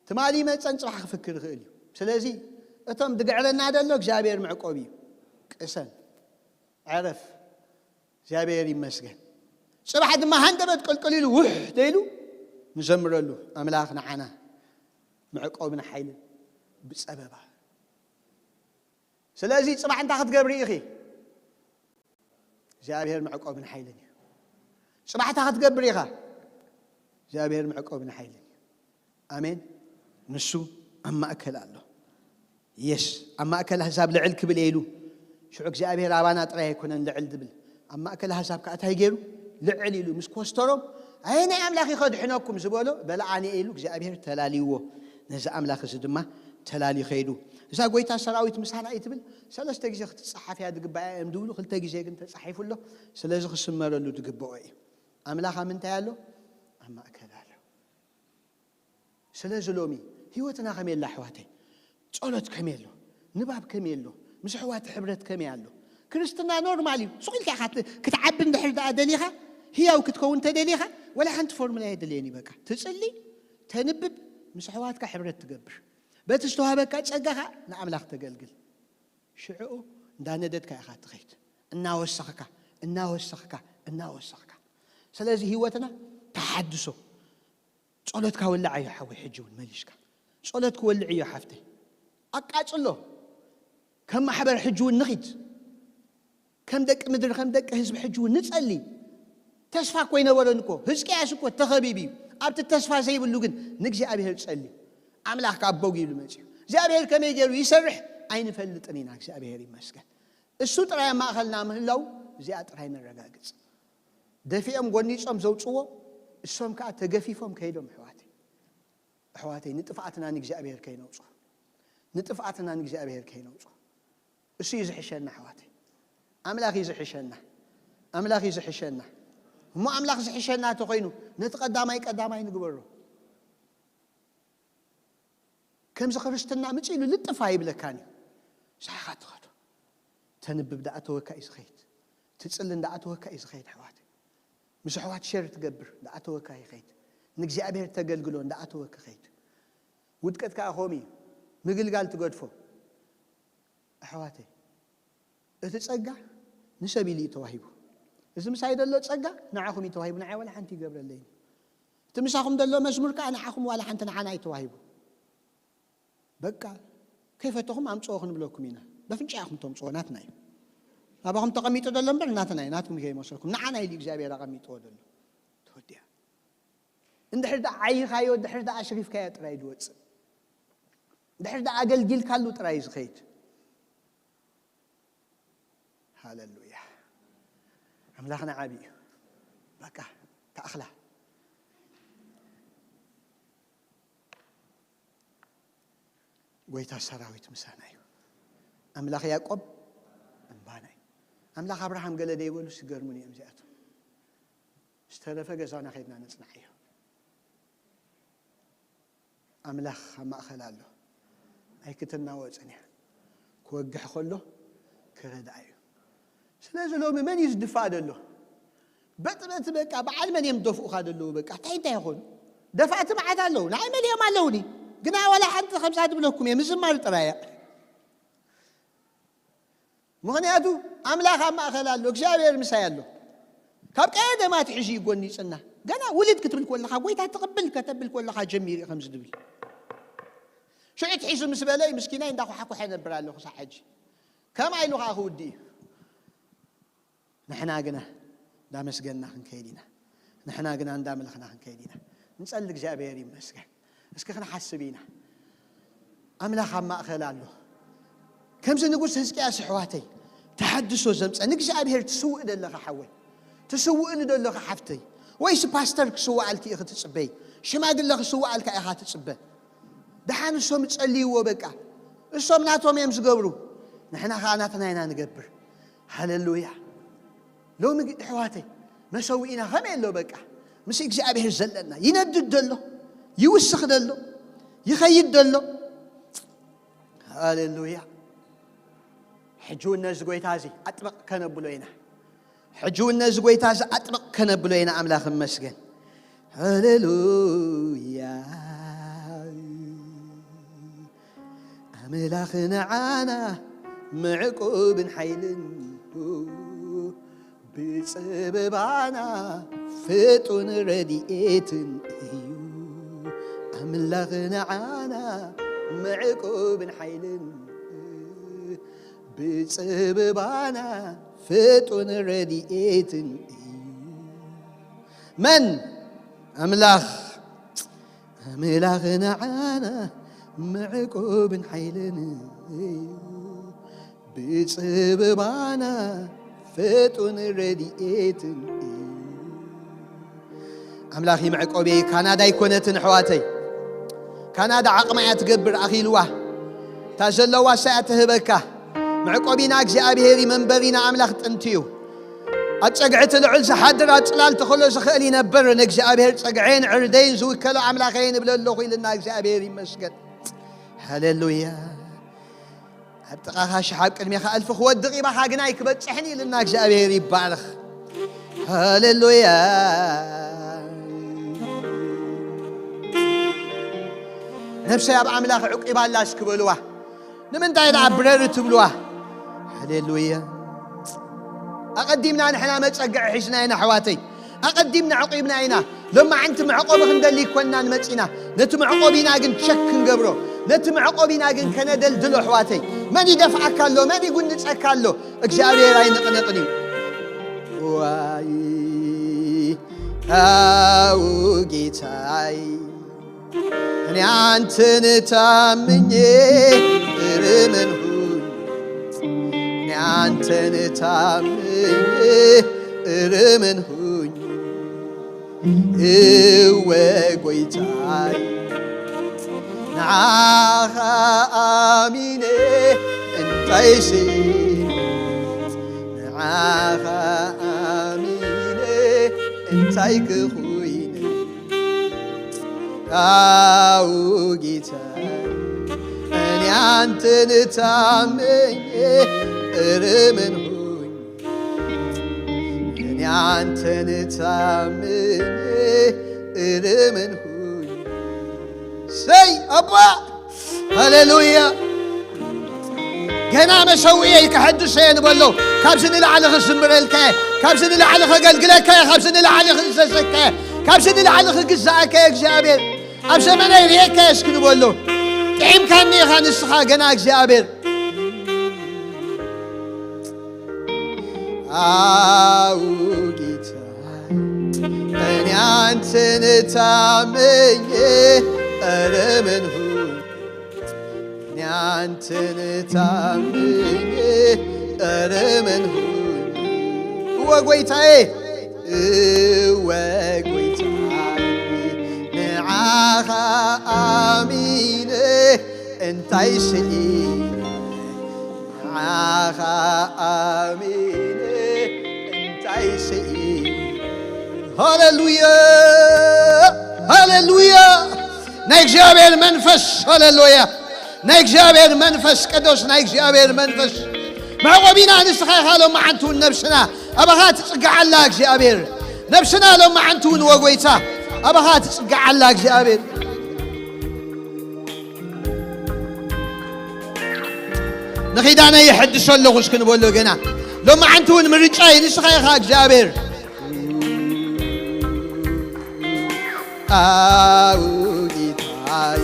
ትማሊ ይመፀን ፅባሕ ክፍክር ይኽእል እዩ። ስለዚ እቶም ድግዕረና ደሎ እግዚኣብሔር መዕቆብ እዩ። ቅሰን ዕረፍ። እግዚኣብሔር ይመስገን። ፅባሕ ድማ ሃንደበት ቅልቅል ኢሉ ውሕ ተይሉ ንዘምረሉ ኣምላኽ ንዓና መዕቆብን ሓይልን ብፀበባ። ስለዚ ፅባሕ እንታይ ክትገብሪ ኢኺ? እግዚኣብሔር መዕቆብን ሓይልን እዩ። ፅባሕ እንታይ ክትገብሪ ኢኻ? እግዚኣብሔር መዕቆብን ሓይልን እዩ። ኣሜን። ንሱ ኣብ ማእከል ኣሎ። የስ ኣብ ማእከል ኣህዛብ ልዕል ክብል እየ ኢሉ። ሽዑ እግዚኣብሔር ኣባና ጥራይ ኣይኮነን ልዕል ዝብል፣ ኣብ ማእከል ኣህዛብ ከዓ እንታይ ገይሩ? ልዕል ኢሉ ምስ ኮስተሮም ኣየናይ ኣምላኽ እዩ ከድሕነኩም ዝበሎ በልዓኒ ኢሉ እግዚኣብሔር ተላልይዎ። ነዚ ኣምላኽ እዚ ድማ ተላልዩ ከይዱ። እዛ ጎይታ ሰራዊት ምሳና እዩ ትብል ሰለስተ ግዜ ክትጸሓፍ እያ ዝግባእ እዮም ዝብሉ፣ ክልተ ግዜ ግን ተጻሒፉ ኣሎ። ስለዚ ክስመረሉ ዝግብኦ እዩ። ኣምላኽ ኣብ ምንታይ ኣሎ? ኣብ ማእከል ኣሎ። ስለዚ ሎሚ ህይወትና ከመይ ኣላ ኣሕዋተይ? ጸሎት ከመይ ኣሎ? ንባብ ከመይ ኣሎ? ምስ ኣሕዋት ሕብረት ከመይ ኣሎ? ክርስትና ኖርማል እዩ። ሱቕ ኢልካ ኢኻ ት- ክትዓቢ እንድሕር ደኣ ደሊኻ ህያው ክትከውን ተደሊኻ ወላ ሓንቲ ፎርሙላ የድልየን እዩ። በቃ ትጽሊ፣ ተንብብ፣ ምስ ኣሕዋትካ ሕብረት ትገብር። በቲ ዝተዋህበካ ጸጋኻ ንኣምላኽ ተገልግል። ሽዕኡ እንዳነደድካ ኢኻ ትኸይድ፣ እናወሰኽካ እናወሰኽካ እናወሰኽካ። ስለዚ ህይወትና ተሓድሶ ጸሎትካ ወልዓዮ ሓወይ፣ ሕጂ እውን መሊስካ ጸሎት ክወልዕ እዮ ሓፍተይ። ኣቃጽሎ ከም ማሕበር ሕጂ እውን ንኺድ። ከም ደቂ ምድሪ፣ ከም ደቂ ህዝቢ ሕጂ እውን ንጸሊ። ተስፋ እኮ ይነበረን እኮ። ህዝቅያስ እኮ ተኸቢቡ እዩ። ኣብቲ ተስፋ ዘይብሉ ግን ንእግዚኣብሔር ጸሊ። ኣምላኽ ካብ በጉ ኢሉ መጺኡ። እግዚኣብሔር ከመይ ገይሩ ይሰርሕ ኣይንፈልጥን ኢና። እግዚኣብሔር ይመስገን። እሱ ጥራይ ኣብ ማእኸልና ምህላው እዚኣ ጥራይ ነረጋግጽ። ደፊኦም ጎኒጾም ዘውጽዎ እሶም ከኣ ተገፊፎም ከይዶም። ኣሕዋተይ፣ ኣሕዋተይ፣ ንጥፍኣትና ንእግዚኣብሔር ከይነውጽኦ፣ ንጥፍኣትና ንእግዚኣብሔር ከይነውጽኦ። እሱ እዩ ዝሕሸና ኣሕዋተይ። ኣምላኽ እዩ ዝሕሸና። ኣምላኽ እዩ ዝሕሸና። እሞ ኣምላኽ ዝሕሸና ተኾይኑ ነቲ ቀዳማይ ቀዳማይ ንግበሮ። ከምዚ ክርስትና ምጽእ ኢሉ ልጥፍ ኣይብለካን እዩ። ንስኻ ትኸዶ። ተንብብ ደኣ ተወካ እዩ ዝኸይድ። ትጽሊ እንዳኣ ተወካ እዩ ዝኸይድ ኣሕዋተይ። ምስ ኣሕዋት ሸር ትገብር እንዳኣ ተወካ ይኸይድ። ንእግዚኣብሔር ተገልግሎ እንዳኣ ተወካ ይኸይድ። ውድቀት ከኣ ከምኡ እዩ። ምግልጋል ትገድፎ። ኣሕዋተይ፣ እቲ ጸጋ ንሰብ ኢሉ እዩ ተዋሂቡ። እዚ ምሳይ ዘሎ ጸጋ ንዓኹም እዩ ተዋሂቡ፣ ንዓይ ዋላ ሓንቲ ይገብረለይን። እቲ ምሳኹም ዘሎ መዝሙር ከኣ ንዓኹም ዋላ ሓንቲ ንዓና እዩ ተዋሂቡ። በቃ፣ ከይፈተኹም ኣምጽኦ ክንብለኩም ኢና። በፍንጫ ኢኹም ተምጽኦ፣ ናትና እዩ። ኣባኹም ተቐሚጡ ዘሎ እምበር ናትና እዩ፣ ናትኩም ከይመስለኩም። ንዓና ኢሉ እግዚኣብሔር ኣቐሚጥዎ ዘሎ። ተወዲኣ። እንድሕር ደኣ ዓይኻዮ፣ እንድሕር ደኣ ኣሽሪፍካዮ ጥራይ ዝወጽእ። እንድሕር ደኣ ኣገልጊልካሉ ጥራይ ዝኸይድ። ሃለሉያ። ኣምላኽና ዓቢ እዩ። በቃ፣ ተኣኽላ። ጎይታ ሰራዊት ምሳና እዩ። ኣምላኽ ያዕቆብ እምባና እዩ። ኣምላኽ ኣብርሃም ገለ ደይበሉ ሲገርሙኒ እዮም እዚኣቶም። ዝተረፈ ገዛና ኸይድና ነጽናዕ እዮ። ኣምላኽ ኣብ ማእኸል ኣሎ። ኣይክትናወጽን እያ። ክወግሕ ከሎ ክረድኣ እዩ። ስለዚ ሎሚ መን እዩ ዝድፋእ ዘሎ? በጥበጥ በቃ በዓል መን እዮም ደፍኡኻ ዘለዉ? በቃ እንታይ እንታይ ይኾኑ? ደፋእቲ መዓት ኣለዉ። ንዓይ መሊኦም ኣለዉኒ። ግና ዋላ ሓንቲ ከምዛ ትብለኩም እየ። ምዝማር ጥራይ እያ። ምኽንያቱ ኣምላኽ ኣብ ማእኸል ኣሎ። እግዚኣብሔር ምሳይ ኣሎ። ካብ ቀደማት ሕጂ እዩ ጎኒ ይጽና። ገና ውልድ ክትብል ከለኻ፣ ጎይታ ትቕብል ከተብል ከለኻ ጀሚሩ እዩ ከምዚ ዝብል። ሽዑ ትሒዙ ምስ በለይ ምስኪናይ እንዳኳሓኩሐ ነብር ኣለኹ ሳዕ ሕጂ። ከምኣ ኢሉ ኸዓ ክውድእ እዩ። ንሕና ግና እንዳመስገንና ክንከይድ ኢና። ንሕና ግና እንዳምለኽና ክንከይድ ኢና። ንጸሊ እግዚኣብሔር ይመስገን። እስኪ ክንሓስብ ኢና። ኣምላኽ ኣብ ማእኸል ኣሎ። ከምዚ ንጉስ ህዝቅያስ ኣሕዋተይ ተሓድሶ ዘምጸ ንእግዚኣብሔር ትስውእ ደለኻ ሓወይ፣ ትስውእኒ ደለኻ ሓፍተይ፣ ወይስ ፓስተር ክስውኣልኪ ኢኺ ትጽበይ? ሽማግለ ክስውኣልካ ኢኻ ትጽበ? ደሓን እሶም ይጸልይዎ በቃ። እሶም ናቶም እዮም ዝገብሩ። ንሕና ኸዓ ናትና ኢና ንገብር። ሃሌሉያ። ሎሚ ግን ኣሕዋተይ መሰውኢና ኸመይ ኣሎ በቃ። ምስ እግዚኣብሔር ዘለና ይነድድ ደሎ፣ ይውስኽ ደሎ፣ ይኸይድ ደሎ። ሃሌሉያ። ሕጂ እውን ነዚ ጎይታ እዚ ኣጥበቕ ከነብሎ ኢና። ሕጂ እውን ነዚ ጎይታ እዚ ኣጥበቕ ከነብሎ ኢና። ኣምላኽ ይመስገን። ሃሌሉያ። ኣምላኽ ንዓና መዕቆብን ሓይልን ብጸበባና ፍጡን ረድኤትን እዩ። ኣምላኽ ንዓና መዕቆብን ሓይልን ብጸበባና ፍጡን ረድኤትን እዩ። መን? ኣምላኽ። ኣምላኽ ንዓና መዕቆብን ሓይልን እዩ። ብጸበባና ፍጡን ረድኤትን እዩ። ኣምላኽ እዩ መዕቆበይ። ካናዳ ኣይኮነትን ኣሕዋተይ። ካናዳ ዓቕማ እያ ትገብር፣ ኣኺልዋ። እታ ዘለዋ እሳ እያ ትህበካ። መዕቆቢና እግዚኣብሔር እዩ፣ መንበሪና ኣምላኽ ጥንቲ እዩ። ኣብ ጸግዒ እቲ ልዑል ዝሓድር ኣብ ጽላል ተኽሎ ዝኽእል ይነብር። ንእግዚኣብሔር ጸግዔን ዕርደይን ዝውከሎ ኣምላኸይ ንብል ኣለኹ ኢልና እግዚኣብሔር ይመስገን። ሃሌሉያ። ኣብ ጥቓኻ ሽሕ ኣብ ቅድሜኻ እልፊ ክወድቕ ይባኻ ግን ኣይክበጽሕን ኢልና እግዚኣብሔር ይባረኽ። ሃሌሉያ። ነፍሰይ ኣብ ኣምላኽ ዕቂባ ኣላ እስኪ በልዋ። ንምንታይ ደኣ ብረሪ ትብልዋ? ሃሌሉያ። ኣቐዲምና ንሕና መጸግዒ ሒዝና ኢና ኣሕዋተይ። ኣቐዲምና ዕቂብና ኢና። ሎማዓንቲ መዕቆቢ ክንደሊ ኣይኮንናን መጺና። ነቲ መዕቆቢና ግን ቸክ ክንገብሮ፣ ነቲ መዕቆቢና ግን ከነደልድሎ ኣሕዋተይ። መን ይደፍዓካ ኣሎ? መን ይጉንጸካ ኣሎ? እግዚኣብሔር ኣይንቕነቕን እዩ። ዋይ ኣው ጌታይ፣ እኔ አንተን ታምኜ እርምን ሁኝ፣ እኔ አንተን ታምኜ እርምን ሁኝ። እወ ጎይታይ፣ ንዓኻ ኣሚነ እንታይ ስኢነ፣ ንዓኻ ኣሚነ እንታይ ክኹይነ። ኣው ጌታ፣ እኔ አንተን ታምኜ እርምን ሁኝ፣ እኔ አንተን ታምኜ እርምን ሁኝ። ሰይ ኣባ፣ ሃሌሉያ። ገና መሰውእየይ ክሐድሰ እየ ንበሎ። ካብዚ ንላዕሊ ክዝምረልካ እየ፣ ካብዚ ንላዕሊ ከገልግለካ እየ፣ ካብዚ ንላዕሊ ክእዘዘካ እየ፣ ካብዚ ንላዕሊ ክግዛእካ እየ። እግዚኣብሔር ኣብ ዘመነይ ርእየካ እየ እስኪ ንበሎ። ጥዒምካኒ ኢኻ ንስኻ ገና እግዚኣብሔር። ኣው ጌታ፣ እኔ አንተን ታምኜ እርምን ሁኝ፣ እኔ አንተን ታምኜ እርምን ሁኝ። እወ ጎይታዬ፣ እወ ጎይታዬ፣ ንዓኻ ኣሚነ እንታይ ስኢነ፣ ንዓኻ ኣሚነ እንታይ ስኢነ። ሃሌሉያ፣ ሃሌሉያ። ናይ እግዚኣብሔር መንፈስ፣ ሃሌሉያ። ናይ እግዚኣብሔር መንፈስ ቅዱስ፣ ናይ እግዚኣብሔር መንፈስ መዕቆቢና ንስኻ ኢኻ። ሎማዓንቲ እውን ነብስና ኣባኻ ትጽግዓላ እግዚኣብሔር። ነብስና ሎማዓንቲ እውን ወጎይታ ኣባኻ ትጽግዓላ እግዚኣብሔር። ንኺዳነይ ይሐድሶ ኣለኹ እስኪ ንበሎ ገና። ሎማዓንቲ እውን ምርጫይ ንስኻ ኢኻ እግዚኣብሔር። ኣው ጌታይ፣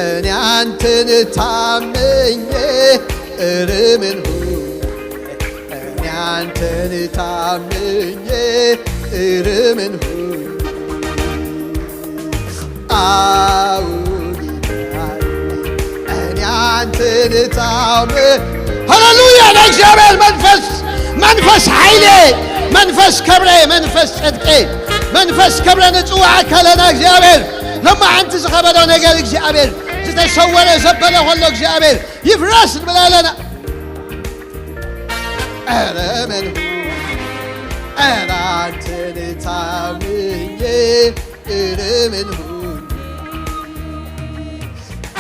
እኔ አንተን ታምኜ እርምን ሁኝ፣ እኔ አንተን ታምኜ እርምን ሁኝ። ኣው ጌታይ፣ እኔ አንተን ታም-፣ ሃሌሉያ! ናይ እግዚኣብሔር መንፈስ፣ መንፈስ ኃይሌ፣ መንፈስ ክብሬ፣ መንፈስ ጽድቄ፣ መንፈስ ክብሬ ንጽዋዕ ኣካለና እግዚኣብሔር። ሎማዓንቲ ዝኸበዶ ነገር እግዚኣብሔር፣ ዝተሰወረ ዘበለ ከሎ እግዚኣብሔር ይፍረስ ንብል ኣለና። ኧረ መን ኧረ አንተን ታምኜ ኧረ መን ሆን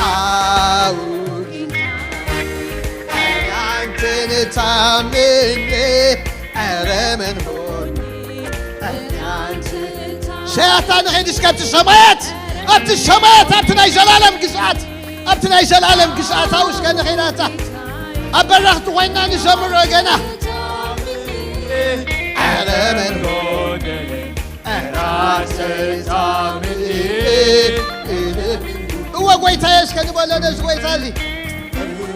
አው ኧረ አንተን ታምኜ ኧረ መን ሆን ሸያታ ንኸይድ እስከ ኣብቲ ሰማያት ኣብቲ ሰማያት ኣብቲ ናይ ዘላለም ግዝኣት ኣብቲ ናይ ዘላለም ግዝኣት ኣብኡ እስከ ንኸይድ ኣታ ኣብ በረኽቲ ኮይንና ንዘምሮ ገና ኧረ መን ሆን ኧረ አንተን ታምኜ እወ ጎይታዬ እስከ ንበሎ ነዚ ጎይታ እዚ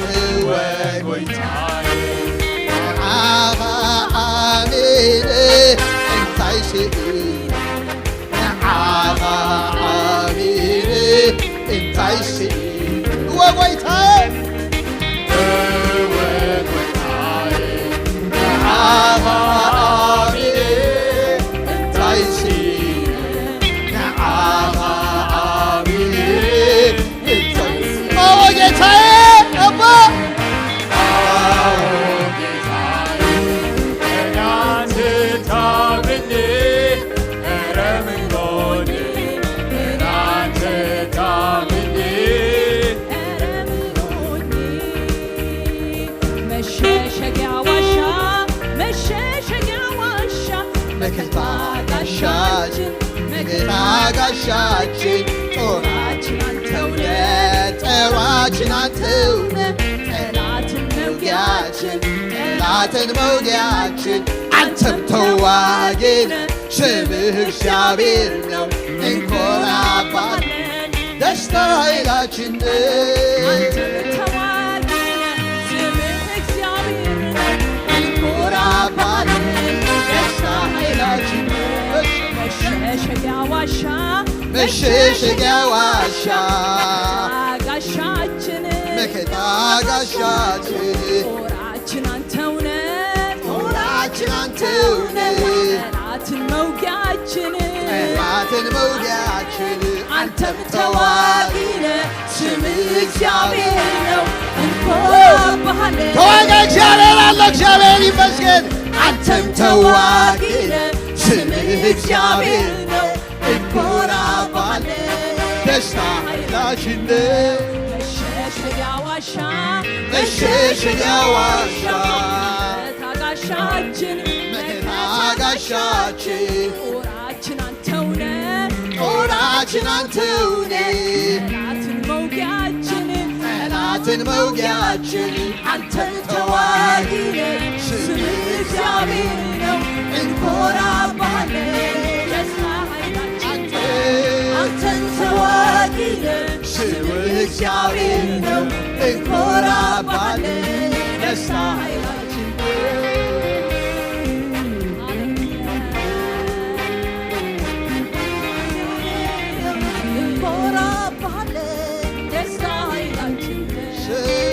እወ ጎይታዬ ንዓኻ ኣሚነ እንታይ ስኢነ ንዓኻ ኣሚነ እንታይ ስኢነ እወ ጎይታዬ እወ ጎይታዬ ንዓኻ ኣሚነ እንታይ ስኢነ ንዓኻ ኣሚነ እንታይ ስኢነ ኣዎ ጌታዬ ኣባ ኣዎ ጌታዬ እናንተ ታምኜ ኧረ ምን ሆኜ እናንተ ታምኜ ኧረ ምን ሆኜ መሸሸጊያ ዋሻ መሸሸጊያ ዋሻ መከታ ጋሻችን መከታ ጋሻችን ጦራችን አንተውነ ጦራችን አንተውነ ጠላትን መውጊያችን ጠላትን መውጊያችን አንተም ተዋጊነ ስምህ እግዚአብሔር ነው እንኮራባለን ደስታ ኃይላችን ነው። አንተ ተዋጊነ መሸሸጊያ ዋሻ ጋሻችን መከታ ጋሻችን ጦራችን አንተውነ ጦራችን አንተውነ ጠላትን መውጊያችን ጠላትን መውጊያችን አንተም ተዋጊነ ስም እግዚአብሔር ነው እንኮራባሃለን ተዋጋ እግዚአብሔር አለ። እግዚአብሔር ይመስገን። አንተም ተዋጊነ ስም እግዚአብሔር ነው እንኮራባሃለን ደስታ ኃይላችን መሸሸጊያ ዋሻ መሸሸጊያ ዋሻ ታጋሻችን መከታ ጋሻችን ጦራችን አንተውነ ጦራችን አንተውነ ጠላትን መውጊያችን ጠላትን መውጊያችን አንተን ተዋጊነ ስም እግዚአብሔር ነው እንኮራባሃለን ደስታ ኃይላችን አንተን ተዋጊነ ስም እግዚአብሔር ነው እንኮራባሃለን ደስታ ኃይላችን እንኮራባሃለን ደስታ ኃይላችን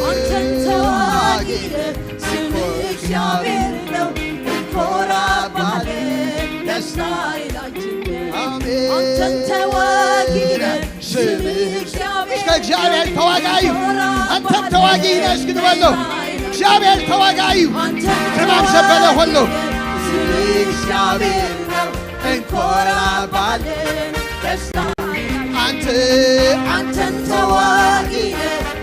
አንተን ተዋጊነ ስም እግዚአብሔር ነው እንኮራባሃለን ደስታ ኃይላችን አሜን። አንተን ተዋጊነ ስም እግዚአብሔር እስከ እግዚአብሔር ተዋጋዩ አንተም ተዋጊ ነህ እስኪ ንበሎ። እግዚአብሔር ተዋጋዩ ሕማም ዘበለ ሁሉ ስም እግዚአብሔር ነው እንኮራባለን ደስታ አንተ አንተን ተዋጊነ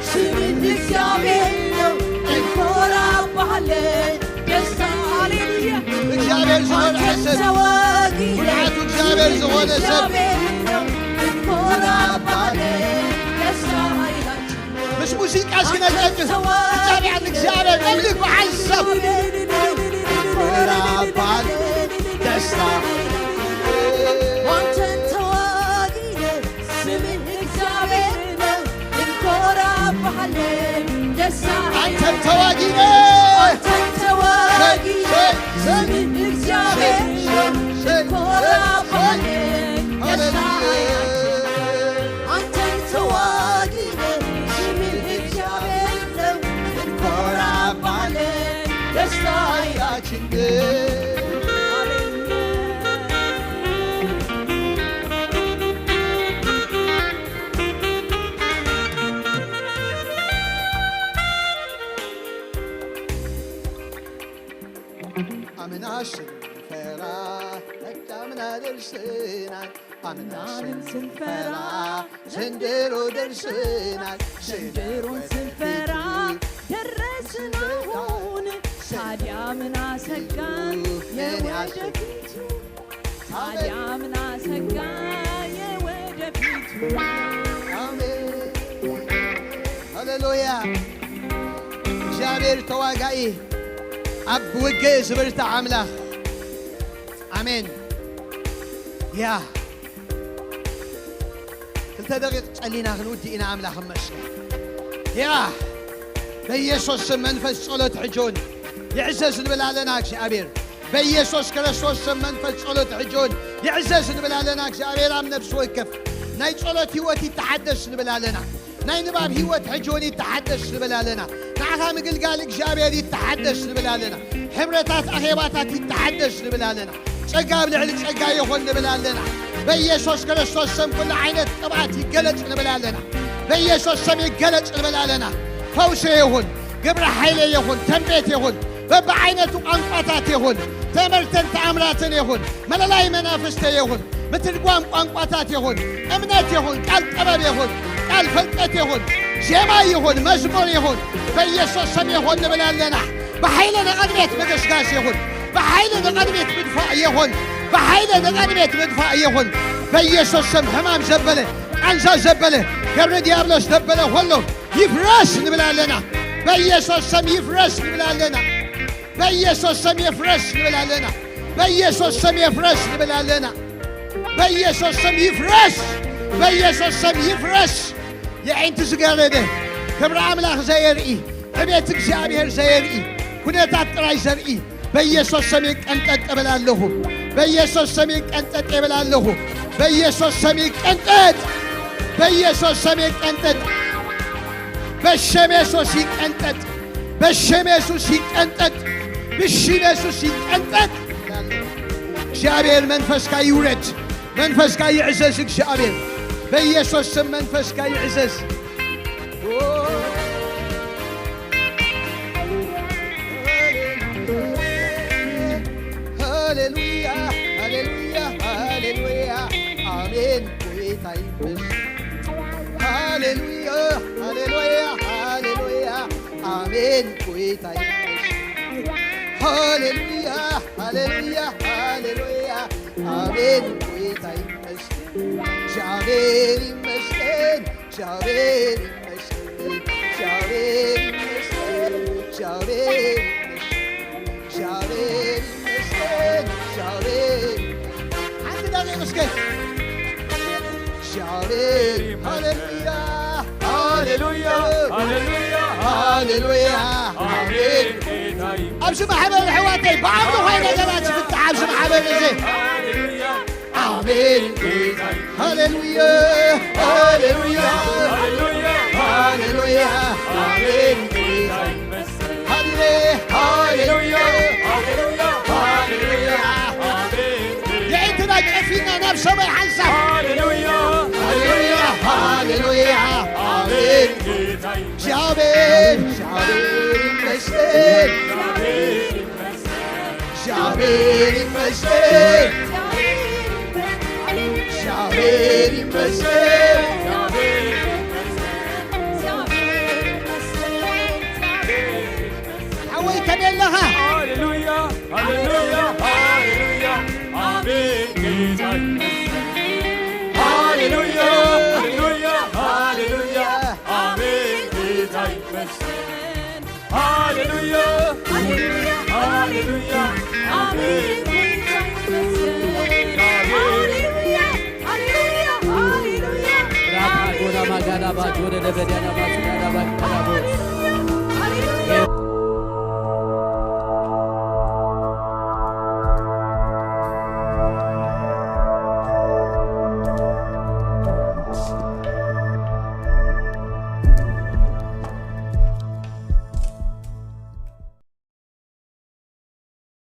ስም እግዚአብሔር ነው እንኮራባለን ደስታ ሃሌሉያ እግዚአብሔር ዝኾነ አንተን ሰብ ተዋጊነ ብርሃቱ እግዚአብሔር ዝኾነ ሰብ እግዚአብሔር ነው እንኮራባለን ደስታ ኃይላችን ምስ ሙዚቃ እስኪ ነጨብጭብ። እግዚኣብሔር ንእግዚኣብሔር ነምልክ ብሓንሳብ ኮራባል ደስታ አንተን ተዋጊነ ስምህ እግዚአብሔር ነው እንኮራባለን ደስታ አንተም ተዋጊነ አንተን ተዋጊነ ስምህ እግዚአብሔር ነው እንኮራባለን ደስታ አንተን ተዋጊነ ስምህ እግዚአብሔር ነው እንኮራባለን ደስታ ኃይላችን አምና ስንፈራ ለዳምና ደርሰናል። አምና አምናን ስንፈራ ዘንድሮ ደርሰናል። ዘንድሮን ስንፈራ ደረስን አሁን ታዲያ ምን አሰጋን የወደፊቱ ታዲያ ምን አሰጋን የወደፊቱ አሜን። ሃሌሉያ። እግዚኣብሔር ተዋጋኢ ኣብ ውግእ ዝብርታዕ ኣምላኽ። ኣሜን። ያ ክልተ ደቂቕ ጸሊና ክንውድእ ኢና። ኣምላኽ እመስገን። ያ በኢየሱስ ስም መንፈስ ጸሎት ሕጂ እውን ይዕዘዝ ንብል ኣለና። እግዚኣብሔር በኢየሱስ ክርስቶስ ስም መንፈስ ጸሎት ሕጂ እውን ይዕዘዝ ንብል ኣለና። እግዚኣብሔር ኣብ ነፍሲ ወከፍ ናይ ጸሎት ህይወት ይተሓደስ ንብል ኣለና። ናይ ንባብ ህይወት ሕጂ እውን ይተሓደስ ንብል ኣለና። ንዓኻ ምግልጋል እግዚኣብሔር ይተሓደስ ንብል ኣለና። ሕብረታት ኣኼባታት ይተሓደስ ንብል ኣለና። ጸጋ ኣብ ልዕሊ ጸጋ ይኹን ንብል ኣለና። በኢየሱስ ክርስቶስ ስም ኩሉ ዓይነት ቅብኣት ይገለጽ ንብል ኣለና። በኢየሱስ ስም ይገለጽ ንብል ኣለና። ፈውሲ ይኹን፣ ግብረ ሓይለ ይኹን፣ ተንቤት ይኹን፣ በብዓይነቱ ቋንቋታት ይኹን፣ ትምህርትን ተኣምራትን ይኹን፣ መለላይ መናፍስተ ይኹን፣ ምትርጓም ቋንቋታት ይኹን፣ እምነት ይኹን፣ ቃል ጥበብ ይኹን፣ ቃል ፍልጠት ይኹን፣ ዜማ ይኹን፣ መዝሙር ይኹን፣ በኢየሱስ ስም ይኹን ንብል ኣለና። ብሓይሊ ንቕድሜት ምግስጋስ ይኹን፣ ብሓይሊ ንቕድሜት ምድፋእ ይኹን፣ ብሓይሊ ንቕድሜት ምድፋእ ይኹን። በኢየሱስ ስም ሕማም ዘበለ፣ ቃንዛ ዘበለ፣ ገብረ ዲያብሎስ ዘበለ ኩሉ ይፍረስ ንብል ኣለና። በኢየሱስ ስም ይፍረስ ንብል ኣለና። በኢየሱስ ስም ይፍረስ ንብል ኣለና። በኢየሱስ ስም ይፍረስ ንብል ኣለና። በኢየሱስ ስም ይፍረስ። በኢየሱስ ስም ይፍረስ። የዒንቲ ዝገረደ ክብሪ ኣምላኽ ዘየርኢ ዕቤት እግዚኣብሔር ዘየርኢ ኩነታት ጥራይ ዘርኢ በኢየሱስ ስም ይቀንጠጥ እብል ኣለኹ። በኢየሱስ ስም ይቀንጠጥ እብል ኣለኹ። በኢየሱስ ስም ይቀንጠጥ። በኢየሱስ ስም ይቀንጠጥ። በሽም የሱስ ይቀንጠጥ። በሽም የሱስ ይቀንጠጥ። ብሽም የሱስ ይቀንጠጥ። እግዚኣብሔር መንፈስካ ይውረድ። መንፈስካ ይዕዘዝ እግዚኣብሔር። በኢየሱስ ስም መንፈስካ ይዕዘዝ። ሃሌሉያ፣ ሃሌሉያ፣ ሃሌሉያ። አሜን ጌታ ይመስገን። ሃሌሉያ፣ ሃሌሉያ፣ ሃሌሉያ። አሜን ጌታ ይመስገን። ሃሌሉያ፣ ሃሌሉያ፣ ሃሌሉያ። አሜን ጌታ ይመስገን። እግዚአብሔር ይመስገን። እግዚአብሔር ይመስገን። እግዚአብሔር ይመስገን። እግዚአብሔር ይመስገን። እግዚአብሔር ይመስገን። እግዚአብሔር ይመስገን። አንተ ዳግም እስከ እግዚአብሔር ሃሌሉያ፣ ሃሌሉያ፣ ሃሌሉያ፣ ሃሌሉያ። አሜን። ጌታ ይመስገን። ኣብዚ ማሕበር ኣሕዋተይ ብኣምልኾ ነገራት ይፍታሕ። ኣብዚ ማሕበር እዚ ሃሌሉያ። አሜን። ጌታ ሃሌሉያ፣ ሃሌሉያ፣ ሃሌሉያ፣ ሃሌሉያ። አሜን። ጌታ ይመስገን። ሃሌ፣ ሃሌሉያ፣ ሃሌሉያ፣ ሃሌሉያ። አሜን። የእንትና ጨፊና ናብ ሰማይ ሓንሳብ። ሃሌሉያ፣ ሃሌሉያ፣ ሃሌሉያ። አሜን። ጌታ ይመስገን። እግዚአብሔር፣ እግዚአብሔር ይመስገን። እግዚአብሔር ይመስገን። እግዚአብሔር ይመስገን። እግዚአብሔር ይመስገን። ሓወይ ከመይ ኣለኻ? ሃሌሉያ፣ ሃሌሉያ፣ ሃሌሉያ። አሜን ጌታ ይመስገን። ሃሌሉያ፣ ሃሌሉያ፣ ሃሌሉያ። አሜን ጌታ ይመስገን። ሃሌሉያ፣ ሃሌሉያ፣ ሃሌሉያ። አሜን ጌታ ይመስገን። ሃሌሉያ፣ ሃሌሉያ፣ ሃሌሉያ። ራፓ ጎዳ ማጋዳ ባጆ ወደ ለበዲያና ባጆ ወደ ለበዲያና ባጆ። ሃሌሉያ፣ ሃሌሉያ።